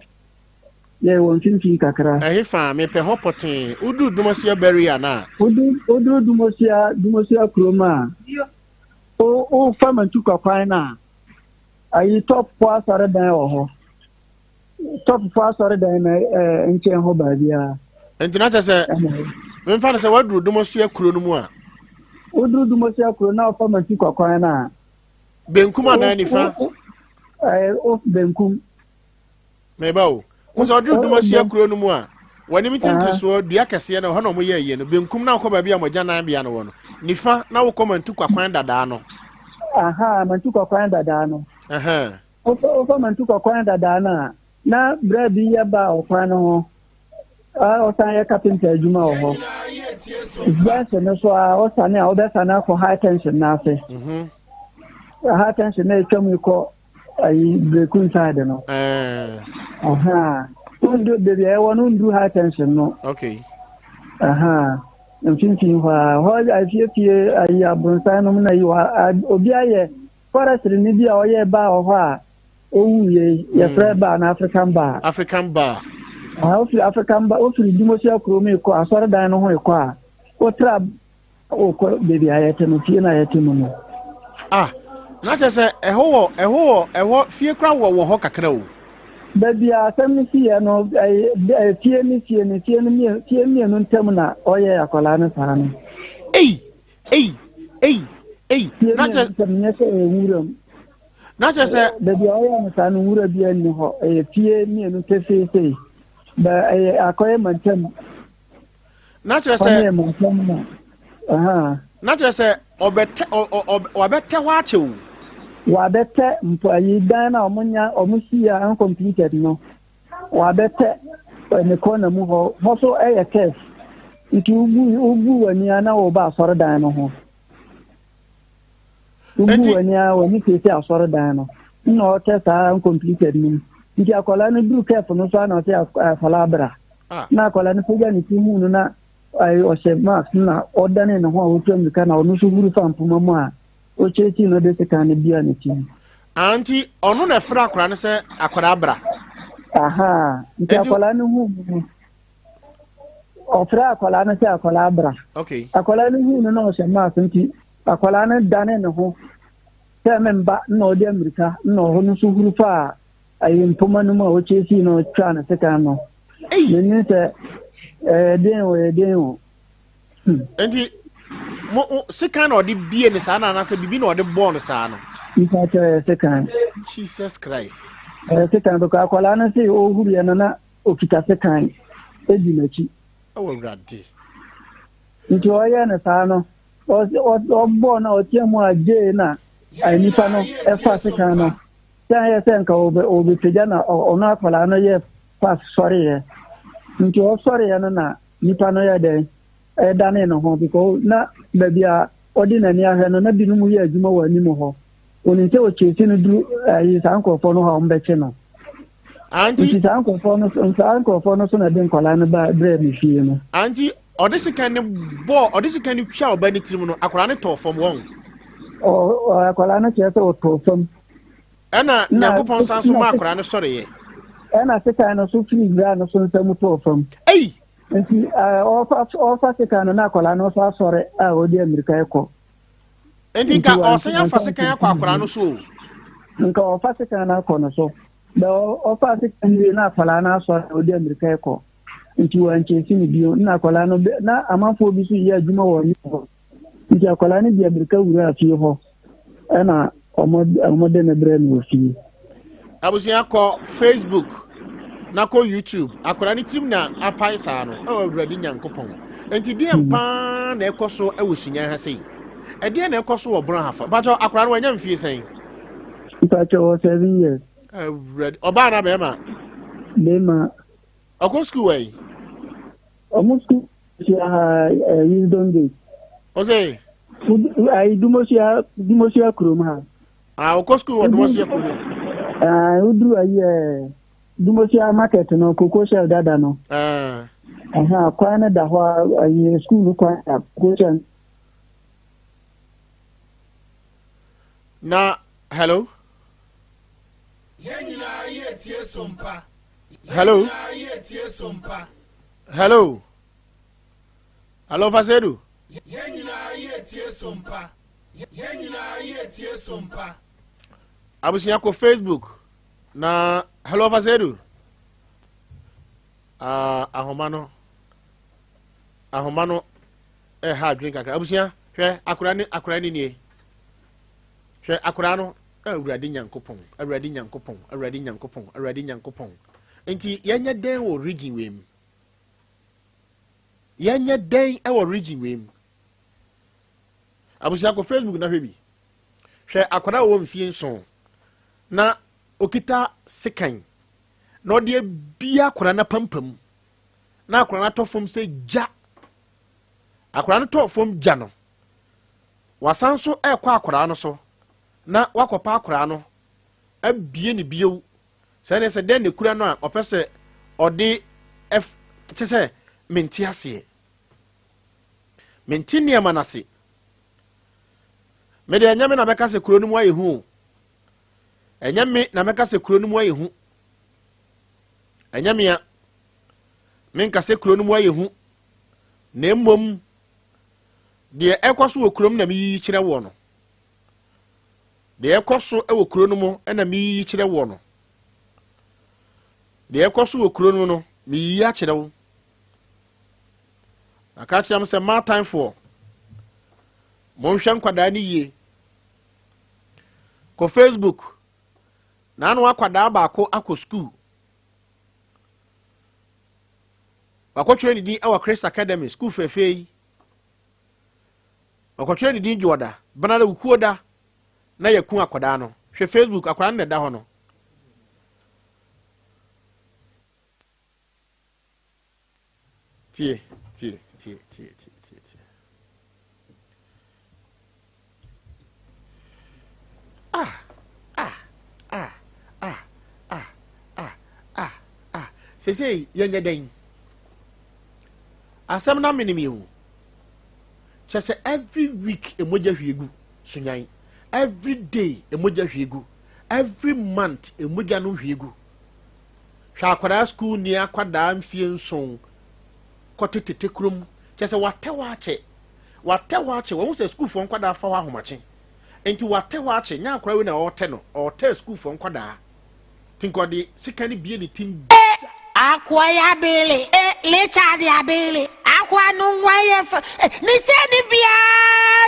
Yɛ wɔ mfimfini kakra. Ɛhe fa mepɛ hɔ pɔtee. Woduru Dumosia barrier no a. Woduru woduru Dumosia Dumosia kurom a, o wofa Mantukwa kwan no a, ayi top fo asɔredan wɔ hɔ. Tɔpfo asɔredan no nkyɛn hɔ baabiara. Nti na kyerɛ sɛ memfa no sɛ woaduru Domosua kuro no mu a. Woduru Domosua kuro na wofa Manti kwakwan no a. Benkum anaa nifa? Benkum. Meba o. Wo sɛ woduru Domosua kuro no mu a, w'anim ntentesoɔ dua kɛseɛ no ɛhɔ na wɔyɛ ayie no. Benkum na wokɔ baabi a mogya nan bea no wɔ no. Nifa na wokɔ Mantu kwakwan dadaa no. Aha, Mantu kwakwan dadaa no. Aha. Wofa wofa Mantukwa kwan dadaa no a, na bra bi yɛ baa ɔkwan no ho a ɔsan yɛ kapenta adwuma wɔ hɔ. Junction no so a ɔsane a wobɛsane akɔ high tension no ase. Mhm. High tension no atwa mu kɔ ayi breku inside no. Eh. Aha. Wondu baabi a ɛwɔ no wondu high tension no. Okay. Aha. Mfimfini hɔ a hɔ afiefie ayi abronsan nom na yi wɔ obi ayɛ Forestry ni bi a ɔyɛɛ bar wɔ hɔ a owuiɛ yi, yɛfrɛ bar no African bar. African bar. Ah, wofiri African bar, wofiri Dumosia kurom rekɔ asɔredan no ho rekɔ a, wotra wokɔ baabi a yɛte no, fie no a yɛte mu no. Ah, na kyerɛ sɛ ɛhɔ wɔ ɛhɔ wɔ ɛhɔ fie kora wɔ wɔ hɔ kakra o. Baabi a asɛm no siiɛ no, ɛyɛ fie ne fie ne fie no fie mmienu ntam na ɔyɛɛ akwadaa no saa no. Ei, Ei, ei, ei. Na kyerɛ sɛ nyɛ sɛ ɛyɛ nwura mu. Na kyerɛ sɛ. Baabi a ɔyɛ no saa no nwura bi nni hɔ. Ɛyɛ fie mmienu pefee sei. Bɛ ɛyɛ akɔyɛ mantam. Na kyerɛ sɛ. Ɔno yɛ mantam na. Aha. Na kyerɛ sɛ ɔbɛtɛ ɔ ɔ wabɛtɛ hɔ akyɛ o. Wabɛtɛ mpo ayi dan na wɔn nya wɔn si a uncompleted no. Wɔabɛtɛ ne kɔna mu hɔ. Hɔ so yɛ turf. Nti wobu wobu w'ani a na wɔba asɔredan no ho. Wobu w'ani a w'ani siesie asɔredan no. Nna ɔtɛ saa uncompleted no mu. Nti akwadaa no duru kɛp no so a na ɔsɛ akwadaa bra. Ah. Na akwadaa no pagya ne ti hu no na ɔhyɛ mask na ɔdane ne ho a ɔtu mmirika na ɔno nso huru fa mpoma mu a ɔkyerɛkyerɛ no de sekan no bia ne ti. Ah, nti ɔno na ɛfrɛ akwadaa no sɛ akwadaa bra. Aha, nti akwadaa no hu mu ɔfrɛ akwadaa no sɛ akwadaa bra. Okay. Akwadaa no hu no na ɔhyɛ mask nti akwadaa no dane ne ho sɛ memba na ɔde mmirika na ɔhɔ no nso huru faa ayi mpoma no mu a ɔkyerɛkyerɛ no ɔtwaa ne sekan no. Menim sɛ ɛyɛ den o ɛyɛ den o. Hmm. Nti mo sekan na ɔde bie ne saa na anaasɛ biribi na ɔde bɔɔ no saa no. Nfa kyerɛ ɛyɛ sekan. Jesus Christ. Ɛyɛ sekan bɛkɔ akwadaa no se ɔhuru yɛ no na okita sekan edi n'akyi. Ɛwɔ awurade. Nti ɔyɛ no saa no ɔbɔɔ no a ɔteɛ mu a gyee na nipa no ɛfa sekan no sɛ ayɛ sɛ nka ɔbɛpagya na ɔno akwadaa no yɛ fast sɔreeɛ nti ɔsɔreeɛ no na nipa no yɛ dɛn ɛdane ne ho because na baabi a ɔde n'ani ahwɛ no na binom yɛ adwuma wɔ anim hɔ onim sɛ ɔkyɛsi no duru ayi saa nkurɔfoɔ no hɔ a wɔbɛkye no Anti nti saa nkurɔfoɔ no saa nkurɔfoɔ no so na ɛde nkwadaa no ba brɛ me fie no. Anti ɔde sekan no bɔɔ ɔde sekan no twa ɔba ne tirim no akwadaa no tɔɔ fam wɔn. Ɔ ɔ akwadaa no kyerɛ sɛ ɔtɔɔ fam. Ɛna Nyankopɔn san so ma akwadaa no sɔreeɛ. Ɛna sekan no so firi wura no so nsam tɔɔ fam. Ei! Nti ɔfa ɔfa sekan no na akwadaa no nso asɔre a ɔde amirika kɔ. Nti nka ɔsan afa sekan akɔ akwadaa no so o. Nka ɔfa sekan no akɔ no so. Bɛ ɔfa sekan no wie na akwadaa no asɔre a ɔde amirika kɔ. Nti wankyɛsi no bio. Na akwadaa no na amanfoɔ bi so yɛ adwuma wɔ ne hɔ. Nti akwadaa no de amirika wuraa fie hɔ ɛna wɔde no brɛ no wɔ fie. Abusua kɔ Facebook na kɔ YouTube. Akwadaa no tirim na apae saa no. Ɛwɔ Awurade Nyankopɔn. Nti deɛ hmm. paa na ɛkɔ so ɛwɔ Sunyani ha sei. Ɛdeɛ na ɛkɔ so wɔ Brɔn hafa. Mpakyɛ akwadaa no wanya mfie sɛn? Mpakyɛ wɔ 7 years. Awurade ɔbaa na bɛrima? Bɛrima. Ɔkɔ sukuu wɔ yi? Ɔmo sukuu hyia ha eh, Wisdom Gate. Ɔsɛ? Ayi Dumosua Dumosua kurom ha. Ah, ɔkɔ sukuu wɔ Dumosua kurom. Ah, woduru ayi ɛɛ eh, Dumosua market no cocoa shell dada no. Ah. Ɛhɛn kwan no da hɔ ayi sukuu no kwan da cocoa shell. Na hello. Yɛn nyinaa yɛ tie sompa. Hello. Hello. Hello, Fasedu. Yɛn nyinaa yɛ tie sompa. Yɛn nyinaa yɛ tie sompa. Abusua kɔ Facebook na hello Fasedu. Uh, ahoma no ahoma no ɛha adwene kakra abusua hwɛ akora ne akora ne nie hwɛ akora no Awurade Nyankopɔn, Awurade Nyankopɔn, Awurade Nyankopɔn, Awurade Nyankopɔn. Nti yɛnyɛ dɛn wɔ region wei mu? Yɛnyɛ dɛn wɔ region wei mu? Abusua kɔ Facebook na hwɛ bi. Hwɛ akwadaa a ɔwɔ mfie 7 na okita sekan na ɔde abia akwadaa no apampam na akwadaa no atɔ fam sɛ gya. Akwadaa no tɔ fam gya no, wasan so ɛrekɔ akwadaa no so na wakɔpa akwadaa no abie ne bio sɛ ne sɛ dɛn na ekura no a ɔpɛ sɛ ɔde ɛf kyɛ sɛ mente aseɛ mente nneɛma no ase mede ɛnyɛ me na mɛka sɛ kuro no mu ayɛ hu o ɛnyɛ me na mɛka sɛ kuro no mu ayɛ hu ɛnyɛ mea menka sɛ kuro no mu ayɛ hu na mmom deɛ ɛkɔ so wɔ kurom na meyiyi kyerɛ woɔ no Deɛ ɛkɔ so wɔ kuro no mu na meyiyi kyerɛ woɔ no. Deɛ ɛkɔ so wɔ kuro no mu no, meyiyi akyerɛ wo. Na ka kyerɛ m sɛ maatanfoɔ, monhwɛ nkwadaa no yie. Kɔ Facebook, na ano akwadaa baako akɔ sukuu. Wakɔtwerɛ ne din wɔ Christ Academy, sukuu fɛfɛ yi. Ɔkɔtwerɛ ne din Dwoɔda, Benada Wukuoda na yɛku akwadaa no. Hwɛ Facebook, akwadaa no na ɛda hɔ no. Tie, tie, Tie, tie, tie, tie, tie. Ah, ah, ah, ah, ah, ah, ah, ah. Sesei yɛnyɛ dɛn? Asɛm no amene mi o. Kyɛ sɛ every week emogya hwie gu sunyan. Every day emogya hwie gu. Every month emogya no hwie gu. Hwɛ akwadaa school ni akwadaa mfie nson kɔte tete kurom. Kyɛ sɛ watɛ hɔ akyɛ. Watɛ hɔ akyɛ. Wɔn sɛ sukuufoɔ nkwadaa fa hɔ ahomakye. Nti watɛ hɔ akyɛ. Nyɛ akwadaa wei na ɔretɛ no. Ɔretɛ sukuufoɔ nkwadaa. Nti nka ɔde sika no bie ne tim gya. Akoa ya bele, eh, Richard ya bele. Akoa no nwa yɛ fɛ, eh, ne sɛ ne bia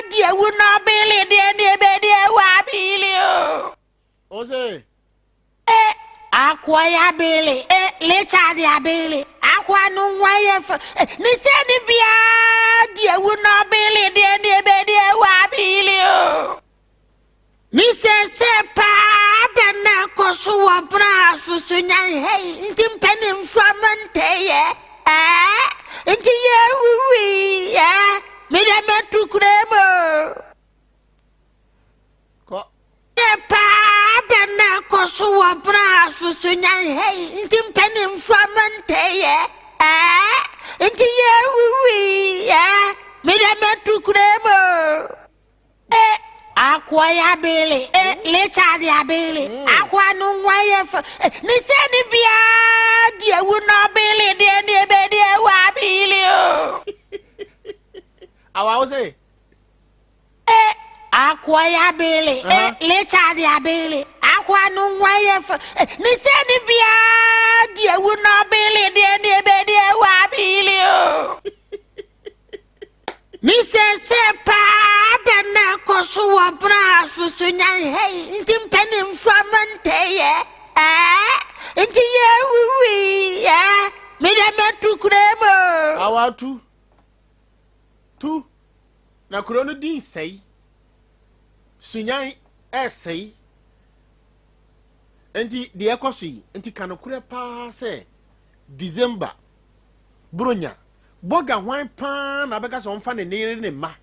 di ewu na ɔbele deɛ ne ebe di ewu abele o. Ose. Eh, akoa ya bele, eh, Richard ya bele. Akoa no nwa yɛ fɛ, eh, ne sɛ ne bia di ewu na ɔbele deɛ ne ebe di ewu abele o. Ne seesei paa bɛn na ɛkɔ so wɔ bere a soso nyan hei nti mpanimfoɔ mo nteyɛ ɛɛ nti yɛwuwui ɛɛ mede mɛtu kura mu Kɔ. Yɛ paa bɛn na ɛkɔ so wɔ bere a soso nyan hei nti mpanimfoɔ mo nteyɛ ɛɛ nti yɛwuwui ɛɛ mede mɛtu kura mu. Eh, akoa ya bele, eh, Richard ya bele. Akoa no nwa yɛ fɛ. Eh, ne sɛ ne bia di ewu na ɔbele deɛ ne ebe di ewu abele o. Awa wo se? Eh, akoa ya bele, eh, Richard ya bele. Akoa no nwa yɛ fɛ. Eh, ne sɛ ne bia di ewu na ɔbele deɛ ne ebe di ewu abele o. Ne seesei paa bɛn na ɛkɔ so wɔ bere a soso nyan hei nti mpanimfoɔ mo nteyɛ ɛɛ nti yɛwuwui ɛɛ mede mɛtu kuro mu. Awa tu tu na kuro no din sɛe sunyan ɛsɛe nti deɛ ɛkɔ so yi nti ka nokorɛ paa sɛ December Buronya Boga hwan paa na abɛka sɛ ɔmfa ne ne yere ne mma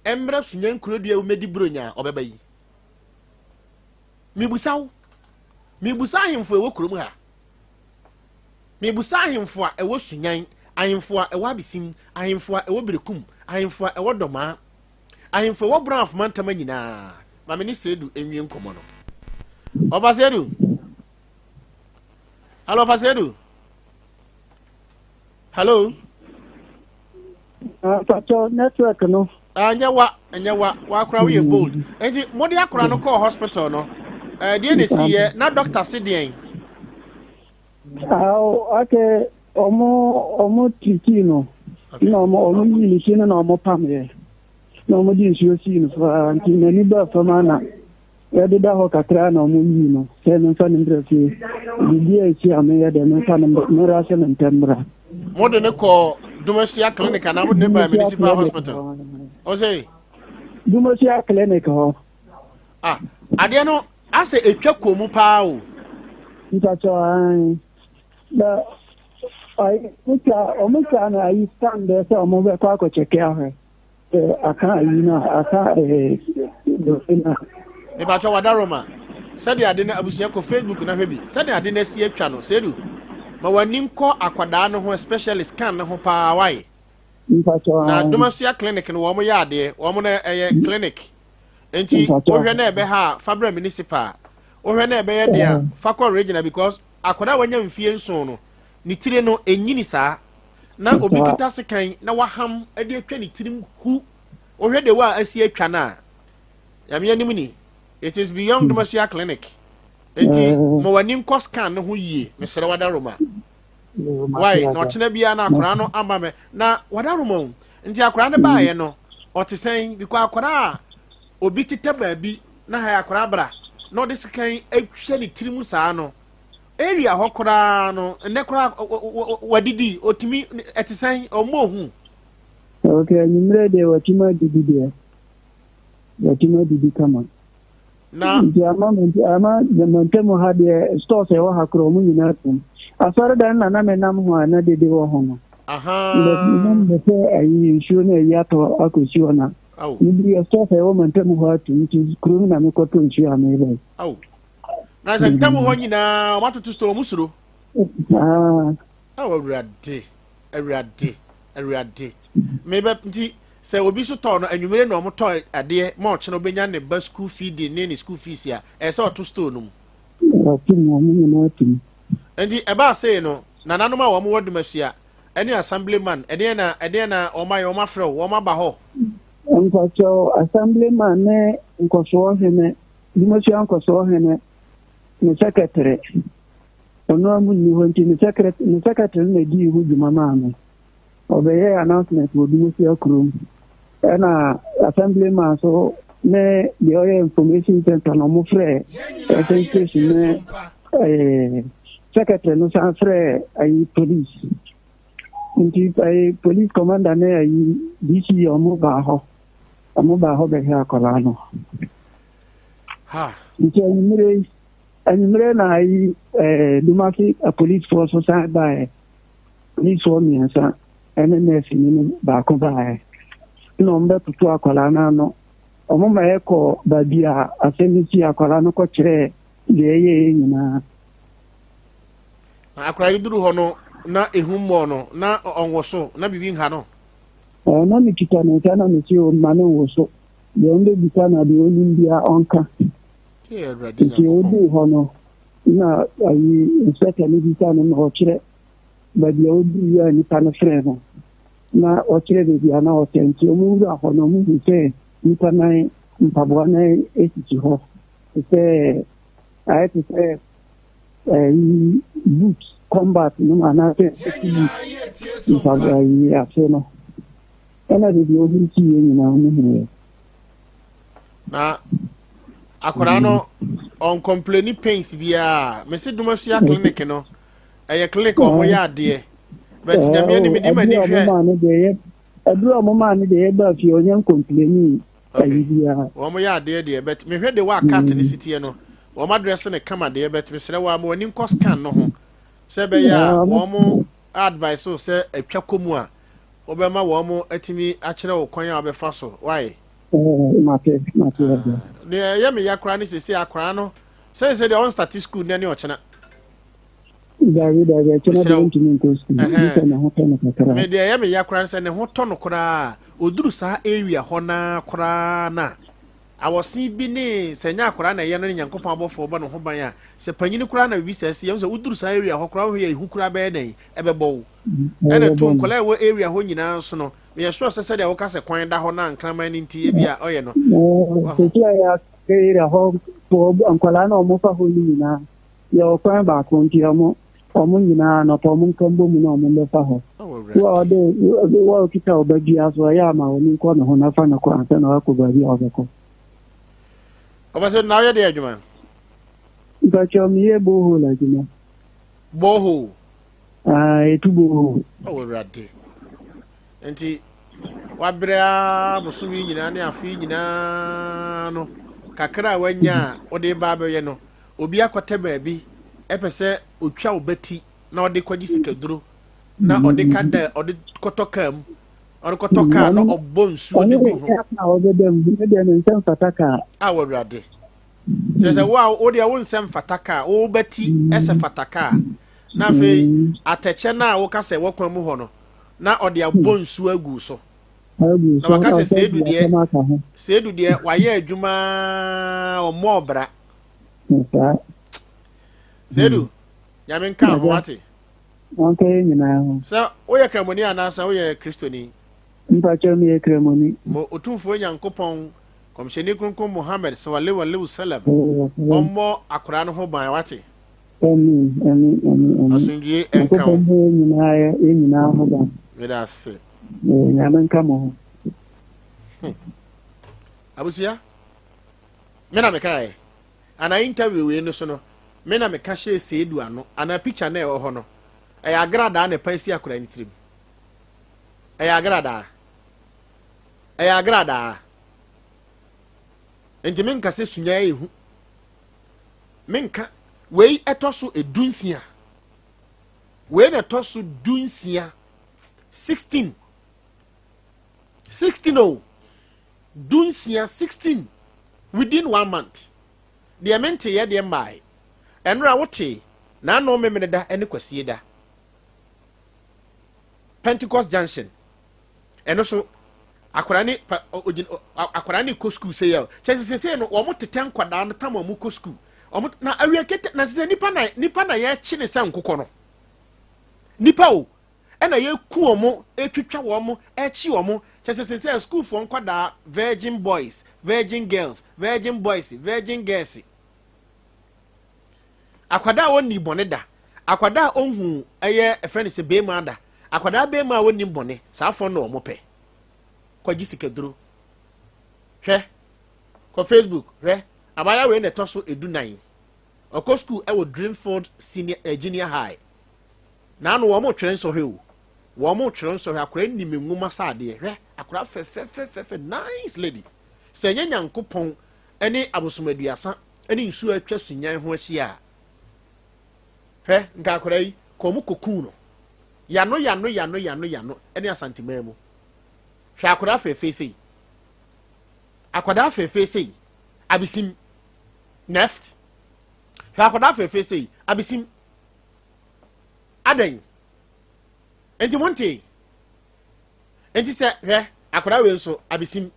mmra Sunyani kurodua mmɛdi Buronya a ɔbɛba yi? Mebusa wo. Mebusa ahemfo a ɛwɔ kurom ha. Mebusa ahemfo a ɛwɔ Sunyan, ahemfo a ɛwɔ Abesim, ahemfo a ɛwɔ Berekum, ahemfo a ɛwɔ Dɔmaa, ahemfo a ɛwɔ Brafo mantama nyinaa. Ma me ne Sedu nwie nkɔmmɔ no. Ɔfa Sedu. Hello, Ɔfa Sedu. Hello. Mpatsɔ network no. Ɛnyɛ wa, ɛnyɛ wa, wakora woyɛ hmm. bold. Nti mo de akora no kɔɔ hospital no, ɛdeɛ na esi yɛ na doctor se deɛn? Awo ake ɔmo ɔmo titi no na ɔmo ɔmo yi ne ti no na ɔmo pam yɛ na ɔmo de nsuo sii no so ara nti n'ani baa fam ana. Yɛdeda hɔ kakra na wɔyii no sɛ memfa no mbra fie. Biribi a esi a meyɛ dɛ memfa no mbra, mera sɛ me ntɛm mbra. Mode no kɔɔ Dumasua clinic anaa mode no baa municipal hospital? Ɔsɛ? Dumasua clinic hɔ. Ah, adeɛ no asɛ etwa kɔn mu paa o. Mpakyɛ ae. Na ayi, wɔn twa no ayi scan dɛ sɛ wɔn bɛkɔ akɔkyɛkɛ ahwɛ. Sɛ aka ayi no a, aka ɛɛ dompe no a. Mepakyɛw Wadaroma, sɛdeɛ ade no abusua kɔ Facebook na hwɛ bi, sɛdeɛ ade no asi atwa no, Seidu, ma w'ani nkɔ akwadaa no ho especially scan no ho paa wai? Mpakyɛw Na aane. Domasua clinic no wɔn yɛ adeɛ, wɔn no ɛyɛ clinic, nti Mpakyɛw. wohwɛ na ɛbɛha a fa brɛ municipal, wohwɛ na ɛbɛyɛ den a fa kɔ regional because akwadaa a wanya mfie nson no, ne tiri no ɛnyini saa na obi kita sekan na waham de atwa ne tirim hu wohwɛ de wa asi atwa no a nyame anim ni it is beyond hmm. Domasua clinic nti eh. ma w'ani nkɔ scan no ho yie mesrɛ wadaroma why na ɔkyena biara na akwaraa no ama mɛ na wadaroma o nti akwaraa no baayɛ no ɔte sɛn because akwaraa a obi tetɛ baabi na ha akwaraa bra na ɔde sekan atwa ne tirim saa no Area hɔ koraa no, nnɛ koraa wadidi, otumi, ɛte sɛn, ɔmmɔ ohu. Okay, anwummerɛ deɛ watumi adidi deɛ, watumi adidi kama. Na. Nti ama ama mantam ha deɛ stores ɛwɔ ha koraa ɔmo nyinaa tom. Asɔredan na na menam ho a na dede wɔ ho no. But na Ahaa. mepɛ sɛ ayi nsuo no ayi atɔ akɔsi hɔ na Ao. mebi ɛsɛ sɛ ɛwɔ mantam hɔ ato nti kuro no na mekɔtɔ nsuo a meba yi. Ao. Na sɛ ntam hɔ nyinaa wɔn atoto store wɔn suro. Ah. Ao Awurade, Awurade, Awurade. Mebɛ nti sɛ obi so tɔɔ no anwummere na wɔn tɔ adeɛ ma ɔkyena obenya ne ba school feeding ne ne school fees a ɛsɛ sɛ ɔto store no mu. Ɔto mu, wɔn nyinaa to mu. Nti ɛbaa sei no nananom a wɔn wɔ Dumasua ɛne assemblyman ɛdeɛn na ɛdeɛn na wɔn ayɛ wɔn afrɛ wo wɔn aba hɔ. Mpakyɛw assemblyman ne nkɔsoɔ hene Dumasua nkɔsoɔ hene ne secretary ɔno a mu nni hɔ nti ne secretary ne secretary no na edii ho dwuma maa me. Ɔbɛyɛɛ announcement wɔ Dumasua kurom ɛna assemblyman so ne deɛ ɔyɛ information center na wɔn frɛ FM station ne ɛɛ secretary no san frɛ ayi police nti ayi police commander ne ayi DC wɔn baa hɔ wɔn baa hɔ bɛhwɛ akwadaa no. Ha. Nti anwummere anwummere na ayi ɛɛ Dumasi apolicefoɔ so san baeɛ polisifoɔ mmiɛnsa ɛne nɛɛseni no baako baeɛ na wɔn bɛtoto akwadaa no ano wɔn ma yɛkɔ baabi a asɛm no si akwadaa no kɔkyerɛɛ deɛ ɛyɛeɛ nyinaa. Na akwadaa no duru hɔ no na ehu mmɔɔ no na ɔnwoso na biribi nha no. Ɛɛ na mekita ne nsa na mese o mma no nwoso deɛ ɔmbɛbisa na deɛ ɔnim biara ɔnka. Nti ɔduu hɔ no na ayi inspector no bisa no na ɔkyerɛ baabi a ɔduru a nipa no frɛ no na ɔkyerɛ baabi a na ɔtɛ nti ɔmo wura hɔ no ɔmo hu sɛ nipa nan mpaboa nan esisi hɔ te sɛ ayɛ te sɛ ɛyi boot combat no anaasɛ boot mpaboa yi ase no ɛna baabi a ɔhuru si yɛ nyinaa ɔmo hu yɛ. Na akwadaa no ɔncomplaini pains biara mesi Dumasua clinic no ɛyɛ clinic a wɔyɛ adeɛ but nyame anim di m'ani hwɛ. Aduru a wɔn maa no deɛ yɛba fie ɔnyɛ ncomplaini ayi biara. Wɔn yɛ adeɛ deɛ but mehwɛ de wa cut ne si teɛ no wɔn address ne kama deɛ but mesrɛ wa ma w'ani nkɔ scan no ho sɛ ɛbɛyɛ a wɔn advice wo sɛ atwa kɔ mu a wɔbɛma wɔn atumi akyerɛ wo kwan a wɔbɛfa so why. Mate mate. Nea ɛyɛ me ya koraa ne sɛ sɛ akwaraa no sɛ sɛ deɛ ɔnstarte school nnɛ ne ɔkyena. Dabi dabi ɛkyɛ na deɛ ntumi nkɔ sukuu bi sɛ ne ho tɔ no kakra. Me deɛ ɛyɛ me ya koraa sɛ ne ho tɔ no koraa oduru saa area hɔ naa koraa na awɔsen bi ne sɛ nyɛ akwaraa na ɛyɛ no ne Nyankopɔn abɔfoɔ bɔ ne ho ban a sɛ panyini koraa na biribi saa si yɛn sɛ woduru saa area hɔ koraa wohwɛ yɛ ehu koraa bɛyɛ dɛn ɛbɛbɔ wo ɛna to nkwadaa ɛwɔ area hɔ nyinaa nso no meyɛ sure sɛ sɛdeɛ woka sɛ kwan da hɔ na nkraman no nti ebi a ɔyɛ no. Sɛsi a yɛ area hɔ nkwadaa na wɔn fa hɔ no nyinaa Yɛwɔ kwan baako nti ɔmo ɔmo nyinaa anɔpa ɔmo nka mbɔ mu na ɔmo mbɛfa hɔ. Wo a ɔde wo a okita wo ba dua so ɛyɛ a ma w'ani nkɔ ne ho na fa no kɔ ansa na wakɔ baabi a ɔbɛkɔ. Ɔfa sɛ na ɔyɛ deɛ adwuma? Mpakyɛw meyɛ borehole adwuma. Borehole? Ah, yɛtu borehole. Ɔwɔ awurade. Nti wabrɛ ara bosome yi nyinaa ne afe yi nyinaa no kakra a wanya a wode ba abɛyɛ no Obi akɔtɛ baabi pɛ sɛ otwa wo bati na ɔde kɔgye sikaduro na ɔde ka da ɔde kɔtɔ kaa mu ɔde kɔtɔ kaa na ɔbɔ nsuo de gu ho. A wɔ awurade kyerɛ sɛ wo a wo deɛ wo nsɛ mfata kaa wo bati ɛsɛ fata kaa na afei atɛkyɛ no a woka sɛ wɔ kwan mu hɔ no na ɔde abɔ nsuo agu so na waka sɛ seedu deɛ seedu deɛ wayɛ adwuma ɔmmɔ ɔbra. Saa. Sedu, nyame nka ho wate. Ɔnka yɛ nyinaa ho. Sɛ woyɛ kramoni anaasɛ woyɛ kristoni? Mpakyɛw meyɛ kramoni. Mo Otumfoɔ Nyankopɔn, Kɔmhyɛni Kronkron Muhammad sawalehu alaihi wasallam, ɔmmɔ akoraa no ho ban wate. Amin, amin, amin, amin. Asomdwie nka wo. Nyankopɔn bɔ yɛ nyinaa yɛ nyinaa ho ban. Meda ase. Nyame nka mo ho. Abusua. Me na mekaeɛ anaa interview wei no so no me na meka hyɛɛ Seidu ano anaa picture no a ɛwɔ hɔ no ɛyɛ agradaa na ɛpa si akwadaa no tirim ɛyɛ agradaa ɛyɛ agradaa nti menka sɛ sunya yɛ hu menka wei ɛtɔ so edunsia wei na ɛtɔ so dunsia. 16. 16 o. 16, 16 within one month. Deɛ menteeɛ deɛ mmae. Ɛnora wotee n'ano Memeneda ne Kwasie da. Pentecost Junction. Ɛno so akwadaa ne pa ogyina akwadaa ne kɔ sukuu sɛ yɛ kyɛ sɛ sɛ no wɔn tetɛ nkwadaa no tam wɔn kɔ sukuu wɔn na awia kete na sɛ nipa na nipa na yɛkye ne sɛ nkokɔ no nipa o ɛna yɛku wɔn etwitwa wɔn ɛkyi wɔn kyɛ sɛ sɛ sɛ sukuufoɔ nkwadaa, virgin boys, virgin girls, virgin boys, virgin girls, akwadaa a wɔnni bɔne da, akwadaa a ɔnhu ɛyɛ ɛfrɛ no sɛ beema da, akwadaa beema a wɔnni bɔne, saa afɔ no wɔn pɛ kɔgye sikaduro. Hwɛ, kɔ Facebook hwɛ abaayewa wei na ɛtɔ so 14. Ɔkɔ school ɛwɔ Dreamfield Senior Junior High. Naano wɔn twerɛ nsɔhwɛ o, wɔn twerɛ nsɔhwɛ. Akwadaa nim nwoma saadeɛ. Hwɛ akwadaa fɛfɛfɛfɛ, nice lady. Sɛ ɛnyɛ Nyankopɔn ɛne abosomaduasa ɛne nsuo atwa Sunyan ho ahyia a, hwɛ nka akwadaa yi kɔn mu kokuu no yano yano yano yano yano ɛne Asanteman mu. Hwɛ akwadaa fɛfɛ sei, akwadaa fɛfɛ sei, Abisim. Next, hwɛ akwadaa fɛfɛ sei, Abisim. Adan nti mo nte nti sɛ hwɛ akwadaa wei nso, Abisim.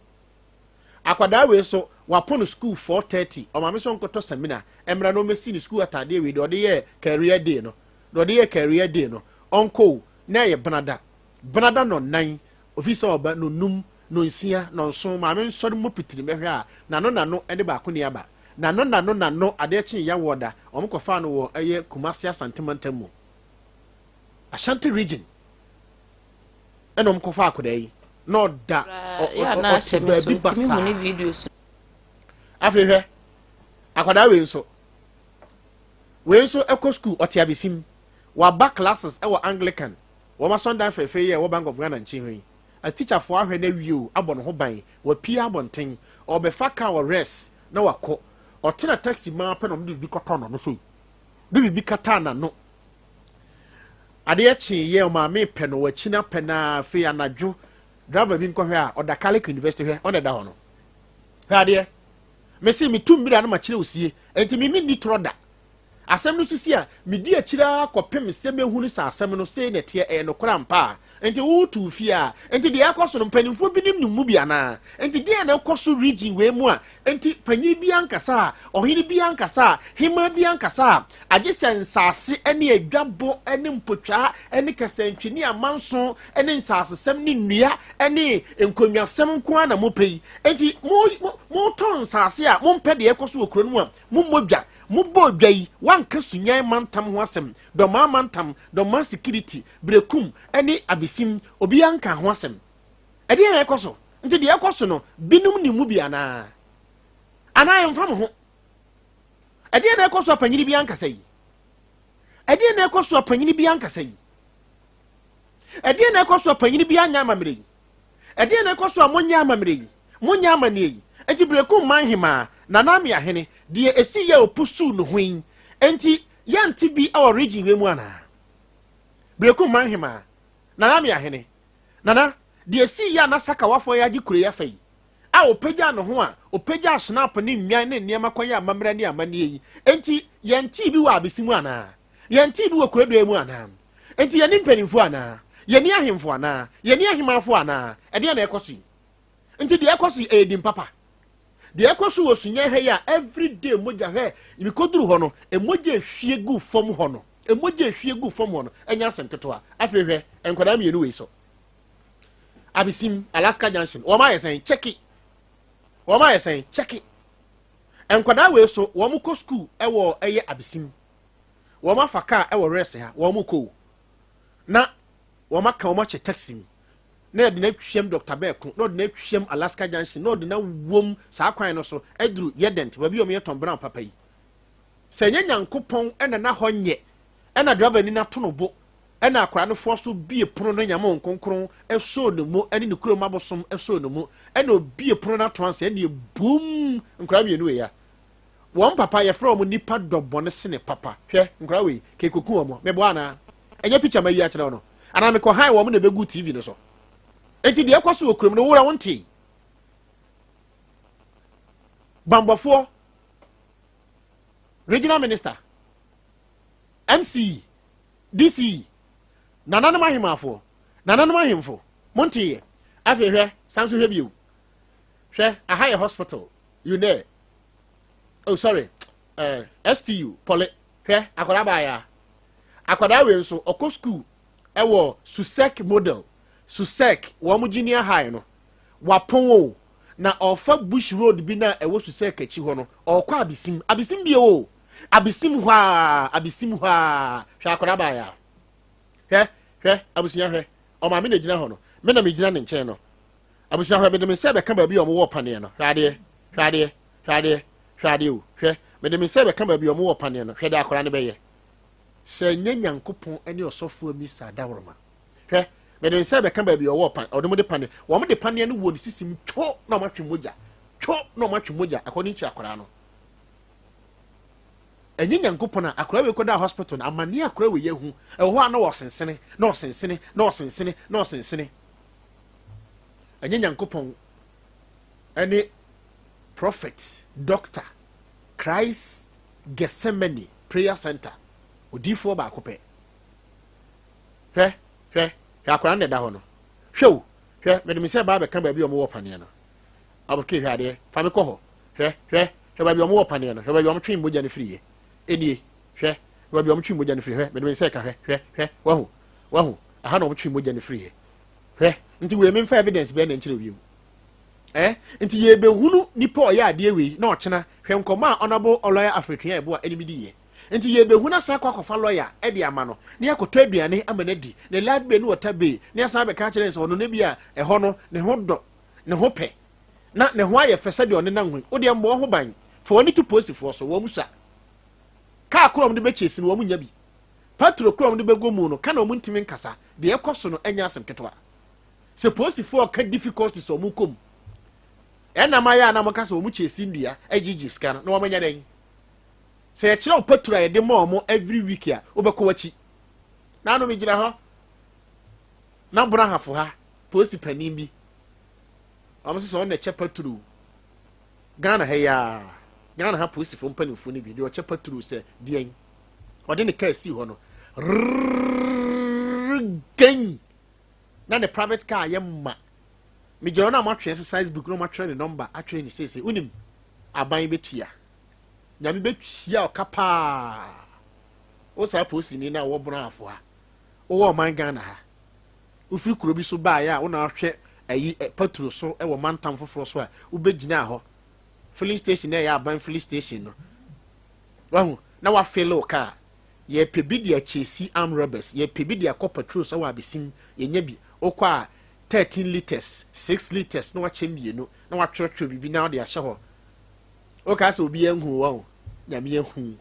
Akwadaa wei nso wapo no school 4:30. Ɔmaame nso nkɔtɔ samina mmerɛ na ɔmɛsi ne school ataadeɛ wei deɛ ɔde yɛ career day no, deɛ ɔde yɛ career day no ɔnkɔ na ɛyɛ benada benada nɔnan ofi sɛ ɔba nonum nonsia nɔnson. Maame nsɔre mu pitiri mɛhwɛ a n'ano n'ano ɛne baako ni aba n'ano n'ano n'ano. Adeɛ kyen ya wɔ da wɔn kɔfa no wɔ ɛyɛ Kumasi Asantemantam mu, Ashanti Region, ɛna wɔn kɔfa akwadaa yi na ɔda ɔte baabi basaa. Afei hwɛ akwadaa wei nso, wei nso ɛkɔ school, ɔte Abesim. Waba classes ɛwɔ Anglican wɔn asɔndan fɛɛfɛ yi a ɛwɔ Bank of Ghana nkyɛn hɔ yi. Atikyafoɔ ahwɛ no awie o, abɔ ne ho ban. Wapie abɔnten, ɔbɛfa kaa wɔ res na wakɔ. Ɔtena taxi maa pɛ na ɔmo de biribi kɔtɔ n'ano so yi, de biribi kataa n'ano. Adeɛ kyee yɛ ɔmaame pɛ no wakyi na pɛ na afei anadwo driver bi nkɔhwɛ a ɔda Catholic University. Hwɛ, ɔna ɛda hɔ no. Hwɛ adeɛ, mesi metu mmira no makyerɛ osie nti mimi nni torɔ da. Asɛm no sisi a medi akyire ara kɔpem sɛ mɛhunu sɛ asɛm no sei na ɛteɛ, ɛyɛ nokorɛ ampa a. Nti wotu fie a, nti deɛ ɛkɔ so no mpanimfoɔ bi nim ne mu bi anaa? Nti deɛ na ɛkɔ so region wei mu a, nti panyin bi ankasa a, ɔhene bi ankasa a, hemaa bi ankasa a, agye sɛ nsase ne adwabɔ ne mpotwaa ne kɛsɛntwi ne amanso ne nsasesɛm ne nnua ne nkonnwasɛm nko ara na mopɛ yi? Nti motɔn nsase a mompɛ deɛ ɛkɔ so wɔ kuro no mu a, mommɔ dwa. Mobɔɔ dwa yi, woanka Sunyan mantam ho asɛm, Dɔmaa mantam, Dɔmaa security, Berekum ne Abesim, obiara nkaa ho asɛm. Ɛdeɛn na ɛkɔ so? Nti deɛ ɛkɔ so no, binom nim mu bi anaa? Anaa ɛmfa mo ho? Ɛdeɛn na ɛkɔ so a panyini bi ankasa yi? Ɛdeɛn na ɛkɔ so a panyini bi ankasa yi? Ɛdeɛn na ɛkɔ so a panyini bi anya amammerɛ yi? Ɛdeɛn na ɛkɔ so a monyɛ amammerɛ yi, monyɛ amanneɛ yi? Enti Berekum man hemaa, Nana Amiahene, deɛ ɛsi yɛ ɔpusuu ne ho yi, enti yɛnte bi wɔ region wei mu anaa? Berekum man hemaa, Nana Amiahene, Nana, deɛ ɛsi yɛ a na Sakawafoɔ yi agye kuro yi afa yi, a ɔpagyaa ne ho a ɔpagyaa schnapp ne nnwan ne nneɛma kɔyɛ amammerɛ ne amanneɛ yi, enti yɛntee bi wɔ Abesi mu anaa? Yɛntee bi wɔ Kurodoa mu anaa? Enti yɛne mpanimfoɔ anaa? Yɛne ahemfo anaa? Yɛne ahemaafoɔ anaa? Ɛdeɛn na ɛkɔ so yi? Nti deɛ ɛkɔ so yi, ɛyɛ din papa? Deɛ ɛkɔ so wɔ Sunyani ha yi a everyday mogya, hwɛ, mekɔduru hɔ no, mogya ehwie gu fam hɔ no, mogya ehwie gu fam hɔ no, ɛnyɛ asɛm ketewa. Afei hwɛ nkwadaa mmienu wei so. Abesim, Alaska Junction, wɔn ayɛ sɛn? Kyɛki. Wɔn ayɛ sɛn? Kyɛki. Nkwadaa wei so, wɔn kɔ sukuu ɛwɔ ɛyɛ Abesim. Wɔn afa kaa ɛwɔ rest ha, wɔn kɔ o. Na wɔn aka wɔn ahyɛ taxi mu. Na yɛde no atwam Dr. Bɛɛko, na ɔde no atwam Alaska Junction, na ɔde no awom saa kwan no so aduru Yɛdɛnt, baabi a wɔyɛ Tom Brown papa yi. Sɛ ɛnyɛ Nyankopɔn ɛna na hɔ nyɛ, ɛna driver ni no ato no bo, ɛna akwadaa no foa so bie pono no, Nyame Honhom Kronkron ɛsoo ne mu, ɛne ne kurom abosom ɛsoo ne mu, ɛna obie pono no ato ansa, ɛna ebum nkwadaa mmienu wei a. Wɔn papa yɛfrɛ wɔn nipa dɔ bɔne sene papa. Hwɛ nkwadaa wei, kekoku wɔn. Meboa anaa? Ɛnyɛ picture ma yi akyerɛ wo no. Anaa mekɔ han wɔn na ɛbɛgu TV no so. Enti deɛ ɛkɔ so wɔ kurom no wura wo ntee. Bambɔfoɔ, regional minister, MC, DCE, nananom ahemaafoɔ, nananom ahemfo, monteeɛ. Afei hwɛ, san so hwɛ bio. Hwɛ, aha yɛ hospital, you know. Oh, sorry, STU, Pɔle. Hwɛ, akwadaa baayɛ akwadaa wei nso, ɔkɔ school ɛwɔ Susek model, Susek, wɔn junior high no, wapɔn o, na ɔfa bush road bi na ɛwɔ Susek akyi hɔ no, ɔkɔ Abisim, Abisim bio o, Abisim hɔ a, Abisim hɔ a, hwɛ akwadaa baayɛ a. Hwɛ, hwɛ, abusua hwɛ, ɔmaame na gyina hɔ no, me na megyina ne nkyɛn no. Abusua hwɛ, mede me nsa bɛka baabi a wɔwɔ paneɛ no. Hwɛ adeɛ, hwɛ adeɛ, hwɛ adeɛ, hwɛ adeɛ o, hwɛ, mede me nsa bɛka baabi a wɔwɔ paneɛ no, hwɛ deɛ akwadaa no bɛyɛ. Sɛ nyɛ Nyankopɔn ne ɔsɔfoɔ Misa adaworoma. Hwɛ, mede me nsa bɛka baabi a ɔwɔ pan, ɔde mo de paneɛ, wɔn de paneɛ no wɔ ne sisim two na wɔn atwe mogya, two na wɔn atwe mogya, according to akwadaa no. Ɛnyɛ Nyankopɔn a, akwadaa wei kɔdaa hospital no, amaneɛ akwadaa wei ahu, ɛwɔ hɔ a na ɔsensene, na ɔsensene, na ɔsensene, na ɔsensene. Ɛnyɛ Nyankopɔn ɛne prophet, doctor, Christ Gethsemane Prayer Center, odiifoɔ baako pɛ. Hwɛ, hwɛ, hwɛ akwadaa no na ɛda hɔ no. Hwɛ o, hwɛ, mede me sɛ baa bɛka baabi a wɔwɔ paneɛ no. Abɔke hwɛ adeɛ, fa me kɔ hɔ. Hwɛ, hwɛ, hwɛ baabi a wɔwɔ paneɛ no, hwɛ baabi a wɔtwe mogya no firiiɛ. Ɛnie, hwɛ, hwɛ baabi a wɔtwe mogya no firi, hwɛ, mede me nsa ɛka, hwɛ, hwɛ, hwɛ, wahu, wahu, aha na wɔtwe mogya no firiiɛ. Hwɛ, nti wei memfa evidence bɛɛ na nkyerɛ bio. Eh, nti yɛbɛhunu nipa ɔyɛ adeɛ wei na ɔkyena, hwɛ nkɔmmɔ a Honorable Ɔlɔya Afretwea Ɛboa ɛne me diiɛ. Nti yɛbɛhunu asan akɔ akɔfa lɔya ɛde ama no, na yɛakɔtɔ aduane ama no adi, ne light bill ne water bill, na yɛasan abɛka akyerɛ no sɛ ɔno no bi a ɛhɔ no ne ho dɔ, ne ho pɛ, na ne ho ayɛ fɛ sɛdeɛ ɔnenam ho yi. Wo deɛ mmɔ wo ho ban, fa w'ani to polisifoɔ so, wɔn sua. Kaa korɔ a wɔde bɛkyɛsi no, wɔn nnya bi. Patro korɔ a wɔde bɛgɔ mu no, ka na wɔn ntumi nkasa. Deɛ ɛkɔ so no ɛnyɛ asɛm ketewa. Sɛ polisifoɔ ka difficulties a wɔn kɔ mu, ɛna ma yɛ a na wɔka sɛ wɔn kyɛsi nnua, ɛgyegye sika no, na wɔn anya dɛn? Sɛ yɛkyerɛ wo patro a yɛde ma wɔn every week a, wobɛkɔ w'akyi. Naano megyina hɔ, na Brahafo ha, polisi panin bi, wɔn sɛ ɔno na ɛkyɛ patro Ghana ha yi ara, Ghana ha polisifoɔ mpanimfoɔ no bi deɛ ɔkyɛ patro sɛ deɛn, ɔde ne kaa sii hɔ no, rrrr na ne private car yɛ ma. Megyina hɔ na wɔatwe exercise book na wɔatwerɛ ne number atwerɛ ne seesei. Wonim, aban bɛtua. Nyame bɛtua ɔka paa. Wo saa polisini no a wɔwɔ Brahafo ha, wowɔ ɔman Ghana ha, wofiri kuro bi so baeɛ a wo na ahwɛ ayi patro so wɔ mantam foforɔ so a wobɛgyinaa hɔ filling station na ɛyɛ aban filling station no wahu na wafele wo kaa. Yɛpɛ bi de akyɛsi arm robbers, yɛpɛ bi de akɔ patrols wɔ Abesim, yɛnya bi. Wokɔ a 13 litres, 6 litres na wakyɛ mmienu na watwerɛtwerɛ biribi na wode ahyɛ hɔ. Wokaa sɛ obi anhu wo, Nyame ahu.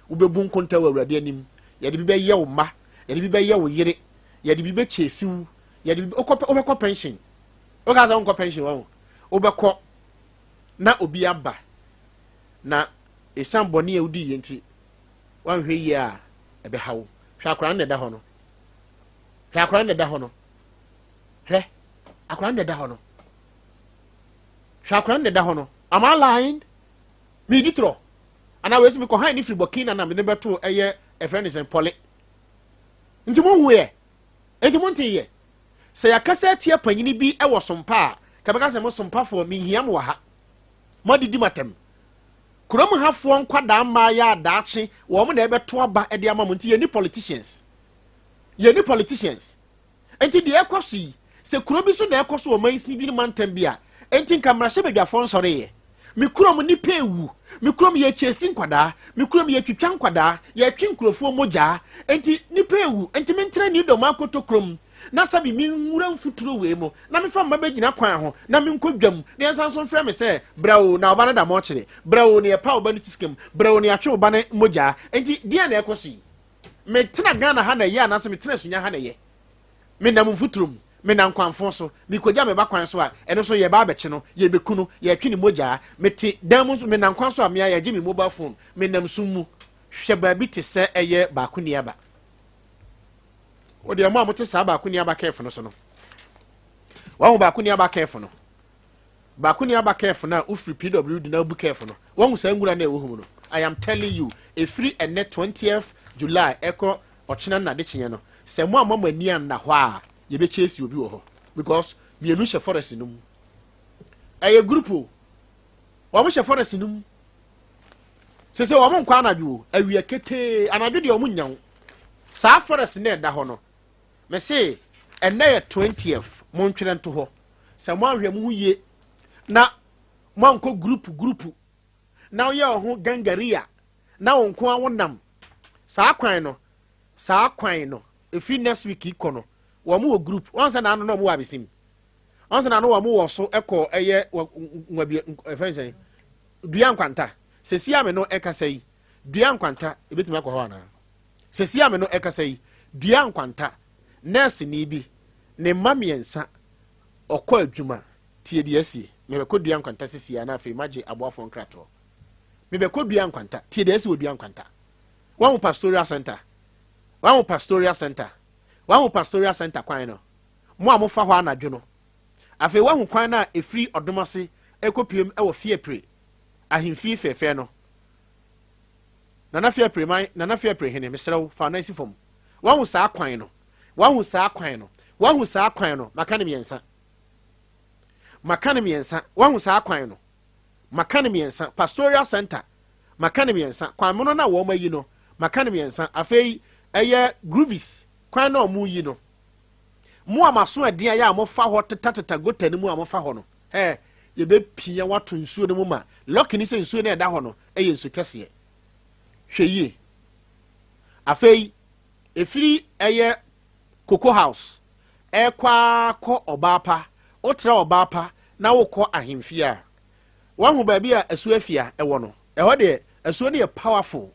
Wobɛbu nkonta wɔ Awurade anim. Yɛde bi bɛyɛ wo mma, yɛde bi bɛyɛ wo yere, yɛde bi bɛkyɛsi wo, yɛde bi wokɔ wobɛkɔ pension. Wokaa sɛ wonkɔ pension wɔn, wobɛkɔ na obi aba na ɛsiane bɔne a wodii yɛ nti woanhwɛ yie a ɛbɛha wo. Hwɛ akwadaa no na ɛda hɔ no. Hwɛ akwadaa no na ɛda hɔ no. Hwɛ akwadaa no na ɛda hɔ no. Hwɛ akwadaa no na ɛda hɔ no. Am I lying? Medi torɔ. Anaa wei so mekɔ han ne firi Burkina na mede bɛto ɛyɛ ɛfrɛ ne sɛn pɔle. Nti mo hu yɛ. Nti mo nte yɛ. Sɛ yɛakasa atia panyini bi wɔ sompa a, ka bɛka sɛ mo sompafoɔ menhia mo wɔ ha. Mo adidi mo atɛm. Kurom hafoɔ nkwadaa mmaa a daakye wɔn na ɛbɛto aba de ama mo. Nti yɛni politicians. Yɛni politicians. Nti deɛ ɛkɔ so yi, sɛ kuro bi so na ɛkɔ so wɔ mansin bi ne mantam bi a, nti nka mmarahyɛbadwafoɔ nsɔreyɛ. Me kurom nipa ewu, me kurom yɛkyɛsi nkwadaa, me kurom yɛtwitwa nkwadaa, yɛtwe nkurɔfoɔ mogyaa, nti nipa ewu, nti mentena New Dɔm akoto kurom na sɛbi menwura mfuturo wei mu na mefa mma bɛgyina kwan ho na menkɔ dwam na yɛnsan so mfrɛ me sɛ brɛ wo na ɔba no da mɔkyere, brɛ wo na yɛpa ɔba no ti sikam, brɛ wo na yɛatwe ɔba no mogyaa. Nti deɛ na ɛkɔ so yi, metena Ghana ha na ɛyɛ anaasɛ metena Sunya ha na ɛyɛ? Menam mfuturo mu, menam kwanfo so, mekɔgya me ba kwan so a, ɛno nso yɛba abɛkye no, yɛbɛku no, yɛtwe ne mogyaa. Mete dan mu nso, menam kwan so a mea yɛgye me mobile phone, menam sum mu. Hwɛ baabi te sɛ ɛyɛ baako ni aba. Wo deɛ mo a mote saa baako ni aba kɛɛfo no so no. Wahu baako ni aba kɛɛfo no. Baako ni aba kɛɛfo no a wofiri PWD na wobu kɛɛfo no. Wahu saa nwura no a ɛwɔ hɔ mu no. I am telling you, ɛfiri ɛnɛ 20th July ɛkɔ ɔkyena no nadekyeɛ no, sɛ mo amma mo ani anna hɔ a, yɛbɛkyɛsi obi wɔ hɔ. Because mmienu hyɛ forest no mu. Ɛyɛ group o. Wɔn hyɛ forest no mu. Sese wɔn nkɔ anadwo o, awia ketee, anadwo deɛ wɔn nya wo. Saa forest no ɛda hɔ no, me se ɛnɛ yɛ 20th, mo ntwerɛ nto hɔ. Sɛ mo anhwɛ mo ho yie na mo ankɔ group group na woyɛ wo ho gangaria na wo nko ara wonam saa kwan no, saa kwan no, ɛfiri next week kɔ no, wɔn wɔ group, wɔn sɛ n'ano na wɔn wɔ abesim. Wɔn sɛ n'ano wɔn wɔ so kɔ ɛyɛ nwabie ɛfɛn sɛn dua nkwanta. Sɛsi ame no ɛkasa yi dua nkwanta ebetumi akɔ hɔ anaa? Sɛsi ame no ɛkasa yi dua nkwanta nɛɛse ni bi ne mma mmiɛnsa ɔkɔ adwuma tie deɛ asie mebɛkɔ dua nkwanta sisi a na afei magye aboafoɔ nkratoɔ mebɛkɔ dua nkwanta tie deɛ asi wɔ dua nkwanta wɔn pastoral center wɔn pastoral center wɔn pastoral center kwan no mo a mofa hɔ anadwo no. Afei woahu kwan no a ɛfiri ɔdom ase rekɔpiem wɔ Fiapre ahemfie fɛɛfɛ no. Nana Fiapre man, Nana Fiapre hene, mesrɛ wo, fa wo nan si fam. Woahu saa kwan no? Woahu saa kwan no? Woahu saa kwan no? Maka no mmiɛnsa. Maka no mmiɛnsa. Woahu saa kwan no? Maka no mmiɛnsa. Pastoral Center, maka no mmiɛnsa. Kwan mono no a wɔn ayi no, maka no mmiɛnsa. Afei ɛyɛ Groovies kwan no a wɔn yi no. Mo a mo aso ɛden ayɛ a mofa hɔ tetateta gota no mu a mofa hɔ no, hɛ, yɛbɛpia wo ato nsuo no mu ma lucky ne sɛ nsuo no a ɛda hɔ no yɛ nsu kɛseɛ. Hwɛ yie. Afei, ɛfiri ɛyɛ Cocoa House ɛkɔ ara kɔ ɔbaa pa, wotra ɔbaa pa na wokɔ ahemfie a, woahu baabi a asuo afia ɛwɔ no, ɛhɔ deɛ asuo no yɛ powerful.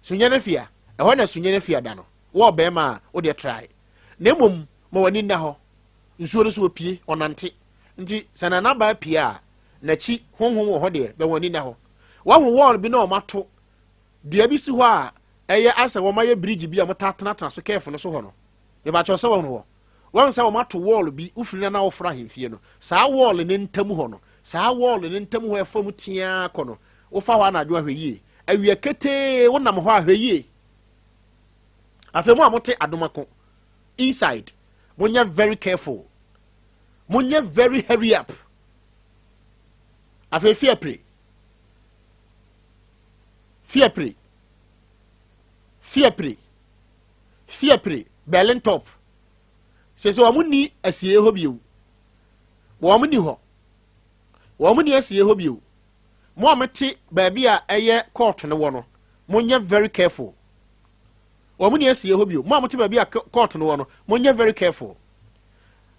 Sunyani afia, ɛhɔ na Sunyani afia da no. Wo ɔbarima a, wo deɛ try. Na mmom, ma w'ani nna hɔ. Nsuo no so ɔpue, ɔnante. Nti, sɛ nanabaa pue a, n'akyi honhom wɔ hɔ deɛ, bɛ wɔn ani nna hɔ. Wahu wall bi na wɔato dua bi si hɔ a ɛyɛ asɛ wɔayɛ bridge bi a wɔtaa tenatena so kɛɛfo no so hɔ no. Mebakyɛw sɛ wɔn hɔ. Wɔn sɛ wɔato wall bi, wofiri na na woforo ahemfie no. Saa wall no ntam hɔ no, saa wall no ntam hɔ ɛfa mu teaa kɔ no, wofa hɔ anadwo ahwɛ yie. Awia ketee wonam hɔ ahwɛ yie. Afei mo a mote Adomako inside, monyɛ very careful. Monyɛ very hurry up. Afei fiapre. Fiapre. Fiapre. Fiapre. Berlin top. Sɛ sɛ wɔn ni asie hɔ bio. Wɔn ni hɔ. Wɔn ni asie hɔ bio. Mo a mote baabi a ɛyɛ court no wɔ no, monyɛ very careful. Wɔn ni asie hɔ bio. Mo a mote baabi a court no wɔ no, monyɛ very careful.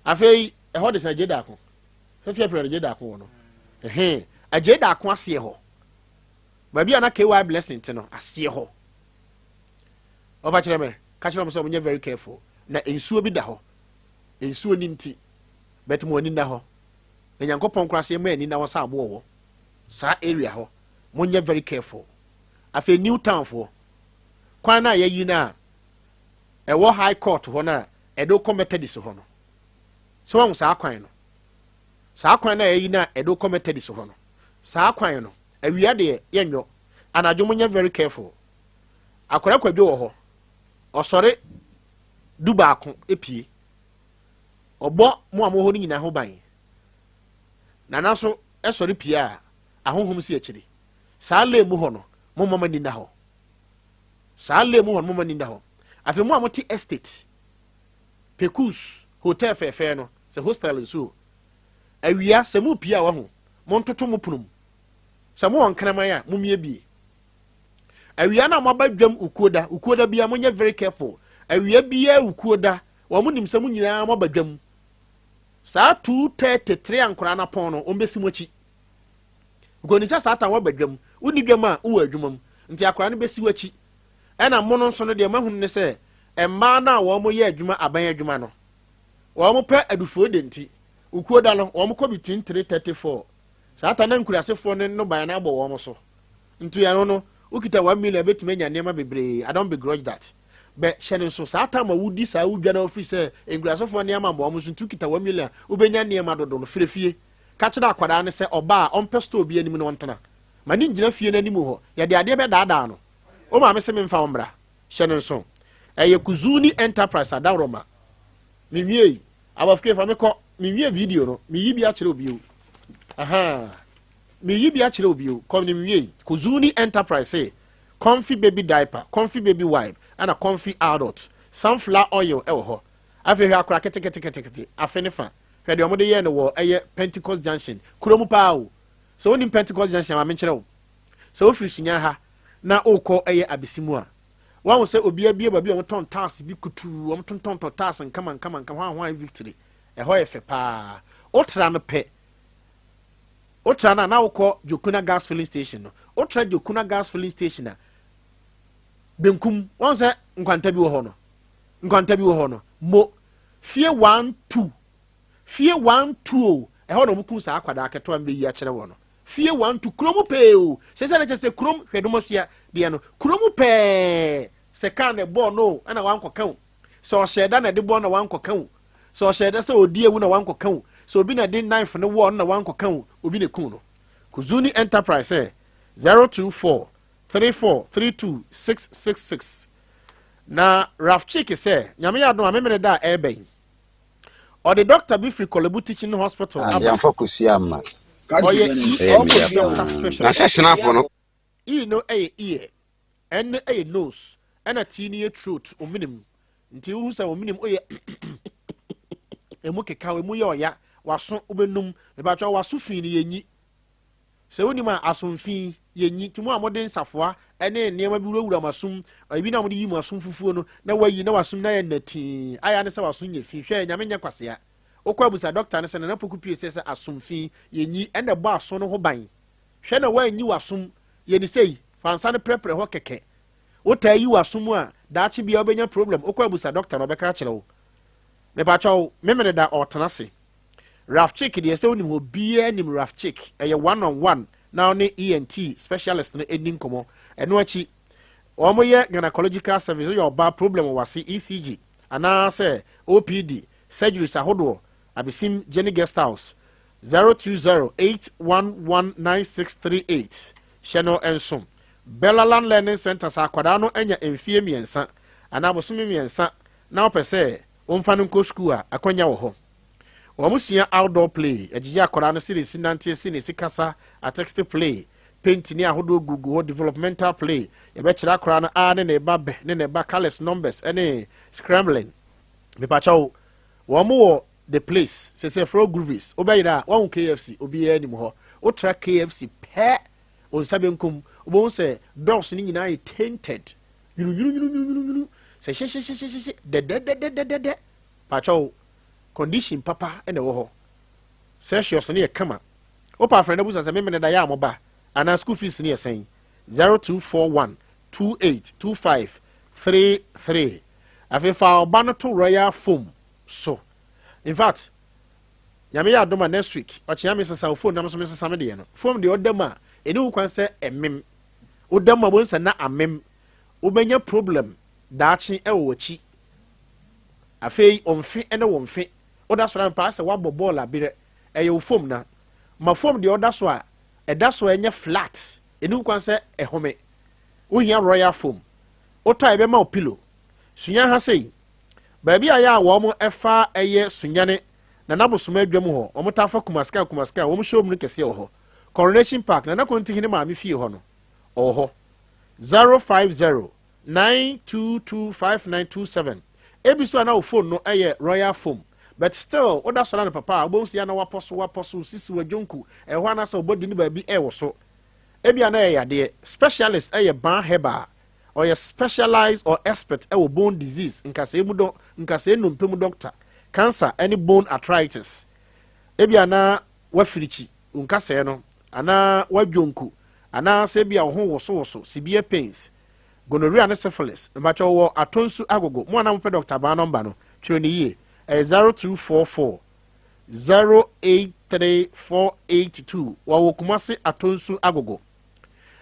Afei, ɛhɔ de sɛ agye daako. Fɛfɛ pɛrɛ agye daako wɔ no. Ɛhɛn, agye daako aseɛ hɔ. Baabi a na KY blessing te no, aseɛ hɔ. Ɔfa kyerɛ me, ka kyerɛ wɔn sɛ wɔnyɛ very careful. Na nsuo bi da hɔ. Nsuo ni nti, but mo ani nna hɔ. Na Nyankopɔn koraa sɛ yɛma ani nna hɔ sɛ aboɔ wɔ saa area hɔ. Monyɛ very careful. Afei New Town foɔ, kwan no a yɛayi no a ɛwɔ High Court hɔ no a ɛde wokɔ Methodist hɔ no, sɛ wahu saa kwan no, saa kwan no a yɛayi no a ɛde wokɔ Methodist hɔ no, saa kwan no, awia deɛ yɛnyɔ, anadwo monyɛ very careful. Akwadaa kwadwo wɔ hɔ, ɔsɔre du baako pie, ɔbɔ mo a mowɔ hɔ no nyinaa ho ban. Nana nso sɔre pie a, ahonhom si akyiri. Saa lane mu hɔ no, momma mo ani nna hɔ. Saa lane mu hɔ no, momma ani nna hɔ. Afei mo a mote estate, Pekus hotel fɛɛfɛɛ no, sɛ hostel nso o, awia sɛ mopie a wahu, montoto mo pono mu. Sɛ mowɔ nkraman a, mommiebie. Awia no a moaba dwam ukuoda, ukuoda bia monyɛ very careful. Awia biara ukuoda, wɔn nim sɛ mo nyinaa moaba dwam. Saa 2:33 a nkoraa no apɔn no, wɔn bɛsi mo akyi. Because sɛ saa tan waba dwam, wonni dwam a wowɔ adwuma mu, nti akwaraa no bɛsi w'akyi. Ɛna mo no nso no deɛ mahunu ne sɛ, mmaa no a wɔn yɛ adwuma aban adwuma no, wɔn pɛ adufuo de nti, ukuo da no, wɔn kɔ between 3:34. Saa tan na nkurasefoɔ no nnɔbaeɛ no abɔ wɔn so. Nti ɛno no, wokita 1 million bɛtumi anya nneɛma bebree. I don't begrudge that. Bɛ hyɛ no nso, saa tam a wodi saa wo dwa na wofiri sɛ Nkurasefoɔ nneɛma mmoa wɔn so nti wokita 1 million a wobɛnya nneɛma dodo no, frɛ fie. Ka kyerɛ akwadaa no sɛ ɔba a ɔmpɛ store bi anim na ɔntena. Ma no ngyina fie no anim hɔ. Yɛde adeɛ bɛdaadaa no. Wo maame se memfa wo mmra. Hyɛ no nso. Ɛyɛ Kuzuni Enterprise adaworoma. Menwiei. Abɔfke fa me kɔ. Menwie video no. Meyi bi akyerɛ wo bio. Ahaa. Meyi bi akyerɛ wo bio. Kɔ ne menwiei. Kuzuni Enterprise se Comfy baby diaper, Comfy baby wipe, ɛna Comfy adult. Sunflower oil ɛwɔ hɔ. Afei hwɛ akora keteketekete afe ne fa. Hwɛ deɛ wɔde yɛɛ no wɔ ɛyɛ Pentecost Junction. Kuro mu paa o. Sɛ wonim Pentecost Junction a ma menkyerɛ wo. Sɛ wofiri Sunya ha na wokɔ ɛyɛ Abisi mu a, woahu sɛ obi abue baabi a wɔtɔn tiles bi kutuu, wɔtontɔntɔ tiles nkama nkama nkama, hwan hwan Victory. Ɛhɔ yɛ fɛ paa. Wotra no pɛ, wotra no a na wokɔ Jokuna gas filling station no. Wotra Jokuna gas filling station a, benkum, wɔn sɛ nkwanta bi wɔ hɔ no. Nkwanta bi wɔ hɔ no. Mo fie 1 2 fie 1 2 o, ɛhɔ na wɔn kun saa akwadaa ketewa mbɛyi akyerɛ wɔ no. Fie 1 2, kurom pɛɛ o. Sɛ sɛ kyerɛ sɛ kurom hwɛ dɔm asua deɛ no, kurom pɛɛ. Sɛ kaa na ɛbɔɔ no ɛna wankɔka o, sɛ ɔhyɛ da na ɛde bɔɔ na wankɔka o, sɛ ɔhyɛ da sɛ ɔdi ewu na wankɔka o, sɛ obi na de knife no wɔɔ no na wankɔka o, obi na kun no. Kuzuni Enterprise sɛ 0243432666. Na Raf Chick sɛ Nyame yɛ adom a memene da a ɛrebɛn ɔde doctor bi firi Korle Bu Teaching Hospital Ah, aba. Yɛmfa kosua amma. Ɔyɛ Ɛyɛ ENT meya doctor paa. Na specialist. sɛ snap no E no yɛ ear, N no yɛ nose, ɛna T no yɛ throat, omenem. Nti wohu sɛ omenem oyɛ emu kekaw, emu yɛ ɔya, waso wobɛnum. Mebatwa waso fi no yɛnyi. Sɛ wonim a asomfi yɛnyi. Nti mo a mode nsafoa ne nneɛma bi wurawura mo asom, ebi na mode yi mo asom fufuo no, na wayi na wasom na ayɛ nnatii. Ayɛ ne sɛ waso nyɛ fi. Hwɛ, Nyame nyɛ kwasea. Wokɔ abusa dɔkta no sɛ Nana Poku pie sɛ asomfi yɛnyi, ɛna ɛbɔ aso no ho ban. Hwɛ na woanyi w'asom, yɛ ne sei, fa nsa no prɛprɛ hɔ kɛkɛ. Wotaa yi w'asom a, daakye biara wobɛnya problem. Wokɔ abusa dɔkta no, ɔbɛka akyerɛ wo. Mepakyɛw, Memeneda ɔretena ase. Raf Chick deɛ sɛ wonim hɔ, obiara nim Raf Chick. Ɛyɛ one on one na ɔne ENT specialist no ɛni nkɔmmɔ. Ɛno akyi, wɔn yɛ gynecological service, woyɛ ɔbaa problem wɔ wase, ECG anaasɛ OPD, surgeries ahodoɔ, Abesim Jenny Guest House, 0208119638. Hyɛ no nso. Bellaland Learning Center, sɛ akwadaa no anya mfie 3 anaa bosome 3 na wopɛ sɛ wɔmfa no nkɔ sukuu a, akwanya wɔ hɔ. Wɔn sua outdoor play, agyigye akwadaa no sɛ si nanteɛ, si ne si kasa, artistic play, paint ne ahodoɔ gugu hɔ, developmental play, yɛbɛkyerɛ akwadaa no a ne ne ba bɛ ne ne ba colours, numbers ne scrambling. Mepakyɛw, wɔn wɔ The Place sɛsɛ frɛ Groovies. Wobɛyerɛ a wahu KFC, obiara anim hɔ. Wotra KFC pɛ wo nsa benkum, wobɛhu sɛ doors no nyinaa yɛ tainted nwununwununwununwunu sɛ hyehyehyehyehyɛ dɛdɛdɛdɛdɛdɛ. Pakyɛw, condition papa na ɛwɔ hɔ. Celsius no yɛ kama. Wopɛ afrɛ no abusa sɛ memene da yɛ a moba anaa school fees no yɛ sɛn. 0241 28 25 33. Afei fa ɔba no to Royal Foam so. In fact, Nyame yɛ adom a next week ɔkyea me sesa wo phone nam so me sesa me deɛ no. Phone deɛ ɔda mu a ɛni wo kwan sɛ ɛmem. Woda mu a wɔn sɛ na amem, wobɛnya problem daakye ɛwɔ w'akyi. Afei ɔmfe ɛne wo mfe woda sɔrɔ ampa sɛ woabɔ bɔɔl aberɛ ɛyɛ wo phone na ma phone deɛ ɔda so a ɛda so a ɛnyɛ flat, ɛni wo kwan sɛ ɛhome. Wohia Royal Foam, wotɔ a ɛbɛma wo pillow. Sunya ha sei, baabi a yɛ a wɔn ɛfa ɛyɛ Sunyane Nana Bosoma adwam hɔ, wɔn taa fa Kumasika Kumasika, wɔn showroom no kɛseɛ wɔ hɔ. Coronation Park, Nana Kontihene maame fie hɔ no, ɔwɔ hɔ. 0509225927. Ebi so a na wo phone no ɛyɛ Royal Foam, but still woda sɔrɔ no papa a wobɛhu sɛ na wapɔ so wapɔ so sisi wadwonku ɛhɔ anaasɛ wobɔdi no baabi ɛwɔ so. Ebi a na ɛyɛ yadeɛ. Specialist ɛyɛ Ban Herbal, ɔyɛ specialized or expert ɛwɔ bone disease, nkasɛɛ mu dɔ, nkasɛɛ nnompe mu doctor, cancer ɛne bone arthritis. Ebi a na wafirikyi nkasɛɛ no anaa wadwonku anaasɛ ebi a wo ho wosowoso, severe pains, gonorrhea ne syphilis. Mbakyɛ wɔ Atonsu Agogo. Mo a na mopɛ Dr. Baa nɔmba no, twerɛ ne yie. Ɛyɛ 0244 083482. Wɔwɔ Kumase Atonsu Agogo.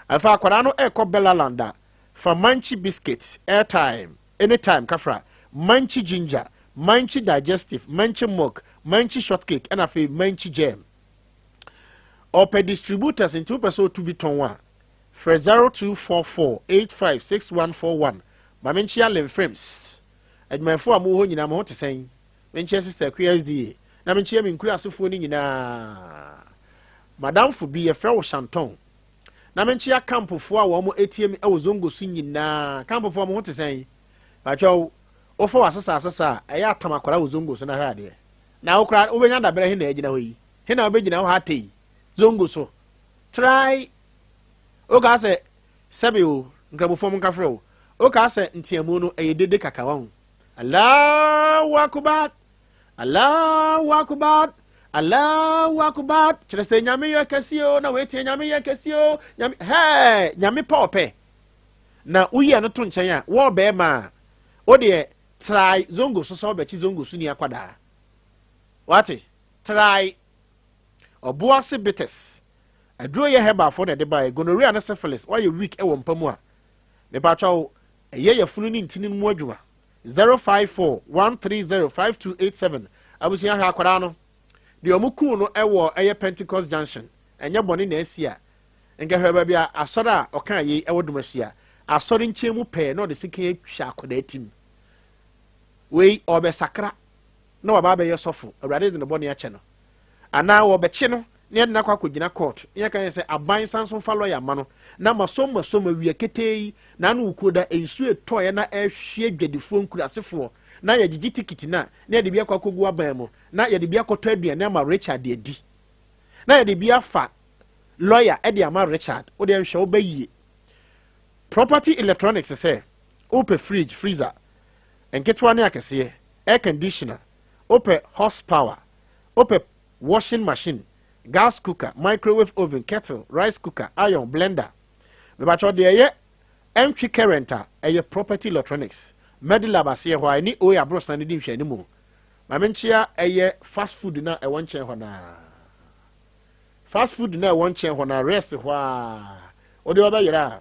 Afa akwadaa no ɛrekɔ Bellaland a, fa Manchi biscuit, airtime. Anytime kafra, Munchie ginger, Munchie digestive, Munchie milk, Munchie shortcake ɛna afei Munchie jam. Ɔpɛ distributors nti wopɛ sɛ otu bi tɔn a, frɛ 0244856141. Ma menkyea Len Frames. Adwumayɛfoɔ a mowɔ hɔ nyinaa mo ho te sɛn? Menkyea Sister Akua SDA na menkyea me nkurasefoɔ no nyinaa. Madamfo bi yɛfrɛ wo Shanton. Na menkyea campfoɔ a wɔn etie me wɔ Zongo so nyinaa. Campfoɔ mo ho te sɛn? Patwɛw, wofa w'asesa asesa a, ɛyɛ atam akwadaa wɔ Zongo so na hwɛ adeɛ. Na wo koraa wobɛnya dabrɛ he na agyina hɔ yi? He na wobɛgyina hɔ ha atɛ yi? Zongo so. Try. Wokaa sɛ sɛbe o, nkramofoɔ mo nkafrɛ o. Wokaa sɛ nteamu no ɛyɛ dede kaka wahu. Allahu Akbar. Allahu Akbar. Allahu Akbar. Kyerɛ sɛ Nyame yɛ kɛseɛ o, na wetie Nyame yɛ kɛseɛ o. Nyame, hɛɛ, Nyame pɛ ɔpɛ. Na woyi ɛno to nkyɛn a, wɔ bɛrima a, wo deɛ try zongo so sɛ wobɛkye zongo so ni akwadaa. Wate? Try. Ɔboase bitters. Aduro yɛ herbalfoɔ na ɛde baeɛ. Gonorrhea ne syphilis, woayɛ weak wɔ mpa mu a, mepakyɛw, ɛyɛ yafunu ne ntini no mu adwuma. 054 130 5287 Abusua hwɛ akwadaa no. Deɛ wɔn kuu no wɔ ɛyɛ Pentecost Junction. Ɛnyɛ bɔne na asi a. Nka hwɛ baabi a asɔre a ɔkaa yei ɛwɔ Dumasua. Asɔre nkyɛn mu pɛɛ na ɔde sekan atwa akwadaa tim. Wei ɔbɛsakra na waba abɛyɛ sɔfo. Awurade de ne bɔne akyɛ no. Anaa wɔbɛkye no na yɛde no akɔ akɔgyina court na yɛka yɛn sɛ aban san so mfa lɔya ma no na masom masom awia ketee yi na ano wukuo da nsuo etɔeɛ na ɛhwie dwadifoɔ nkurasefoɔ na yɛgyegye tikiti no a na yɛde bi akɔ akɔgu aban mu na yɛde bi akɔtɔ aduane ama Richard adi na yɛde bi afa lɔya de ama Richard. Wo deɛ nhwɛ wo ba yie. Property electronics sɛ wopɛ fridge, freezer nketewa ne akɛseɛ, air conditioner, wopɛ horsepower, wopɛ washing machine, gas cooker, microwave oven, kettle, rice cooker, iron, blender. Mebakyɛw deɛ ɛyɛ ɛntwe current a ɛyɛ Property Electronics, Medilab aseɛ hɔ a ɛne OA aborosan no di nhwɛanimu. Ma menkyea ɛyɛ fast food no a ɛwɔ nkyɛn hɔ no ara. Fast food no a ɛwɔ nkyɛn hɔ no ara, rest hɔ ara. Wode ɔbɛyera a,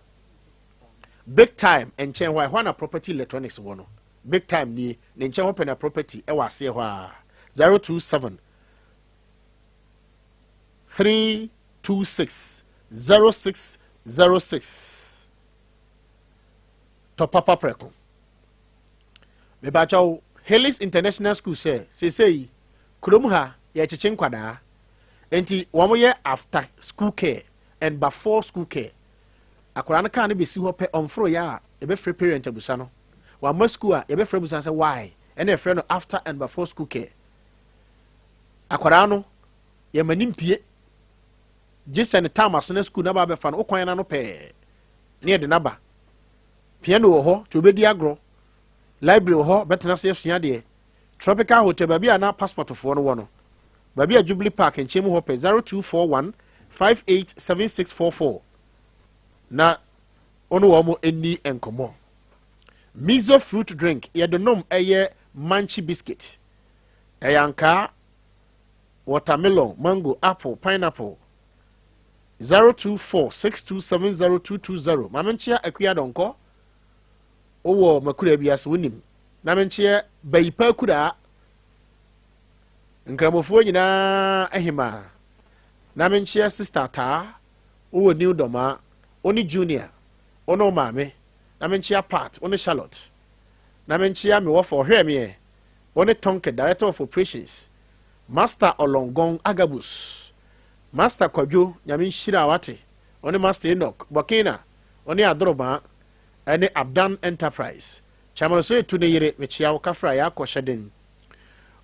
big time nkyɛn hɔ a ɛhɔ na Property Electronics wɔ no. Big time nie, ne nkyɛn hɔ pɛ na Property ɛwɔ aseɛ hɔ ara. 027 326 0606 tɔ papa prɛko. Mebakyɛw, Haley's International School sɛ seesei kurom ha yɛkyekye nkwadaa nti wɔn yɛ after school care and before school care. Akwadaa no kaa no bɛsi hɔ pɛ ɔmforo yɛ a yɛbɛfrɛ parent abusa no. Wamma school a yɛbɛfrɛ abusa sɛ why, ɛna yɛfrɛ no after and before school care. Akwadaa no yɛma ne mpie gye sɛ ne time aso na school na ba abɛfa no wokwan no ano pɛɛ ne yɛde n'aba. Piano wɔ hɔ nti obɛdi agorɔ. Library wɔ hɔ bɛtena ase asua adeɛ. Tropical Hotel baabi a na passportfoɔ no wɔ no. Baabi a Jubilee Park nkyɛn mu hɔ pɛ 0241 587644 na wo ne wɔn nni nkɔmmɔ. Mizo fruit drink yɛde nom ɛyɛ manchi biscuit. Ɛyɛ ankaa, watermelon, mango, apple, pineapple. 0246270220 Maame nkyea Akua Dɔnkɔ wowɔ makura bi ase wonim na menkyea Bayipa Akuraa nkramofoɔ nyinaa ahemaa na menkyea Sister Taa wowɔ New Dɔmaa wo ne Junior wo ne wo maame na menkyea Pat wo ne Charlotte na menkyea me wɔfa ɔhwɛɛ meɛ wo ne Tonke Director of Operations Master Ɔlɔngɔn Agabus Master Kwadwo Nyame nhyira wate wo ne Master Enoch Burkina wo ne Adorobaa ɛne Abdan Enterprise Chairman Osei ne yere mekyea wo kafra yɛakɔ hyɛden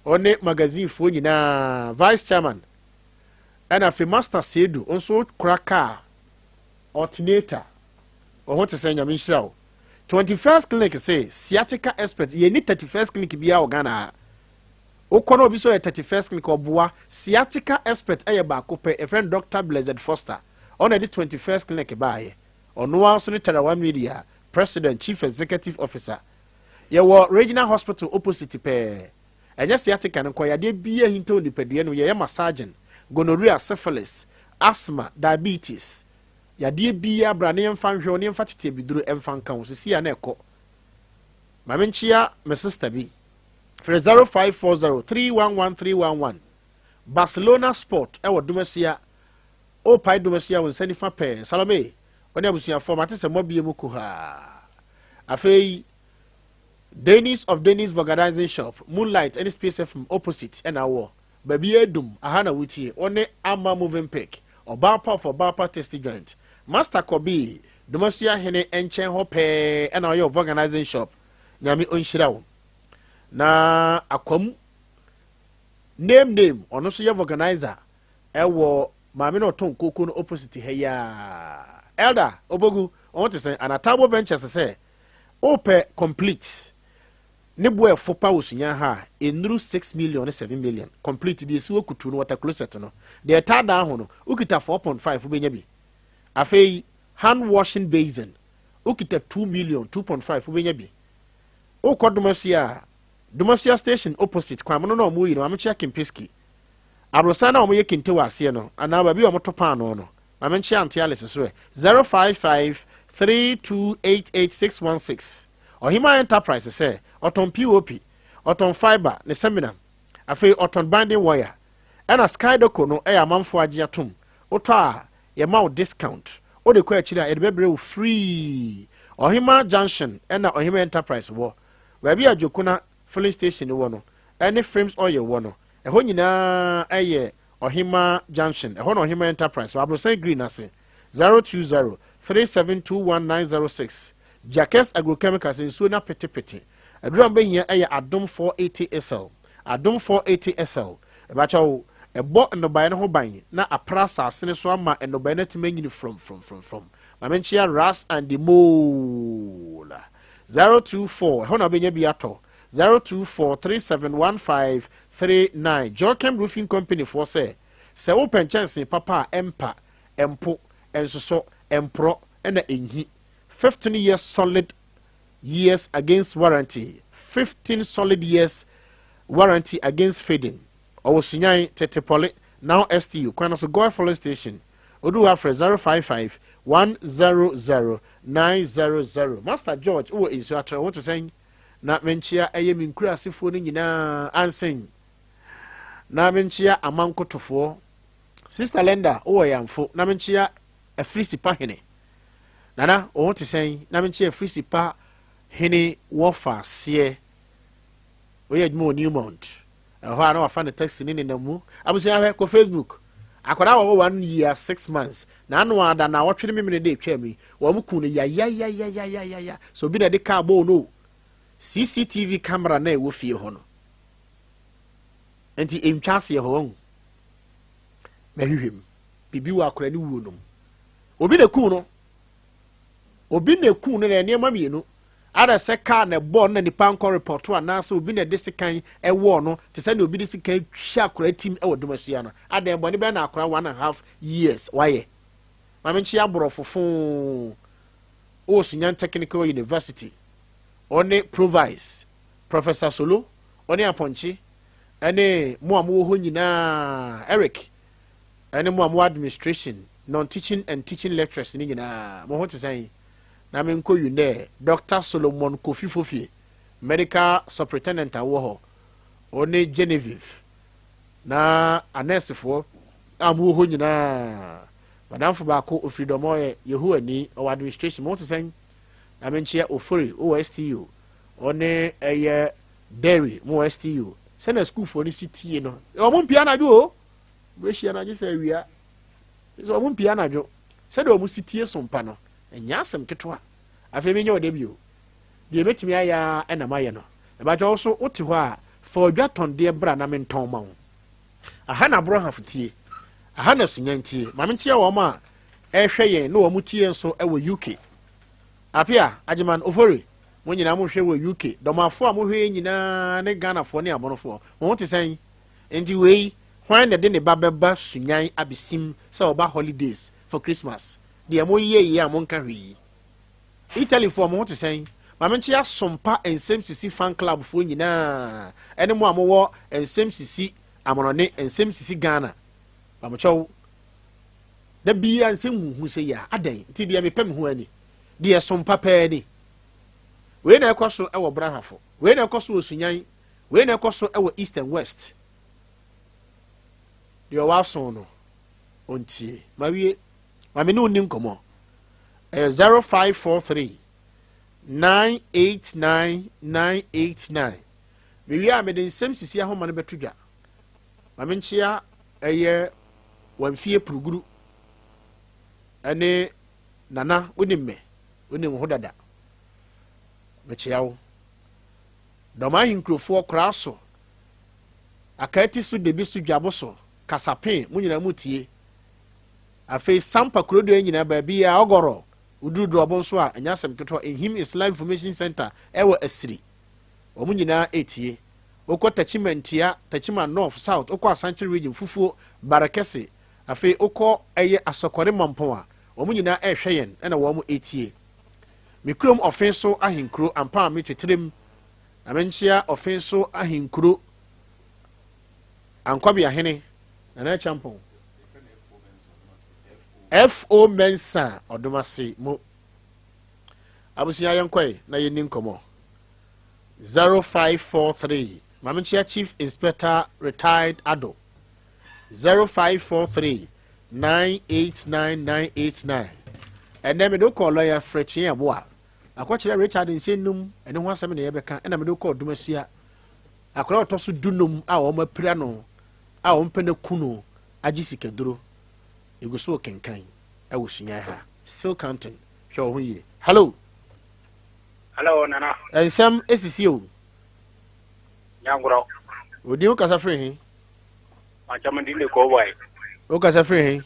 wo ne magazine foɔ nyinaa Vice Chairman ɛna afei Master Seidu nso kora kaa alternator wo ho te sɛ Nyame nhyira wo. 21st clinic se sciatica expert yɛni 31st clinic biara wɔ Ghana ha. Wokɔ na obi sɛ ɔyɛ 31st clinic ɔboa. Sciatica expert ɛyɛ baako pɛ, yɛfrɛ no Dr. Blessed Foster. Ɔna ɛde 21st clinic baayɛ. Ɔno ara nso ne Tarawa Media president, chief executive officer. Yɛwɔ Regional Hospital opposite pɛɛ. Ɛnyɛ sciatica no nkɔ, yadeɛ biara hinta wɔ nipadua no mu. Yɛyɛ massaging, gonorrhea, syphilis, asthma, diabetes. Yadeɛ biara bra ne yɛmfa nhwɛ wo, ne yɛmfa tete abiduro ɛmfa nka wo. Sisi a na ɛkɔ. Ma menkyea me sister bi. Frɛ 0540 311 311. Barcelona Sport ɛwɔ Dumasua. Opae Dumasua wo nsa nifa pɛɛ. Salome, ɔne abusuafoɔ mate sɛ moabie mu kuhaa. Afei, Dennis of Dennis Vulcanizing Shop, Moonlight ɛne Space FM opposite ɛna wɔ. Baabi adum, aha na wotie. Ɔne Ama Moving Pick, Ɔbaa Pa of Ɔbaa Pa Tasty Joint. Master Kɔbi, Dumasua hene nkyɛn hɔ pɛɛ ɛna ɔyɛ vulcanizing shop. Nyame ɔnhyira wo. Na Akwam name name, ɔno nso yɛ vulcanizer ɛwɔ maame na ɔtɔn koko no opposite ha yi a. Elder Obogu, ɔho te sɛn? Anatabo Ventures sɛ wopɛ complete ne bo ɛfo pa wɔ Sunya ha a, ɛnuru 6 million ne 7 million. Complete deɛ ɛsi wɔ kutu no, water closet no deɛ ɛtaa daa ho no, wokita 4.5 wobɛnya bi. Afei hand washing basin, wokita 2 million, 2.5 wobɛnya bi. Wokɔ Domasua a, Domasua station opposite kwan mono na ɔmo yi no, mamekyea Kempeski aborosan na ɔmo yɛ kente wɔ aseɛ no anaa baabi a ɔmo to paano no. Maame Ante Alice so ɛ 055 3288616. Ɔhema Enterprise sɛ ɔtɔn POP, ɔtɔn fibre ne seminar, afei ɔtɔn binding wire, ɛna Skydeco no ɛyɛ amanfoɔ agye atom. Wotɔ a, yɛma wo discount. Wode kɔ akyiri a, yɛde bɛbrɛ wo free. Ɔhema Junction ɛna Ɔhema Enterprise wɔ baabi a Jokuna filling station wɔ no ɛne Frames Oil wɔ no. Ɛhɔ nyinaa ɛyɛ Ɔhema Junction. Ɛhɔ na Ɔhema Enterprise wɔ, aborosan green ase. 020 3721906. Jackes Agrochemicals, nsuo na petepete aduru a mbɛhia ɛyɛ Adom 480 SL. Adom 480 SL ɛbɛkyɛw ɛbɔ nnɔbaeɛ no ho ban na apra asase no so ama nnɔbaeɛ no atumi anyini from from from from. Maame nkyea Ras and the Mola 024, ɛhɔ na wobɛnya bi atɔ. 024 371539. Jokem Roofing Company foɔ sɛ wopɛ nkyɛnsee papa a ɛmpa, ɛmpo, ɛnsosɔ, ɛmporɔ ɛna ɛnhi, 15 years solid years against warranty, 15 solid years warranty against fading. Ɔwɔ Sunyan Tetepɔle now STU kwan no so, Goil filling station. Odu afrɛ 055 100 900. Master George wɔ nsuo atrɛ wo te sɛn? Na menkyea ɛyɛ me nkurasefoɔ no nyinaa ansen na menkyea amankotofoɔ. Sister Linda wowɔ yɛmfo. Na menkyea Afiri hene nana, wo ho te sɛn? Na menkyea Afiri pa hene wɔfa aseɛ, woyɛ adwuma wɔ Newmont ɛhɔ a na wafa ne taxi ne nenam mu. Abusua, hwɛ kɔ Facebook, akwadaa wɔwɔ 1 year 6 months na ano ada na wɔtwe ne memene de etwa mu yi, wɔn kun no yayayayayaya. So obi na de kaa bɔɔl no, CCTV camera na ɛwɔ fie hɔ no nti ntwa aseɛ hɔ wɔn mɛhwehwɛ mu biribi wɔ akwadaa ne wuo no mu. Obi na kun no, obi na kun no na nneɛma mmienu ada sɛ kaa na ɛbɔɔ no na nipa nkɔ report anaasɛ obi na ɛde sekan ɛwɔɔ no, te sɛ nea obi de sekan twa akwadaa tim ɛwɔ Dumasua no. Adan bɔne bɛyɛ na akwadaa 1.5 years wayɛ. Maame nkyi aborɔfo foo wɔ Sunyan Technical University, ɔne Provice Professor Solo, ɔne Apɔnkye, ɛne mo a mowɔ hɔ nyinaa, Eric, ɛne mo a mowɔ administration, non-teaching and teaching lecturers ne nyinaa, mo ho te sɛn? Na menkɔ UNE, Dr Solomon Kofi Fofie, medical superintendent a wɔ hɔ, ɔne Genevieve na anɛɛsefoɔ a mowɔ hɔ nyinaa. Madamfo baako ofiri dɔm, ɔyɛ Yehowa ni, ɔwɔ administration, mo ho te sɛn? Na menkyea Ofori wowɔ STU, ɔne ɛyɛ Derry, mo wɔ STU. Sɛnea sukuufoɔ no si tie no, ɔmo mpia anadwo o, bɛhyia anadwo sɛ awia sɛ ɔmo mpia anadwo, sɛdeɛ ɔmo si tie sompa no ɛnyɛ asɛm ketewa. Afei menyɛ ɔda bio deɛ mɛtumi ayɛ a ɛna mayɛ no. Ɛbɛkyɛ wo so wote hɔ a, fa ɔdwa tɔndeɛ bra na mentɔn ma wo. Aha na Aborɔhafo tie, aha na Sunya tie. Maame nkyia wɔn a ɛrehwɛ yɛn na wɔn tie nso wɔ UK. Apia Agyeman Ofori, mo nyinaa mohwɛ wɔ UK, dɔmafo a mohwɛ yɛn nyinaa ne Ghanafoɔ ne abɔnofoɔ, mo ho te sɛn? Nti wei hwan na de ne ba bɛba Sunyan abesim sɛ ɔba holidays for Christmas? Deɛ moyɛ yie a monka hwee. Italyfoɔ, mo ho te sɛn? Maame nkyɛn asompa Nsɛm Sisi fan club foɔ nyinaa, ɛne mo a mowɔ Nsɛm Sisi amonɔne, Nsɛm Sisi Ghana, mamokyɛw da bia nsɛm huhu sɛ yɛ adan. Nti deɛ mepɛ me ho ani deɛ sompa pɛɛ ni. Wei na ɛkɔ so wɔ Brahafo. Wei na ɛkɔ so wɔ Sunyan. Wei na ɛkɔ so wɔ East and West. Deɛ ɔwɔ aso no, ɔntie. Mawie. Ma me ne wo nni nkɔmmɔ. Ɛyɛ 0543 989 989. Mewie a mede nsɛm sisi ahoma no bɛto dwa. Ma menkyea ɛyɛ wamfie puruguru ɛne nana wonim me wonim ho dada. Mekyea wo. Dɔm ahenkurofoɔ koraa so akaati so debi so dwabo so kasapen mo nyinaa mu tie. Afei Sampa kurodua nyinaa baabi a ɔgɔrɔ woduru drɔbo nso a ɛnyɛ asɛm ketewa Nhim Islam Information Center ɛwɔ Asiri. Wɔn nyinaa etie. Wokɔ Techiman Ntia, Techiman North, South, wokɔ Asankyere Region, Fufuo, Barekɛse, afei wokɔ ɛyɛ Asɔkɔre Mampɔn a, wɔn nyinaa ɛrehwɛ yɛn ɛna wɔn etie. Me kurom ɔfe so ahenkuro ampa a me twetirim na menkyea ɔfe so ahenkuro Ankwabea hene Nana Acheampong F.O. Mensah Ɔdomase mo abusua yɛnkɔe na yɛnni nkɔmmɔ 0543 ma menkyea Chief Inspector retired Ado 0543 989989 ɛnɛ mede wokɔɔ lɔya frɛkyeɛ ɛboa akɔkyerɛ Richard nsɛnnum ɛne ho asɛm na yɛbɛka ɛna mede wokɔɔ Dumasia akwadaa ɔtɔ so dunum a wɔn apira no a wɔn pɛ no ku no agye sikaduro egu so kenkan ɛwɔ Sunyan ha still counting hwɛ wɔn ho yie hello. Hello nana. Nsɛm esisi o. Nyangorɔ. Odi wo kasa firi he? Mankyɛ mo di ne kɔɔbɔe. Wo kasa firi he?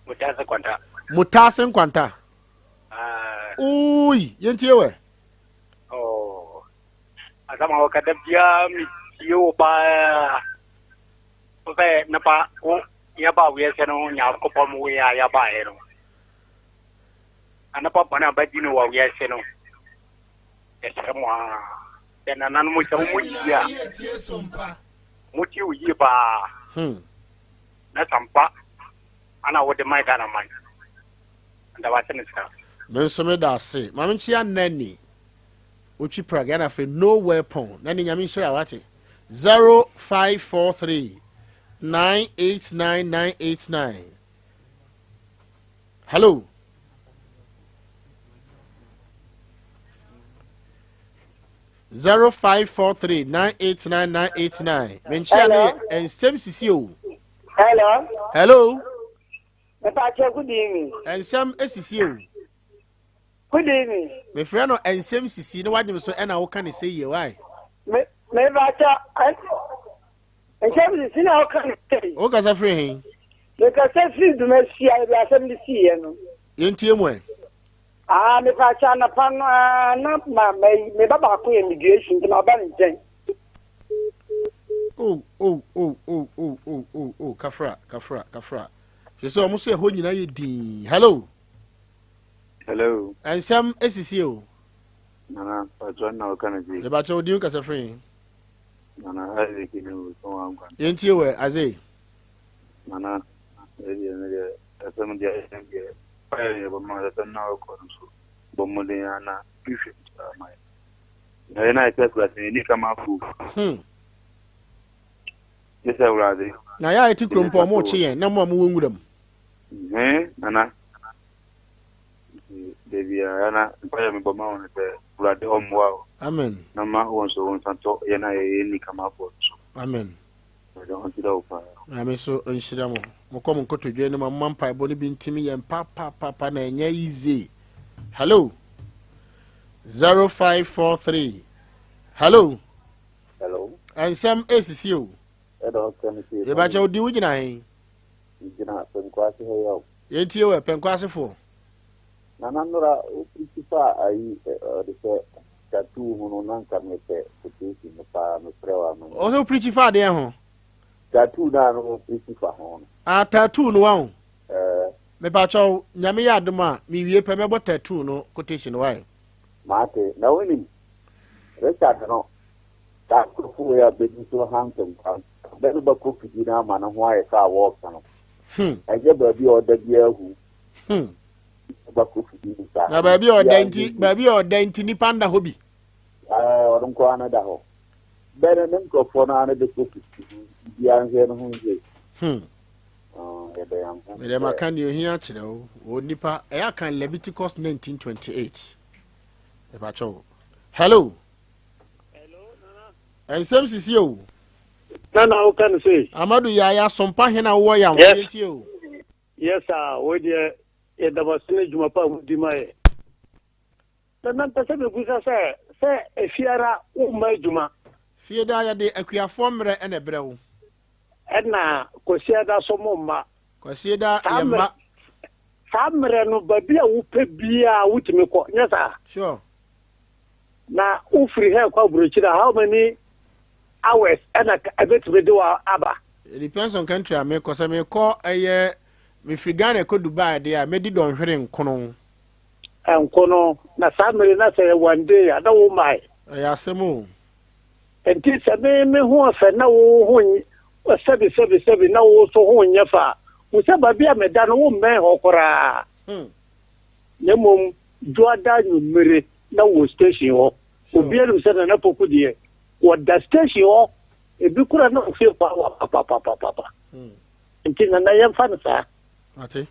Mutaase Nkwanta. Mutaase Nkwanta. Ui, yɛntie wɛ. Oh. Asɛm a wɔka da biara metie wo paa. Wo sɛ nipa wo yɛba wiase no Nyankopɔn mu yɛ a yɛbaeɛ no. Na nipa bɔne a bɛdi no wɔ wiase no yɛsrɛ mo a sɛ nananom sɛ mo tie a motie wo yie paa. Na sampa ana wode man Ghana man. Nda wase ne sika. Me nso meda ase. Ma menkyea Nani. Otwi prag ɛna afei no weapon. Nani nyame nhyira wate. 0543 989989. Hello. 0543 989989. Menkyea ne yɛ nsɛm sisi o. Hello. Hello. Mepakyɛ good evening. Nsɛm esisi o. Good evening. Mefrɛ no nsɛm sisi na wadwem so ɛna woka ne sɛ yie wae. Me mepakyɛ nsɛm sisi na woka ne sɛ yie. Wokasa firi he? Mekasa firi Dumasia ebi asɛm de siiɛ no. Yɛntie mu ɛ. Ah mepakyɛ anapa no ah na ma ma me ba baako yɛ immigration nti maba ne nkyɛn. Oh oh oh oh oh oh oh oh kafra kafra kafra. Sɛ sɛ ɔmo so ɛhɔ nyinaa yɛ dii. Hello. Hello. Nsɛm esisi o. Nana, patro na ɔka no si. Yɛbakyɛ odin kasa firi. Nana Isaac ne wo so wankwa. Yɛntie wɔ Isaac. Nana, ɛdeɛ me deɛ asɛm deɛ ɛyɛ deɛ ɔyɛ yɛ bɔ ma asɛm na ɔkɔ no so bɔ mmɔden a na hwehwɛ mu saa ma yɛ. Na yɛn a yɛte akurase yɛn ni kama afo. Gye sɛ Awurade. Na yɛ a yɛte kurom pɔ ɔmo kye yɛn na mo a mowɔ nwura mu. Hɛn nana. Nti da biara na mpaeɛ a mebɔ ma wo no sɛ Awurade ɔmmoa wo. Amen. Na ma wo nso wo nsa ntɔ yɛn a yɛyɛ ni kama afo no so. Amen. Awurade ɔnhyira wo paa. Nyame so nhyira mo. Mokɔ mo nkotodwe no ma moma mpaebɔ no bi ntimi yɛn papapapa na ɛnyɛ easy. Hello. 0543. Hello. Hello. Nsɛm esisi o. Ɛdɔ ɔsɛm si. Yɛbɛkyɛ wo din wo gyina he? Gyina Pɛnkwase ha yi o. Yɛntie wɔ Pɛnkwasefoɔ. Nana Nora wo pirikyi fa ayi ɔde sɛ tattoo ho no na nka mepɛ quotation no paa mesrɛ wo ama. Ɔsɛ wo pirikyi fa adeɛ ho? Tattoo no a no wo pirikyi fa ho no. Ah tattoo no wahu. Ɛɛ. Mepakyɛw Nyame yɛ adom a mewie pɛ mɛbɔ tattoo no quotation wae. Mate na wonim Richard no saa nkurɔfo wei a bɛdi so ha ntɛmpa bɛ no bɛkɔ fidi no ama no ho ayɛ sɛ a wɔreka no. Ɛnyɛ baabi a ɔda biara hu. Ba Kofi bi ni saa. Na baabi a ɔda nti, baabi a ɔda nti nipa nda hɔ bi. Ɛɛ, ɔno nko ara na da hɔ. Bɛn ne nkurɔfoɔ no ara na de Kofi biara nhwɛ no ho yie. Yɛda yɛn ho. Mede maka deɛ ohia kyerɛ wo. Wɔ nipa, ɛyɛ aka Leviticus 19:28. Mepakyɛ wo. Hello. Hello, Nana. Nsɛm sisi o. Nana woka no sei. Amadu Yaya Sompa hene a wowɔ yamfo Yes. yɛntie o. Yes sir, wei deɛ yɛda mo ase ne adwuma pa a modi ma yɛ. Nana mpɛ sɛ mebisa sɛ, sɛ efiara womma adwuma. Fie daa yɛde akuafoɔ mmerɛ na ɛbrɛ wo. Ɛna Kwasiada so mo mma. Kwasiada yɛ mma. Saa mmerɛ no baabi a wopɛ biara wotumi kɔ, nyɛ saa? Sure. Na wofiri ha kɔ aburokyire a, how many hours ɛna ɛbɛtumi de wo aba? It depends on country a mekɔ. Sɛ mekɔ ɛyɛ mefiri Ghana kɔ Dubai deɛ a, mɛdi dɔnhwere nkono. Nkono. Na saa mmere na sɛ yɛ one day a, na wo mmae. Ɛyɛ asɛm o. Nti sɛ me me ho ɔfɛ na wo ho sɛbi sɛbi sɛbi na wo nso ho nyɛ fɛ a, hu sɛ baabi a meda no wo mmɛn hɔ koraa. Na mmom Dwoada anwummere na wɔ station hɔ. Obiara nim sɛ Nana Poku deɛ, wɔda station hɔ, ebi koraa na ofie kɔ awa papapapapa. Nti Nana yɛmfa no saa.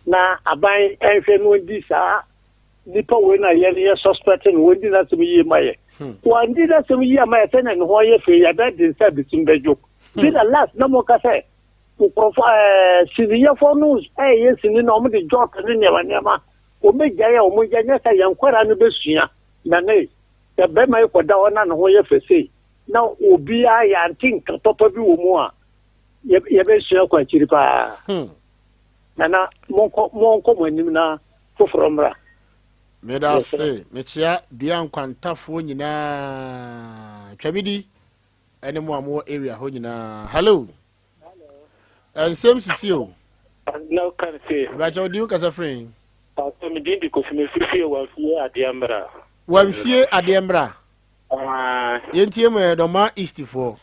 Na aban nhwɛ na ɔndi saa nipa wei na yɛn yɛ suspect no, wɔndi n'asɛm yie ma yɛ. Wɔndi n'asɛm yie ama yɛ sɛnea ne ho ayɛ fɛ yi, abɛ de nsa abesim bɛdwo. Bi na last na mo ka sɛ nkurɔfoɔ ɛɛ siniyɛfoɔ no ɛyɛ sini na wɔn de jɔt ne nneɛma nneɛma. Wɔbɛgyae a wɔgyae, nyɛ sɛ yɛn nkwadaa no bɛsua. Nana ei, sɛ barima yi kɔda hɔ na ne ho yɛ fɛ sei, na obiara yɛante nka papa bi wɔ mu a, yɛbɛsua kɔ akyiri paa. Nana, monkɔ, monkɔ mo anim na foforɔ mmra. Meda ase, mekyea dua nkwantafoɔ nyinaa, Twabidi ɛne mo a mowɔ area hɔ nyinaa. Hello. Nsɛm sisi o. Na woka no se. Ɛbɛkyɛ wo din kasa firi he? Pastor me din de Kofi me firi fie wamfie adeɛ mmra. Wamfie adeɛ mmra. Yɛntie mo yɛ Dɔma East foɔ.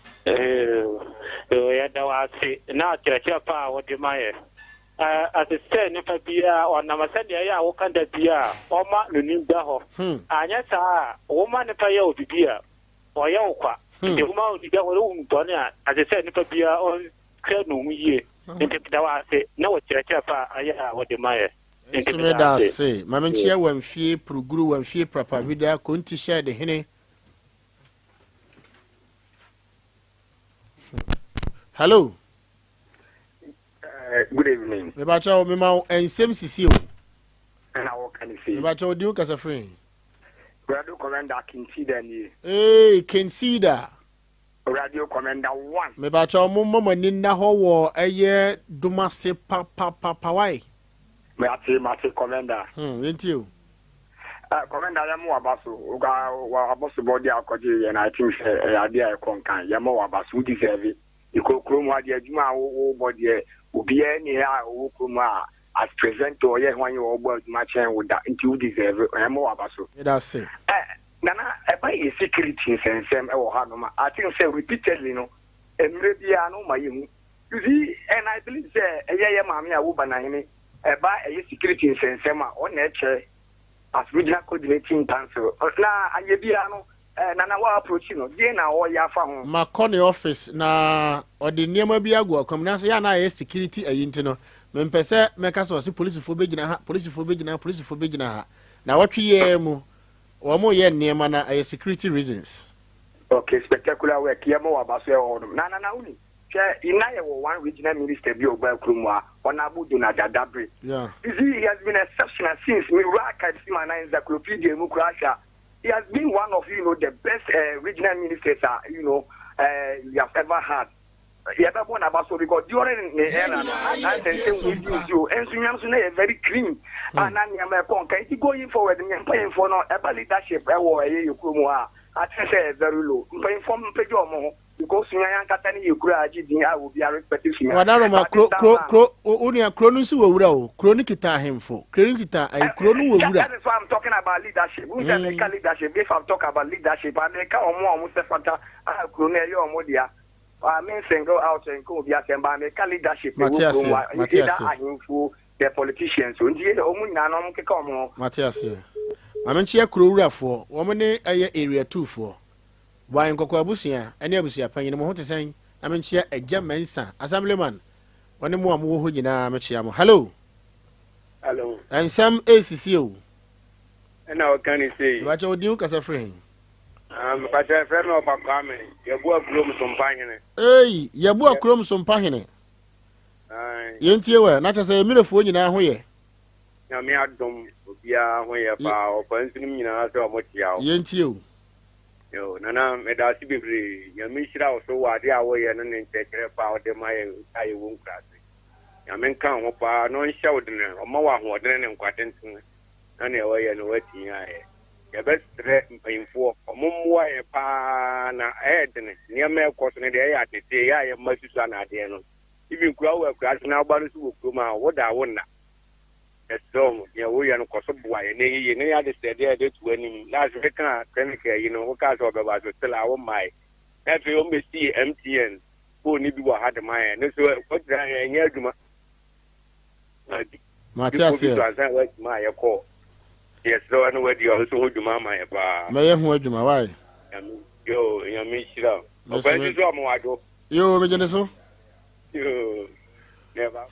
Yɛda wo ase na akyerɛkyerɛ pa a wode ma yɛ. Ɛsɛ sɛ nipa biara ɔnam sɛdeɛ ɛyɛ a woka da biara ɔma n'anim da hɔ. Anyɛ saa a woma nipa yɛ wo biribi a Ɔyɛ wo kwa. Nti woma wo da hɔ na wohu bɔne a, ɛsɛ sɛ nipa biara ɔhwɛ ne ho yie. Nti meda wo ase ne wo kyerɛkyerɛ pa a ayɛ a wode ma yɛ. Nti Nso meda meda ase. ase. Ma menkyea Wamfie, Pruguru, Wamfie Prapavida, Konti Hyɛɛde Hene. Hello. Good evening. Mebakyɛ wo, mema wo nsɛm sisi o. Ɛna wɔka ne sei. Mebakyɛ wo din wo kasa firi he? Radio Commander Kinsida nie. Ee, Kinsida. Radio Commander one. Mebakyɛ wo, mommɔ mo ani nna hɔ wɔ ɛyɛ Domase papapapa wai. Mate, mate Commander. Yɛntie o. Commander yɛmo waba so, wabɔsobɔ de akɔgye yɛn, I think sɛ ɛyɛ adeɛ a ɛkɔ nkan, yɛmɔ waba so, wo deserve. Mekɔɔ kurom ha deɛ adwuma a wobɔ deɛ obiara nni ha a ɔwɔ kurom ha a as presenter ɔyɛ hwan yɛ ɔbɔ adwuma kyɛn wo da nti wo deserve ɛmmɔ w'aba so. Meda ase. Eh Nana ɛba yɛ security nsɛnsɛm ɛwɔ ha nom a I think sɛ repeatedly no mmerɛ biara no woma yɛhu you see and I believe sɛ ɛyɛ yɛ maame a wo Banahene ɛba ɛyɛ security nsɛnsɛm a ɔna ɛkyɛ as regional coordinating council na ayɛ biara no Eh Nana wa approach no deɛn na ɔyɛ afa ho. Makɔ ne office na ɔde nneɛma bi agu akwan mu nanso yɛ a na ayɛ security ayi nti no mempɛ sɛ mɛka sɛ ɔse polisifoɔ bɛgyina ha polisifoɔ bɛgyina ha polisifoɔ bɛgyina ha na wɔtwe yɛɛ mu wɔn yɛ nneɛma na ɛyɛ security reasons. Okay spectacular work yɛ mɔ waba so ɛwɔ hɔ nom na Nana wonim hwɛ na yɛ wɔ one regional minister bi a ɔbaa kurom ha Honourable Donald Adabre Yeah. you see he has been exceptional since me wura archives mu anaa encyclopedia mu koraa hwɛ a He has been one of you know the best regional ministers a you know we have ever had. Yɛbɛbɔ n'aba so because during ne era no na nsɛnsɛm wɔ di nsuo nso nwa nso na yɛ very clean a na nneɛma ɛkɔ nka nti going forward no mpanyinfoɔ no ɛba leadership ɛwɔ ɛyɛ yɛ kurom a akyerɛ sɛ ɛyɛ very low mpanyinfoɔ mpagya wɔn ho. Because Sunyani ankasa ne yɛ kuro a agye din a obiara respect Sunyani. Wadaroma But this kuro time kuro round. kuro wo nua kuro no nso wɔ wura o kuro no kita ahemfo kuro no kita ayi kuro no wɔ wura. That is why I'm talking about leadership. Wohu sɛ meka leadership if I'm talk about leadership a meka wɔn a wɔn sɛ fata a kuro no ɛyɛ wɔn dea. Me single out nka obi asɛm but meka leadership Mate ɛwɔ kurom aseɛ hɔ mate either aseɛ. ahemfo. The politicians o nti wɔn nyinaa no wɔn keka wɔn ho. Mate aseɛ. Maame nkyea kuro wurafoɔ, wɔn ne ɛyɛ area two foɔ. Boae Nkɔkɔ abusua ɛne abusua panyin mo ho te sɛn? Na me nkyea Agya Mensah, Assemblyman, wɔne mo a mowɔ hɔ nyinaa me kyea mo. Hello. Hello. Nsɛm ɛresisi o. Ɛna ɔka ne sei. Mepakyɛ wo din wo kasa firi he? Ah, mepakyɛ frɛ me ɔfa Kwame, Yɛboa kurom sompa hene. Ei, Yɛboa kurom sompa hene. Yɛntie wɛ, na kyɛ sɛ Emirefoɔ nyinaa ho yɛ. Nyame adom, obiara ho yɛ paa, ɔfa nsunom nyinaa sɛ ɔmo kyea wo. Yɛntie o. Yo, Nana, meda ase bebree. Nyame nhyira wo so wɔ adeɛ a woyɛ no ne nkyerɛkyerɛ pa a wode ma yɛn a yɛwɔ nkuraase. Nyame nka wo ho paa na ɔnhyɛ wo dene, ɔmma wo ahoɔdene ne nkwa tentene na nea wɔyɛ no woatumi ayɛ. Yɛbɛsrɛ mpanyimfoɔ, ɔmo mmoa yɛn paa na ɛyɛ dene, nneɛma ɛkɔ so no deɛ ɛyɛ atetee, yɛ a yɛn mma susua no adeɛ no. Even koraa wowɔ akuraase na wo ba no nso wɔ kurom a, woda a wonna. Yɛsrɛ wo, nea woyɛ no kɔ so boa yɛn na ɛnyɛ yie na yɛn adesrɛdeɛ a yɛde to w'anim. Last mekaa clinic ayi no, wokaa sɛ wɔbɛba so, still a wommae. Na afei wɔbɛsii MTN pole no bi wɔ ha de ma yɛn, no nso kɔgyina yɛn ɛnyɛ adwuma. Mate aseɛ. Bi ansa na woatumi a yɛkɔɔ. Yɛsrɛ wo na woadi ɔno nso ho dwuma ama yɛn paa. Mɛyɛ ho adwuma, why? Nyame, yo, Nyame nhyira wo. Ɔkwan si so a mo wadwo. Yo, megye ne so. Yo, never.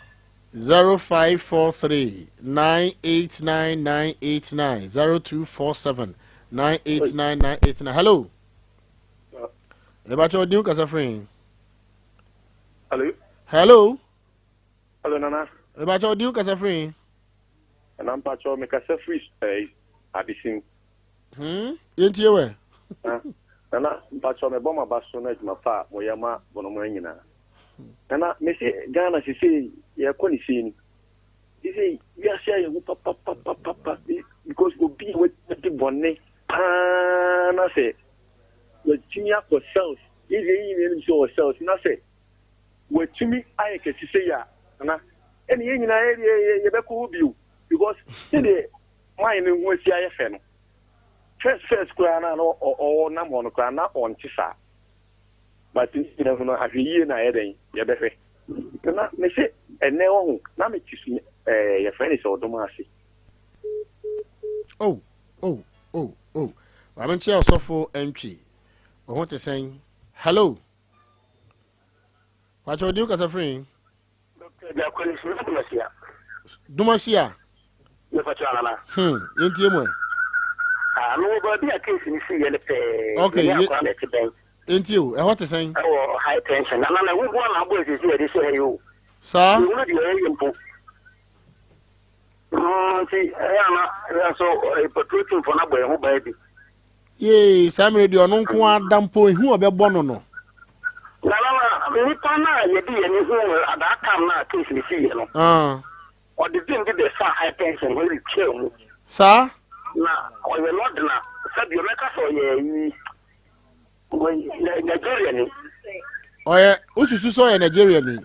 0543 989 989 0247 989 989. Hello. Ebacho odi kasa free. Hello. Hello. Hello Nana. Ebacho odi kasa free. Nana mpacho me kasa free eh adesim. Yɛntie wɛ. Nana mpacho me bɔ ma ba so na adwuma pa a moyɛ ma bonoman nyinaa. Nana me se Ghana sesei yɛkɔ ne sei ni. Sesei wiase ayɛ hu papapapapa because obi a wadi bɔne paa na sɛ watumi akɔ cells yɛn deɛ yɛn nyinaa nim sɛ ɔwɔ cells na sɛ watumi ayɛ kɛse sei a nana ɛne yɛn nyinaa yɛ yɛbɛkɔ hɔ bio because sɛdeɛ man no ho asi ayɛ fɛ no first first koraa na na ɔnam hɔ no koraa na ɔnte saa but ne nyinaa mu no ahwɛ yie na ayɛ dɛn yɛbɛhwɛ na mese ɛnɛ ɔho na mete so ɛɛ yɛfrɛ ne sɛ ɔdɔm ase. Oh, maame nkyɛn ɔsɔfo ntwi ɔho te sɛn? Hello, wàkyɛ odi kasa firi. Dumasia. Yɛntie mu ɛ. Mewɔ baabi a case no siiɛ no pɛɛ. Okay, Mene akora na ɛte bɛn. Yɛntie o, ɛhɔ te sɛn? Ɛwɔ high tension. Nana na ɛho na abɔ esiesie yɛde hyɛ ha yi o. Saa. Yɛhunu deɛ ɛyɛ mpo. Nti ɛyɛ ana ɛyɛ nso patrol team fo no abɔ yɛn ho ban bi. Yee, saa mmerɛ deɛ ɔno nko ara da mpo ehu ɔbɛbɔ no. Nana na nipa no a yɛde yɛn ani hu no at that time na case no siiɛ no. Ɔde vim bi bɛfa high tension ho retwa mu. Saa. Na ɔyɛ nɔdena sɛbi ɔmɛka sɛ ɔyɛ yi Nigeria ni. Ɔyɛ osusu sɛ ɔyɛ Nigeria ni.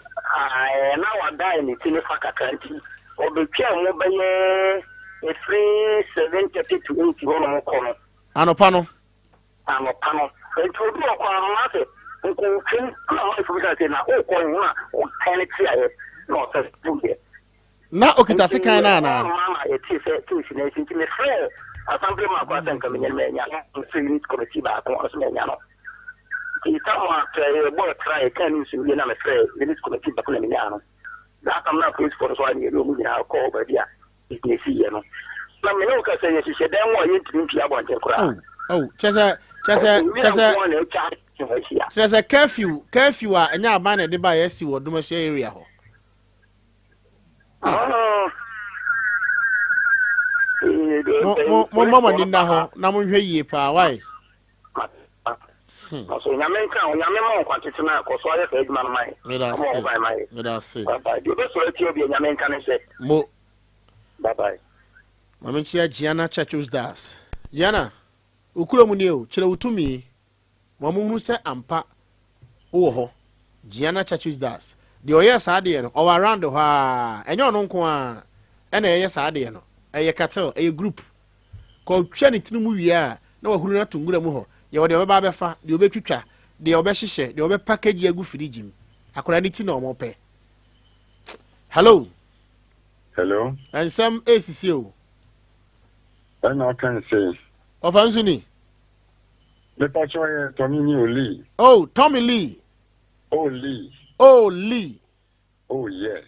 Na wadae ne ti ne fa kakra nti ɔbɛtwa mu bɛyɛ efiri 7:30 to 8 hɔ nom kɔ no. Anɔpa no. Anɔpa no nti obi wɔ kwan no na sɛ nkotwam na ɔmo efu bisa sɛ na ɔkɔ ho na ɔtan ne ti ayɛ na ɔsɛ fuyɛ. Na okita sekan na anaa? Ɔmo na yɛte sɛ case na esi nti mefrɛ assembly man kora sɛ nka menya no manya no mefrɛ unit committee baako ɔno nso manya no nti tam a yɛbɔ tra yɛka news no wie na mefrɛ unit committee baako na menyaa no that time na policefoɔ no so ayɛ mmienu ɔmo nyinaa kɔɔ baabi a ɛsi yɛ no na mene wo ka sɛ yɛhyehyɛ dan mu a yɛntumi mpie abɔnten koraa. Oh, kyɛ sɛ kyɛ sɛ kyɛ sɛ kyerɛ sɛ curfew a ɛnyɛ aban na ɛde ba yɛasi wɔ Dumasua area hɔ. Mo mo mo mo ani nna hɔ na monhwɛ yie paa wae. So nyame nka wo, nyame ma wo nkwa tete na kɔ so ayɛ saa adwuma no ma yɛ. Meda Ɔma ase. wo ban ma yɛ. Meda ase. Bye bye. Deɛ ɔbɛsɔre atia obi a nyame nka ne hyɛ. Mo. Bye bye. Maame nkyia Gianna Churchill's Das. Gianna, wo kurom nie o, kyerɛ wo tumi. Ma mo hunu sɛ ampa wowɔ hɔ. Gianna Churchill's Das. Deɛ ɔyɛɛ saa adeɛ no, ɔwɔ around hɔ a, ɛnyɛ ɔno nko a ɛna ɛyɛ saa adeɛ no. Ɛyɛ cartel, ɛyɛ group. Kɔtwa ne tiri mu wie a, na wahuru no ato nwura mu hɔ. Yɛwɔ deɛ ɔbɛba abɛfa, deɛ ɔbɛtwitwa, deɛ ɔbɛhyehyɛ, deɛ ɔbɛpackage agu fridge mu. Akwadaa ne ti na ɔmo pɛ. Hello. Hello. Nsɛm esisi o. Ɛna ɔka nse. Ɔfa nso ni. Mepakyɛ ɔyɛ Tommy ni o Lee. Oh, Tommy Lee. Oh Lee. Oh Lee. Oh yeah.